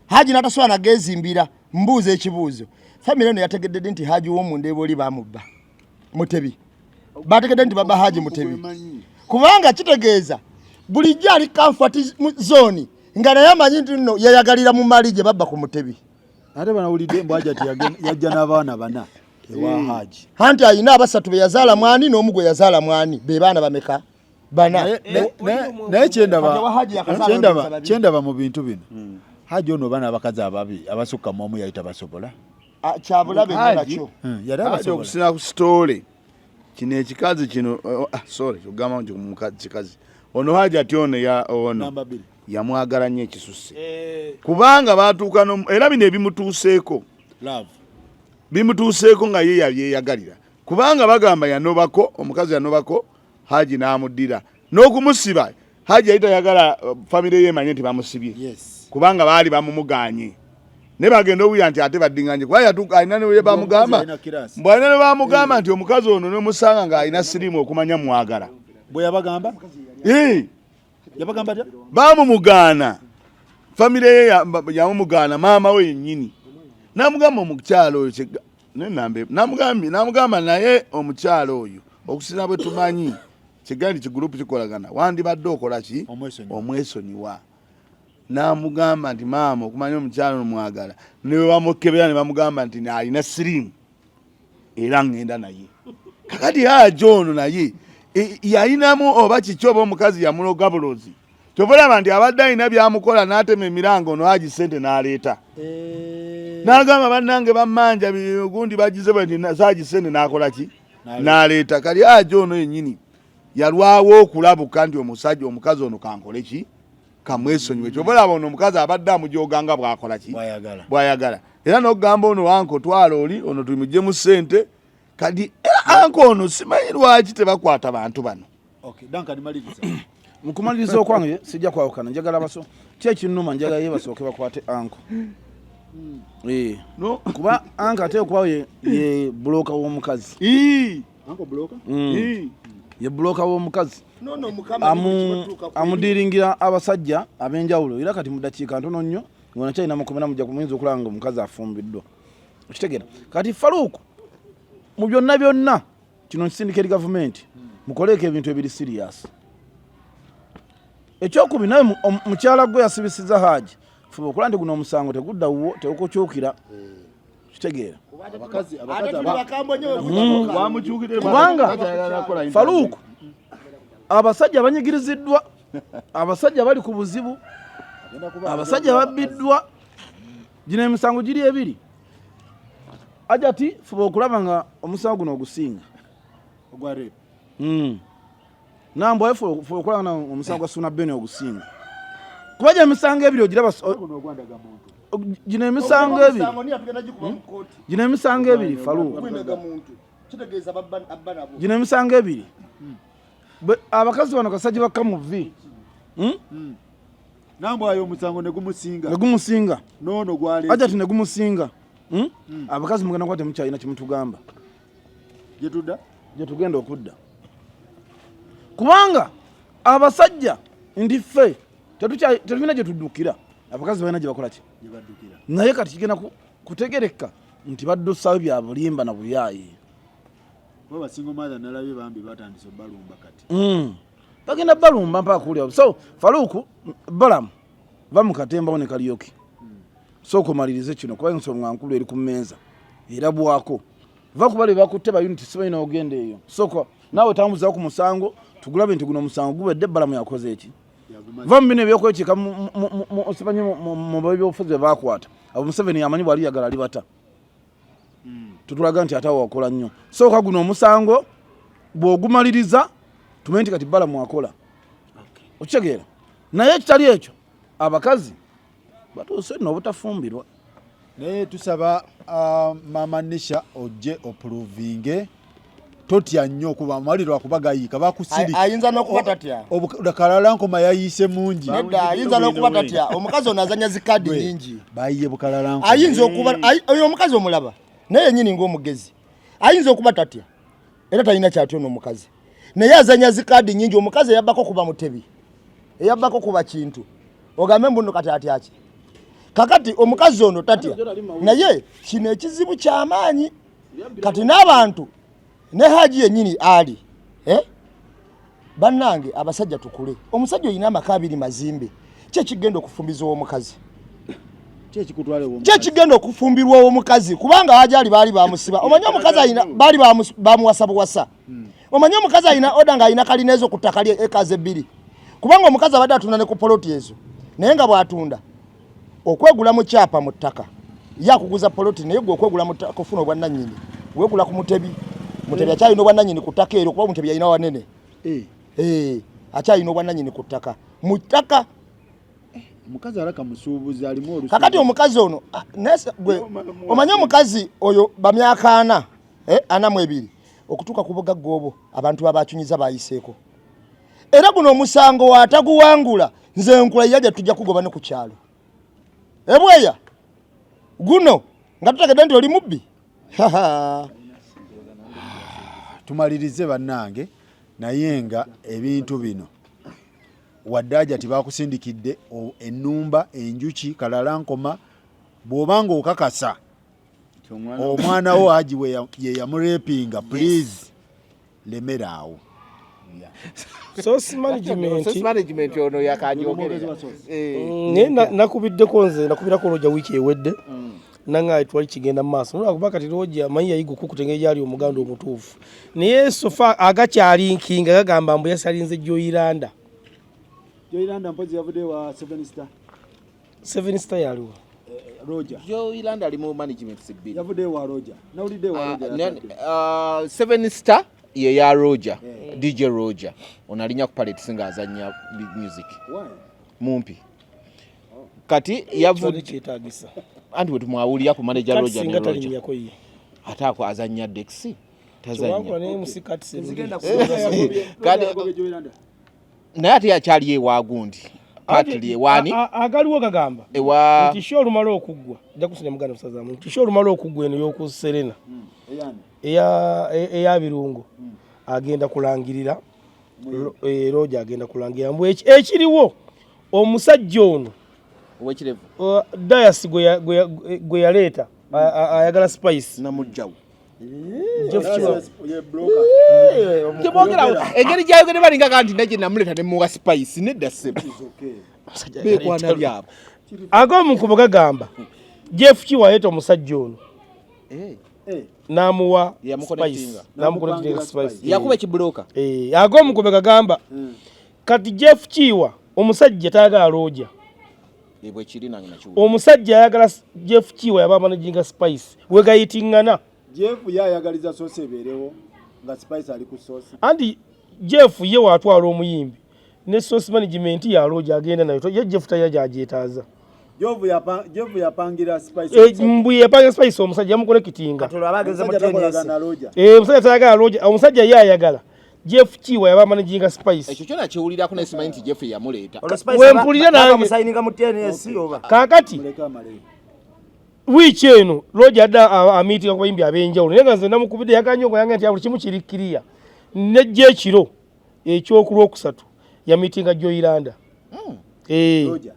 Speaker 1: Haji n'atasobola nageezimbira. Mbuuza ekibuuzo, famire eno yategedde ddi nti Haji w'omundeeba oli bamubba Mutebi? Bategedde nti baba Haji Mutebi, kubanga kitegeeza bulijjo ali comfort zone nga naye amanyi nti nno yeyagalira mu mali gye babba ku Mutebi.
Speaker 2: Ate banawulidde mbu Hajati yajja n'abaana bana ewa Haji.
Speaker 1: Anti ayina abasatu be yazaala mwani n'omu gwe yazaala mwani, be baana bameka? Bana.
Speaker 2: Naye
Speaker 1: Kati owa Haji yakazaala olw'ebisa babiri.
Speaker 2: kyendaba mu bintu bino, Haji ono oba n'abakazi ababi abasukka mu omu yali tabasobola.
Speaker 1: Ah, kyabulabe nnyo
Speaker 5: Haji.
Speaker 1: nakyo.
Speaker 2: Yali
Speaker 5: Haji
Speaker 2: abasobola.
Speaker 5: okusinga ku sitoole kino ekikazi kino, oh, ah, sorry ogamba nti kikazi ono Haji ati ono ya ono
Speaker 2: Namba bbiri.
Speaker 5: yamwagala nnyo ekisusse,
Speaker 4: Eh,
Speaker 5: kubanga batuuka era bino ebimutuuseeko
Speaker 2: Love.
Speaker 5: bimutuuseeko nga ye yabyeyagalira, kubanga bagamba yanobako omukazi, yanobako Haji n'amuddira n'okumusiba. Haji yali tayagala famire ye emanye nti bamusibye,
Speaker 2: Yes.
Speaker 5: kubanga baali bamumuganye, naye bagenda owulira nti ate baddinganye, kuba yatuuka alina ne bamugamba
Speaker 2: Alina kirasi.
Speaker 5: mbu alina ne bamugamba nti omukazi ono nemusanga ng'alina siriimu okumanya mwagala.
Speaker 2: Bwe yabagamba?
Speaker 5: Eh,
Speaker 2: Yabagamba atya?
Speaker 5: Baamumugaana, famire ye yamumugaana, maama we yennyini namugamba omukyalo oyo naye namugamba naye omukyalo oyo okusinza bwe tumanyi kigali kigurupu kikolagana, wandibadde okola ki?
Speaker 2: Omwesonyiwa.
Speaker 5: Omwesonyiwa. Namugamba nti maama okumanya omukyalo ono mwagala, ne bwe bamukebera ne bamugamba nti alina siriimu era ngenda naye. Kakati Haji ono naye yalinamu oba kiki, oba omukazi yamuloga bulozi, kyova olaba nti abadde alina byamukola n'atema emiranga ono Haji sente n'aleeta n'agamba bannange bammanja gundi bagize bwe nti Haji sente n'akola ki n'aleeta. Kali Haji ono yennyini yalwawo okulabuka nti omusajja omukazi ono kankole ki, kamwesonyiwe. Kyova olaba ono omukazi abadde amujoga nga bw'akola ki,
Speaker 2: Bw'ayagala.
Speaker 5: bw'ayagala, era n'okugamba ono anko twala oli ono tumuggyemu ssente. Kati era anko ono simanyi lwaki tebakwata bantu bano.
Speaker 2: Okay, Duncan maliriza.
Speaker 3: Mu kumaliriza okwange sijja kwawukana, njagala baso ki ekinnuma, njagala ye basooke bakwate anko. Eh.
Speaker 5: No.
Speaker 3: Kuba anko ate okuba ye bulooka w'omukazi.
Speaker 5: Ii.
Speaker 2: Uncle Bloka?
Speaker 5: Ii.
Speaker 3: Ye bulooka w'omukazi.
Speaker 1: No, no, Mukama batuuka ku
Speaker 3: Amudiringira abasajja ab'enjawulo, era kati mu ddakiika ntono nnyo nga nakyalina makomera mujja kumuyinza okulaba nga omukazi afumbiddwa. Okitegeera? Kati Faruku mu byonna byonna kino nkisindika eri gavumenti, mukoleeko ebintu ebiri serious. Ekyokubiri nawe mukyala gwe yasibisiza Haji, fuba okulaba nti guno omusango tegudda wuwo, tegukukyukira. Kitegeera?
Speaker 2: Abakazi
Speaker 1: Ate
Speaker 2: abakazi
Speaker 1: tuli bakambwe nnyo bwe mutabuka.
Speaker 5: Wamukyukire
Speaker 3: Kubanga
Speaker 5: Kubanga
Speaker 3: Faruku abasajja banyigiriziddwa, abasajja bali ku buzibu, abasajja babbiddwa. Gino emisango giri ebiri. Ajati fuba okulaba nga omusango guno ogusinga
Speaker 2: ogwa rape.
Speaker 3: Nambwayo fuba okulaba nga omusango gwa Suna Beni ogusinga, kuba gyo emisango ebiri ogiraba
Speaker 2: Guno ogwandaga muntu.
Speaker 3: Gino emisango ebiri
Speaker 1: Omusango niyo tugenda gikuba mu kkooti.
Speaker 3: Gino emisango ebiri, Faruku.
Speaker 1: Gwendaga muntu. Kitegeeza abba nabo.
Speaker 3: Gino emisango ebiri, abakazi bano kasajja bakka mu vi.
Speaker 2: Nambwayo omusango ne gumusinga.
Speaker 3: Ne gumusinga.
Speaker 2: Noono gwaleese.
Speaker 3: Ajati ne gumusinga. Abakazi mugenda kuba temukyalina kimutugamba.
Speaker 2: Gye tudda?
Speaker 3: Gye tugenda okudda, kubanga abasajja ndi ffe tetulina gye tuddukira, abakazi balina gye bakola ki?
Speaker 2: Gye baddukira.
Speaker 3: Naye kati kigenda kutegereka nti baddusayo bya bulimba na buyaayi.
Speaker 2: Kuba basingo mother nalabye bambi batandise obalumba kati.
Speaker 3: Bagenda balumba mpaka kuwulira. So Faruku Balamu va mu katembawo ne Kalyoki, sooka omalirize kino kuba ensonga nkulu eri ku mmeeza era bwako. Va kubali bakutte ba unit simanyi n'ogenda eyo. Sooka naawe tambuzaako ku musango tugulabe nti guno omusango gubedde Balamu yakoze eki. Va mu bino ebyokwekiika simanyi mu byobufuzi bye baakwata. Abo Museveni yamanyi bw'ali yagala alibata. Tutulaga nti ate awo wakola nnyo. Sooka guno omusango bw'ogumaliriza tumanye nti kati Balamu akola. Okitegeera? Naye ekitali ekyo abakazi batuuse nno obutafumbirwa.
Speaker 2: Naye tusaba Maama Nisha ojje opuruvinge, totya nnyo kuba amawulire lwakuba gayiika bakusiri.
Speaker 1: Ayinza n'okuba tatya.
Speaker 2: Kalalankoma yayiise mungi.
Speaker 1: Nedda, ayinza n'okuba tatya. Omukazi ono azannya zikaadi nnyingi.
Speaker 2: Bayiye bukalalankoma.
Speaker 1: Ayinza okuba, oyo omukazi omulaba naye yennyini ng'omugezi. Ayinza okuba tatya era talina kyatya ono omukazi. Naye azannya zikaadi nnyingi. Omukazi eyabbako kuba Mutebi, eyabbako kuba Kintu, ogambe mbu nno kati atya ki? Kakati omukazi ono tatya, naye kino ekizibu ky'amaanyi. Kati n'abantu ne Haji yennyini ali Bannange abasajja tukule. Omusajja olina amaka abiri mazimbe, ki ekigenda okufumbiza ow'omukazi? Ki ekigenda okufumbirwa ow'omukazi? Kubanga Haji Ali baali bamusiba. Omanyi omukazi alina baali bamuwasa buwasa. Omanyi omukazi alina oda ng'alina kalina ezo ku ttaka lye ekazi ebbiri. Kubanga omukazi abadde atunda ne ku poloti ezo, naye nga bw'atunda okwegula mu kyapa mu ttaka, ye akuguza poloti, naye gwe okwegula mu ttaka ofuna obwannannyini. Weegula ku Mutebi, Mutebi akyalina obwannannyini ku ttaka eryo, kuba Mutebi alina wanene. Akyalina obwannannyini ku ttaka. Mu ttaka.
Speaker 2: Omukazi alaka musuubuzi alimu olusuubuzi.
Speaker 1: Kakati omukazi ono, gwe, omanyi omukazi oyo bamyaka ana, 42, okutuuka ku bugagga obwo abantu abakyunyiza bayiseeko. Era guno omusango wataguwangula, nze nkula yajja tujja kugoba ne ku kyalo. Ebweya guno nga tutegedde nti oli mubbi.
Speaker 2: Tumalirize bannange, naye nga ebintu bino wadde aja tibakusindikidde ennumba, enjuki, kalalankoma, bw'oba ng'okakasa omwana wo Haji ye yamurepinga, please lemera awo.
Speaker 4: Source management.
Speaker 6: Source management ono yakanjogerera.
Speaker 4: Naye nakubiddeko nze, nakubirako Roger wiiki ewedde. Nanga twali kigenda mu maaso. Lwakuba kati Roger amanyi yayiga okukuta engeri gy'ali omuganda omutuufu. Naye sofa agakyali nkinga gagamba mbu yasalinze Joyiranda.
Speaker 2: Joyiranda mpozi yavudde wa 7 Star.
Speaker 4: 7 Star yaliwo.
Speaker 2: Roger.
Speaker 6: Joyiranda ali mu management sibbiri.
Speaker 2: Yavudde wa Roger. Nawulidde wa Roger.
Speaker 6: 7 Star ye ya Roger. DJ Roger. Ono alinya ku palette singa azannya music.
Speaker 2: Why?
Speaker 6: Mumpi. Kati yavudde
Speaker 4: kyetaagisa.
Speaker 6: Anti bwe tumwawulira ku manager
Speaker 4: Kati
Speaker 6: Roger
Speaker 4: singa
Speaker 6: ne Roger.
Speaker 4: talinnyako ye.
Speaker 6: Ate ako azannya Dexy. Tazannya.
Speaker 4: Kyewakola ne MC Kats
Speaker 1: Nzigenda
Speaker 6: Kati naye ate yakyali ewa gundi. Partly ewani.
Speaker 4: Agaliwo gagamba.
Speaker 6: Ewa
Speaker 4: nti show olumala okuggwa. Nja kusenya muganda musaza mu. Nti show olumala okuggwa eno y'oku Serena. Eya Birungo. Agenda kulangirira. Roger agenda kulangirira. Mbu ekiriwo omusajja ono
Speaker 6: Owekirevu.
Speaker 4: Dayasi gwe yaleeta, ayagala Spice.
Speaker 6: Namujjawo.
Speaker 4: Jeff Kiwa.
Speaker 6: Tebogera engeri gyayogedde balinga ga nti naye namuleeta ne muwa Spice nedda ssebo. Beekwana byabwe.
Speaker 4: Ag'omukubo gagamba Jeff Kiwa yaleeta omusajja ono. N'amuwa
Speaker 6: Yamuconnectinga.
Speaker 4: Spice. N'amuconnectinga Spice.
Speaker 6: Yakuba ekibulooka.
Speaker 4: Ag'omukubo gagamba kati Jeff Kiwa omusajja tayagala Roger.
Speaker 6: Bwe kiri nange nakiwulira.
Speaker 4: Omusajja ayagala Jeff Kiwa yaba managinga Spice. Wegayitingana.
Speaker 2: Jeff ye ayagaliza sauce ebeerewo nga Spice ali ku sauce.
Speaker 4: Anti Jeff ye watwala omuyimbi ne sauce management ya Roger agenda nayo. Ye Jeff talina gy'agyetaaza.
Speaker 2: Jeff yapangira Spice.
Speaker 4: Mbu ye yapangira Spice omusajja yamukonekitinga.
Speaker 1: Kati olwo aba ageze mu
Speaker 2: Omusajja
Speaker 1: TNS.
Speaker 2: takolagana na Roger.
Speaker 4: Omusajja tayagala Roger, omusajja ye ayagala Jeff Kiwa yaba managinga Spice.
Speaker 6: Ekyo kyona kiwulirako naye simanyi nti Jeff yamuleeta.
Speaker 1: Olwo Spice
Speaker 4: We mpulira nange.
Speaker 1: bamusayininga mu TNS oba?
Speaker 4: Kaakati,
Speaker 2: Muleke amaleyo.
Speaker 4: wiiki eno Roger adde amiitinga ku bayimbi ab'enjawulo, naye nga nze namukubidde yaganye okuyanga nti buli kimu kiri kiriya. Nejja ekiro ekyokulwokusatu yamiitinga Joyiranda.
Speaker 2: Roger.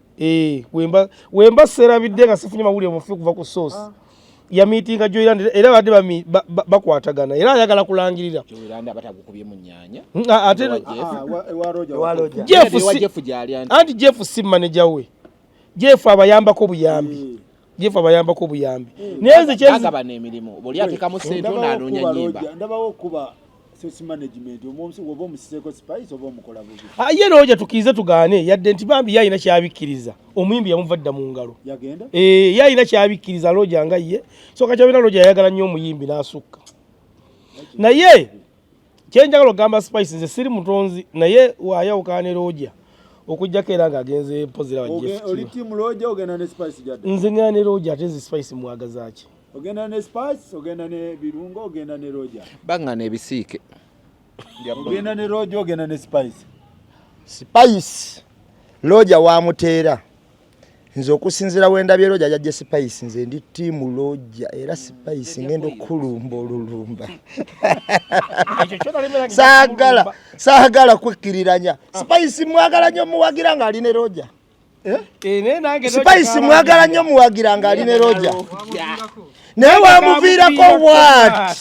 Speaker 4: Wemba seerabidde nga sifunye mawulire mufi kuva ku source. Yamiitinga Joyiranda era badde bakwatagana era ayagala kulangirira.
Speaker 6: Joyiranda abatagukubye mu nnyanja.
Speaker 4: Ate
Speaker 6: Ewa Jeff.
Speaker 2: Ewa Roger.
Speaker 1: Ewa Roger.
Speaker 4: Jeff
Speaker 6: Ewa
Speaker 4: si
Speaker 6: Jeff gy'ali anti.
Speaker 4: Anti Jeff si manager we. Jeff abayambako buyambi. Jeff abayambako obuyambi. Naye nze kyenzi
Speaker 6: Bagabana emirimu, buli ateekamu ssente ono anoonya nnyimba.
Speaker 2: Ndabawo okuba source management oba omusiseeko Spice oba omukola bubi.
Speaker 4: Ah, ye Roger tukirize tugaane yadde nti bambi ye alina kyabikkiriza, omuyimbi yamuva dda mu ngalo.
Speaker 2: Yagenda?
Speaker 4: Eh, ye alina kyabikkiriza Roger nga ye. So kakyabina Roger yayagala nnyo omuyimbi n'asukka. Naye kyenjagala okugamba Spice, nze siri mutonzi, naye waayawukana ne Roger okujjako era ng'agenze mpozera wa Jeff.
Speaker 2: Oli team Roger, ogenda ne Spice jadda?
Speaker 4: Nze ngenda ne Roger, ate nze Spice mwagaza ki?
Speaker 2: Ogenda ne Spice, ogenda ne Birungo, ogenda ne Roger.
Speaker 6: Baŋŋana ebisiike.
Speaker 2: Ogenda ne Roger, ogenda ne Spice.
Speaker 1: Spice Roger wamuteera. Nze okusinziira wendabye Roger yajja Spice, nze ndi team Roger era Spice ngenda okulumba olulumba. Saagala, saagala kwekkiriranya. Spice mwagala nnyo muwagira ng'ali ne Roger. Spice mwagala nnyo muwagira ng'ali ne Roger. Naye wamuviirako what?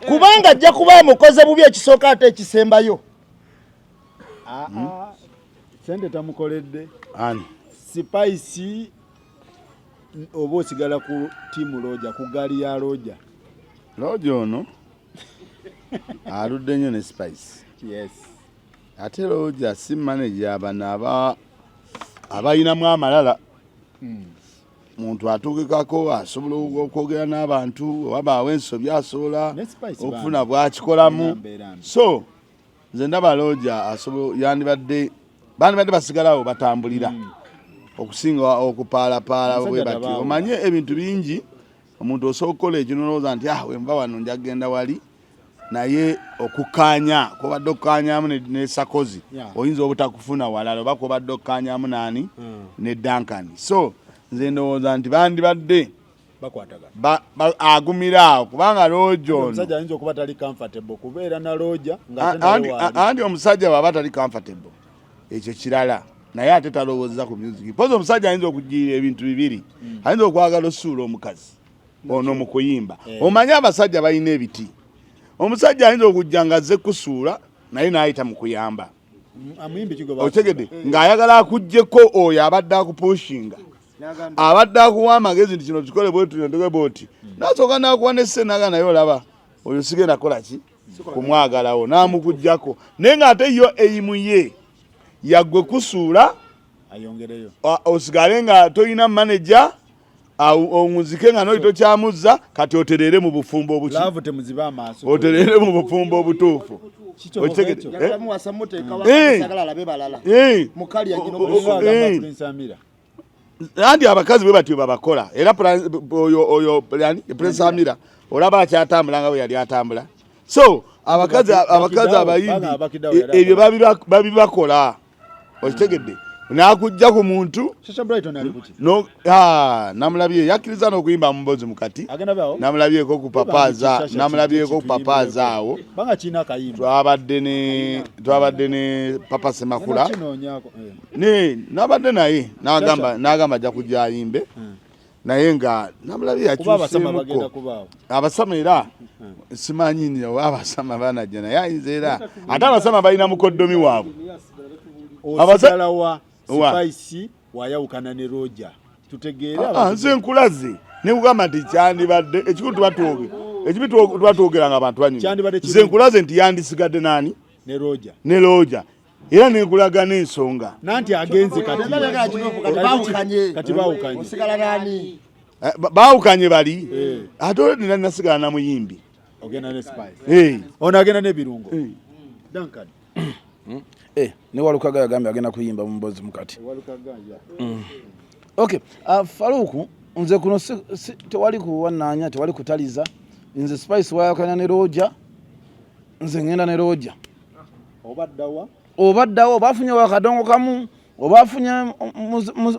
Speaker 1: Kubanga ajja kuba amukoze bubi ekisooka ate ekisembayo.
Speaker 2: Sente tamukoledde.
Speaker 5: Ani?
Speaker 2: Spice oba osigala ku team Roger, ku ggaali ya Roger.
Speaker 5: Roger ono aludde nnyo ne Spice.
Speaker 2: Yes.
Speaker 5: Ate Roger si manager bano abalinamu amalala. Muntu atuukikako asobola okwogera n'abantu, wabaawo ensobi asobola
Speaker 2: Ne Spice
Speaker 5: okufuna
Speaker 2: bambi.
Speaker 5: bw'akikolamu.
Speaker 2: Mbeera mbi.
Speaker 5: So nze ndaba Roger asobola, bandibadde basigalawo batambulira okusinga okupaalapaala bwe
Speaker 2: Omusajja
Speaker 5: bati.
Speaker 2: tabaawo.
Speaker 5: Omanye ebintu bingi omuntu osobola okukola ekyo n'olowooza nti wenva wano nja kugenda wali, naye okukkaanya kwobadde okukkaanyaamu ne Sakozi oyinza obutakufuna walala, oba kwobadde okukkaanyaamu naani ne Duncan. So nze ndowooza nti bandibadde
Speaker 2: bakwatagana.
Speaker 5: Agumira awo kubanga Roger ono
Speaker 2: omusajja ayinza okuba tali comfortable kubeera na Roger nga ate naye waali.
Speaker 5: Anti omusajja bw'aba tali comfortable ekyo kirala, naye ate talowooza ku music. Mpozi omusajja ayinza okujiira ebintu bibiri, ayinza okwagala osuula omukazi ono mu kuyimba. Omanye abasajja balina ebiti, omusajja ayinza okujja nga azze kusuula naye n'ayita mu kuyamba.
Speaker 2: Amuyimbi kigo
Speaker 5: Otegedde ng'ayagala akuggyeko oyo abadde akupushinga, abadde akuwa amagezi nti kino kikole bwoti, kino tukole bwoti, n'asooka n'akuwa ne ssente n'agamba naye olaba oyo sigenda kukola ki kumwagalawo, n'amukuggyako, naye ng'ate yo eyimu ye yaggwe kusuula
Speaker 2: ayongereyo,
Speaker 5: osigale nga tolina manager, owunzike nga n'oli tokyamuzza, kati otereere mu bufumbo obuki?
Speaker 2: Love temuzibe amaaso.
Speaker 5: Otereere mu bufumbo obutuufu.
Speaker 2: Kikyo
Speaker 5: Okitegedde?
Speaker 2: ekyo.
Speaker 1: Njagala muwasa muteeka waka, alabe balala. Mukali agina
Speaker 2: Olinga agamba Prince Amira.
Speaker 5: Anti abakazi bwe batyo babakola. Era oyo yani Prince Amira olaba akyatambula nga bwe yali atambula. So abakazi abayimbi
Speaker 2: Baga Bakidawo yali
Speaker 5: ebyo
Speaker 2: akola.
Speaker 5: babibakola. Okitegedde? N'akujja ku muntu.
Speaker 2: Shasha Brighton ali kuki?
Speaker 5: No, namulabye yakkiriza n'okuyimba mu mbozi mukati.
Speaker 2: Agenda baawo?
Speaker 5: Namulabyeko ku papaaza,
Speaker 2: Shasha
Speaker 5: namulabyeko ku
Speaker 2: kituyimbileko.
Speaker 5: papaaza awo.
Speaker 2: Banga kirina akayimba.
Speaker 5: Twabadde ne Papa Semakula.
Speaker 2: Ngenda kinoonyaako, eh.
Speaker 5: Ne nabadde naye n'agamba ajja kujja ayimbe. Naye nga namulabye
Speaker 2: Kuba abasama
Speaker 5: yakyuseemuko.
Speaker 2: bagenda kubaawo.
Speaker 5: Abasama era simanyi nti oba abasama banajja, naye ayinza era ate abasama balina mukoddomi waabwe.
Speaker 2: Osigala wa
Speaker 5: Wa.
Speaker 2: Spice wayawukana ne Roger. Tutegeere
Speaker 5: Ah, nze nkulaze ne kugamba nti kyandibadde ekikulu tuba twoge ekibi tuba twogera nga abantu banyumya.
Speaker 2: Kyandibadde
Speaker 5: Nze
Speaker 2: kirungi.
Speaker 5: nkulaze nti yandisigadde naani?
Speaker 2: Ne Roger.
Speaker 5: Ne Roger. Era ne nkulaga n'ensonga.
Speaker 2: Nanti agenze kati.
Speaker 1: Kati baawukanye.
Speaker 2: Kati baawukanye.
Speaker 1: Osigala nani?
Speaker 5: Baawukanye bali. Ate olwo nina nasigala na muyimbi.
Speaker 2: Ogenda ne Spice. Ono agenda n'ebirungo. Duncan.
Speaker 3: Ne Walukaga yagambye agenda kuyimba mu mbozi mukati.
Speaker 2: Walukaga, ya.
Speaker 3: Okay, Faruku, nze kuno tewali kuwanaanya, tewali kutaliza. Nze Spice wayawukana ne Roger, nze ngenda ne Roger.
Speaker 2: Oba ddawa?
Speaker 3: Oba ddawa, oba afunye wakadongo kamu, oba afunye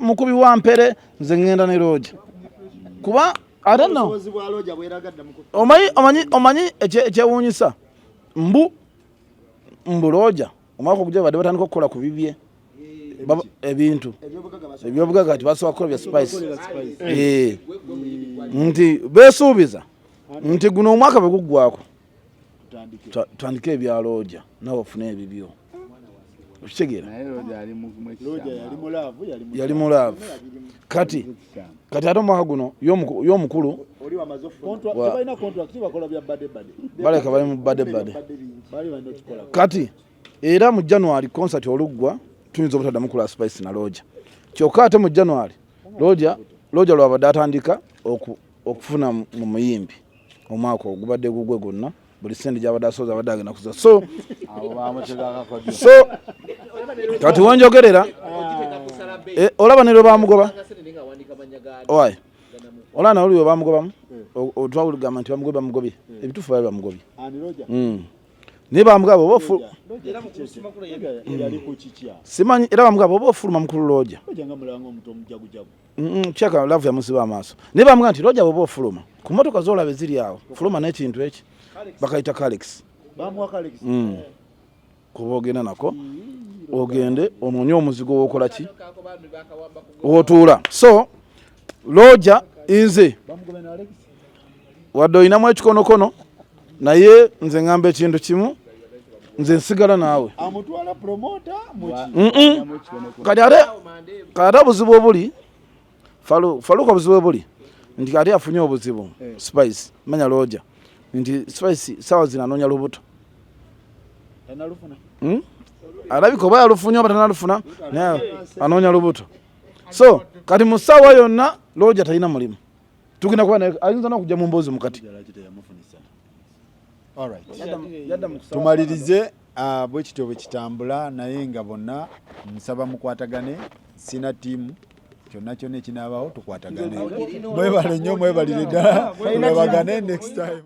Speaker 3: mukubi wa mpere, nze ngenda ne Roger. Kuba, I don't know.
Speaker 1: Obusobozi bwa Roger bweraga dda mu ku-
Speaker 3: Omanyi ekyewuunyisa? Mbu Roger, omwaka ogujja badde batandika okukola ku bibye. Ebintu. Ebyobugagga kati basobola kukola bya Spice. Nti beesuubiza nti guno omwaka bwe guggwako, tutandike ebya Roger, nawe ofune ebibyo. Okitegeera? Yali mu love. Kati kati ate omwaka guno y'omukulu baleka bali mu bade bade. Kati era mu January concert oluggwa tuyinza obutaddamu kula Spice na Roger. Kyokka ate mu January Roger lwabadde atandika okufuna mu muyimbi omwaka ogubadde gugwe gwonna, buli sente gyabadde asoza abadde agenda kuza. So kati wenjogerera olaba ne lwe bamugoba, owaye olaba nawe lwe bamugobamu, twawuligamba nti bamugobye, bamugobye ebituufu bali bamugobye. Naye bamugaba oba simanyi, era bamugaba oba ofuluma mukulu Roger kyaka love yamusiba amaaso. Naye bamugamba nti Roger bwoba ofuluma ku motoka zolaba eziri awo, fuluma n'ekintu eki bakayita Calex, kuba ogenda nako ogende onoonye omuzigo wokola ki wotuula. So Roger nze wadde olinamu ekikonokono, naye nze ngamba ekintu kimu, nze nsigala naawe. Kati ate obuzibu obuli Faluka, obuzibu obuli nti ate afunye obuzibu Spice, manya Roger nti Spice sawa zino anoonya lubuto. Alabika oba yalufunye oba tanalufuna, naye anoonya lubuto. So kati mu ssaawa yonna Roger talina mulimu, tugenda kuba naye ayinza n'okujja mu mboozi mukati.
Speaker 2: Tumalirize bwe kityo bwe kitambula, naye nga bonna nsaba mukwatagane, sina ttiimu kyonna kyonna ekinaabawo tukwatagane. Mwebale nnyo, mwebalire ddala, tulabagane next time.